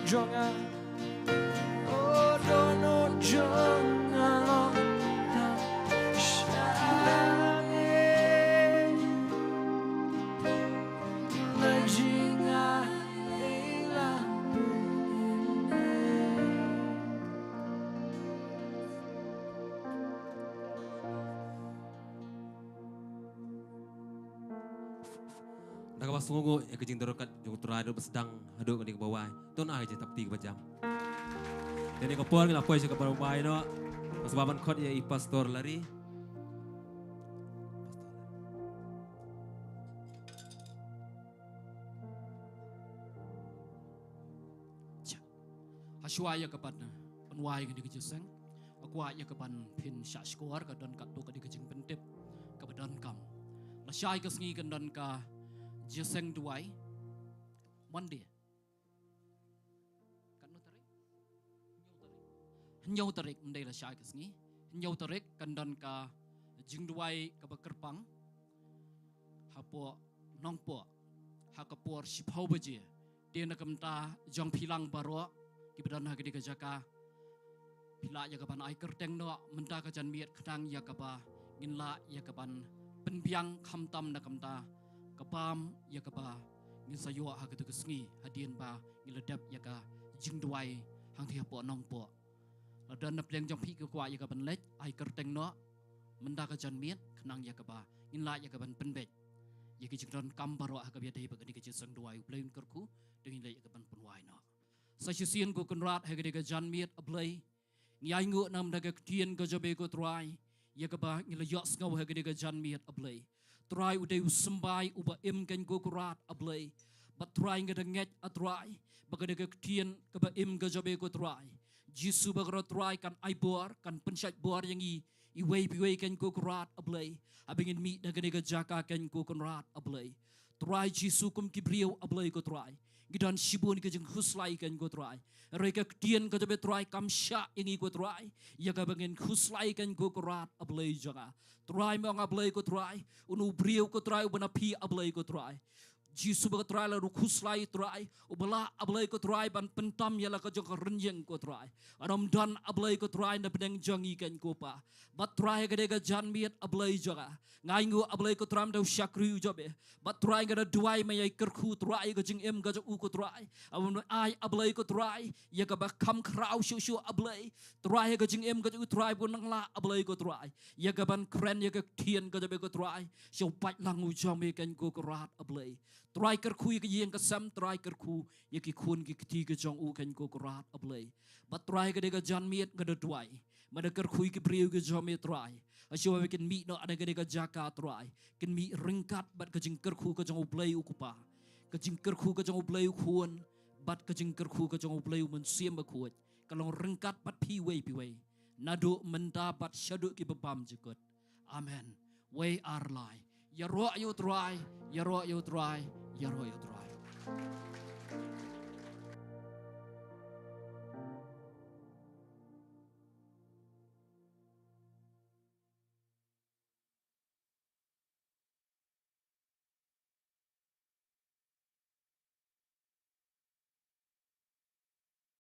jong nga. Oh, dohnud jong nga long tang sha me. La jingaiei la mynne. Da kaba sngewnguh ïa ka jingdon ryngkat jong U Trai, haduh ba sdang haduh kane kaba wai, to ai ka jingtapti kaba jam. Ïa kane ka por ngi la poi sha kaba wai noh. Nga sngewbha ban khot ïa i Pastor Larry. Sha, hashwa ïa kaban pynwai kane ka jingïaseng, nga kwah ïa kaban pynshah shkor, ka don katto katne ka jingpyntip kaba donkam. Lashai ka sngi kan don ka jingïaseng duwai. Monday. Katno tarik? Hynñiew tarik, ym dei lashai ka sngi. Hynñiew tarik kan don ka jingduwai kaba kyrpang hapoh Nongpoh ha ka por shiphew baje. Te na ka bynta jong phi lang baroh kiba don ha kane ka jaka, phi lah ïa kaban ai kyrteng noh mynta ka janmiet khnang ïa kaba ngin lah ïa kaban pynbiang, khamtam na ka bynta ka bam ïa kaba ngin sa ïoh ha katu ka sngi hadien ba ngi la dep ïa ka jingduwai hangtei hapoh Nongpoh. Lada na pdeng jong phi ki kwah ïa kaban leit, ai kyrteng noh mynta ka janmiet khnang ïa kaba ngin lah ïa kaban pynbeit ïa ki jingdonkam baroh ha kaba ïadei bad kane ka jingïaseng duwai. U Blei un kyrkhu, to ngin leit ïa kaban pynwai noh. Sa shisien ko Kynrad, ha kane ka janmiet, A Blei, ngi ainguh namar ka ktien ka jong me ko Trai, ïa kaba ngi la ïohsngew ha kane ka janmiet, A Blei. Trai, u dei u symbai uba im kein ko Kynrad, A Blei. Bad Trai, nga da ngeit, A Trai, ba kane ka ktien kaba im ka jong me ko Trai, Jisu baroh Trai, kan ai bor, kan pynshait bor ïa ngi iwei pa iwei kein ko Kynrad, A Blei, haba ngin mih na kane ka jaka kein ko Kynrad, A Blei. Trai Jisu, kum ki briew, A Blei ko Trai, ngi don shibun ki jingkhuslai kein ko Trai. Hynrei ka ktien ka jong me Trai kam shah ïa ngi ko Trai ïa kaba ngin khuslai kein ko Kynrad, A Blei jong nga. Trai, me ong, A Blei ko Trai, uno u briew ko Trai uba na phi, A Blei ko Trai, Jisu ba ko Trai, lada u khuslai Trai, uba lah, A Blei ko Trai, ban pyntam ïa la ka jong ka rynïeng ko Trai. Ym don, A Blei ko Trai, na pdeng jong ngi kein ko Pa. Bad Trai, ha kane ka janmiet, A Blei jong nga, nga ainguh, A Blei ko Trai, me dei u shakri u jong me. Bad Trai, nga da duwai me ïai kyrkhu Trai ïa ka jingim ka jong u ko Trai, haba un ai, A Blei ko Trai, ïa kaba kham khraw shuh shuh, A Blei. Trai, ha ka jingim ka jong u Trai, ba un nang lah, A Blei ko Trai, ïa kaban kren ïa ka ktien ka jong me ko Trai sha u paidlang u jong me kein ko Kynrad, A Blei. Trai, kyrkhu ïa ka ïing ka sem, Trai, kyrkhu ïa ki khun ki kti ka jong u kein ko Kynrad, A Blei. Bad Trai, ha kane ka janmiet nga da duwai me da kyrkhu ïa ki briew ki jong me Trai, ha shuwa ba kin mih noh na kane ka jaka Trai, kin mih ryngkat bad ka jingkyrkhu ka jong U Blei u Kpa, ka jingkyrkhu ka jong U Blei u Khun, bad ka jingkyrkhu ka jong U Blei u Mynsiem Bakhuid, ka long ryngkat bad phi iwei pa iwei, naduh mynta bad shaduh kiba bymjukut. Amen. Wei ar lai. Ïaroh ïa u Trai, ïaroh ïa u Trai, ïaroh ïa u Trai.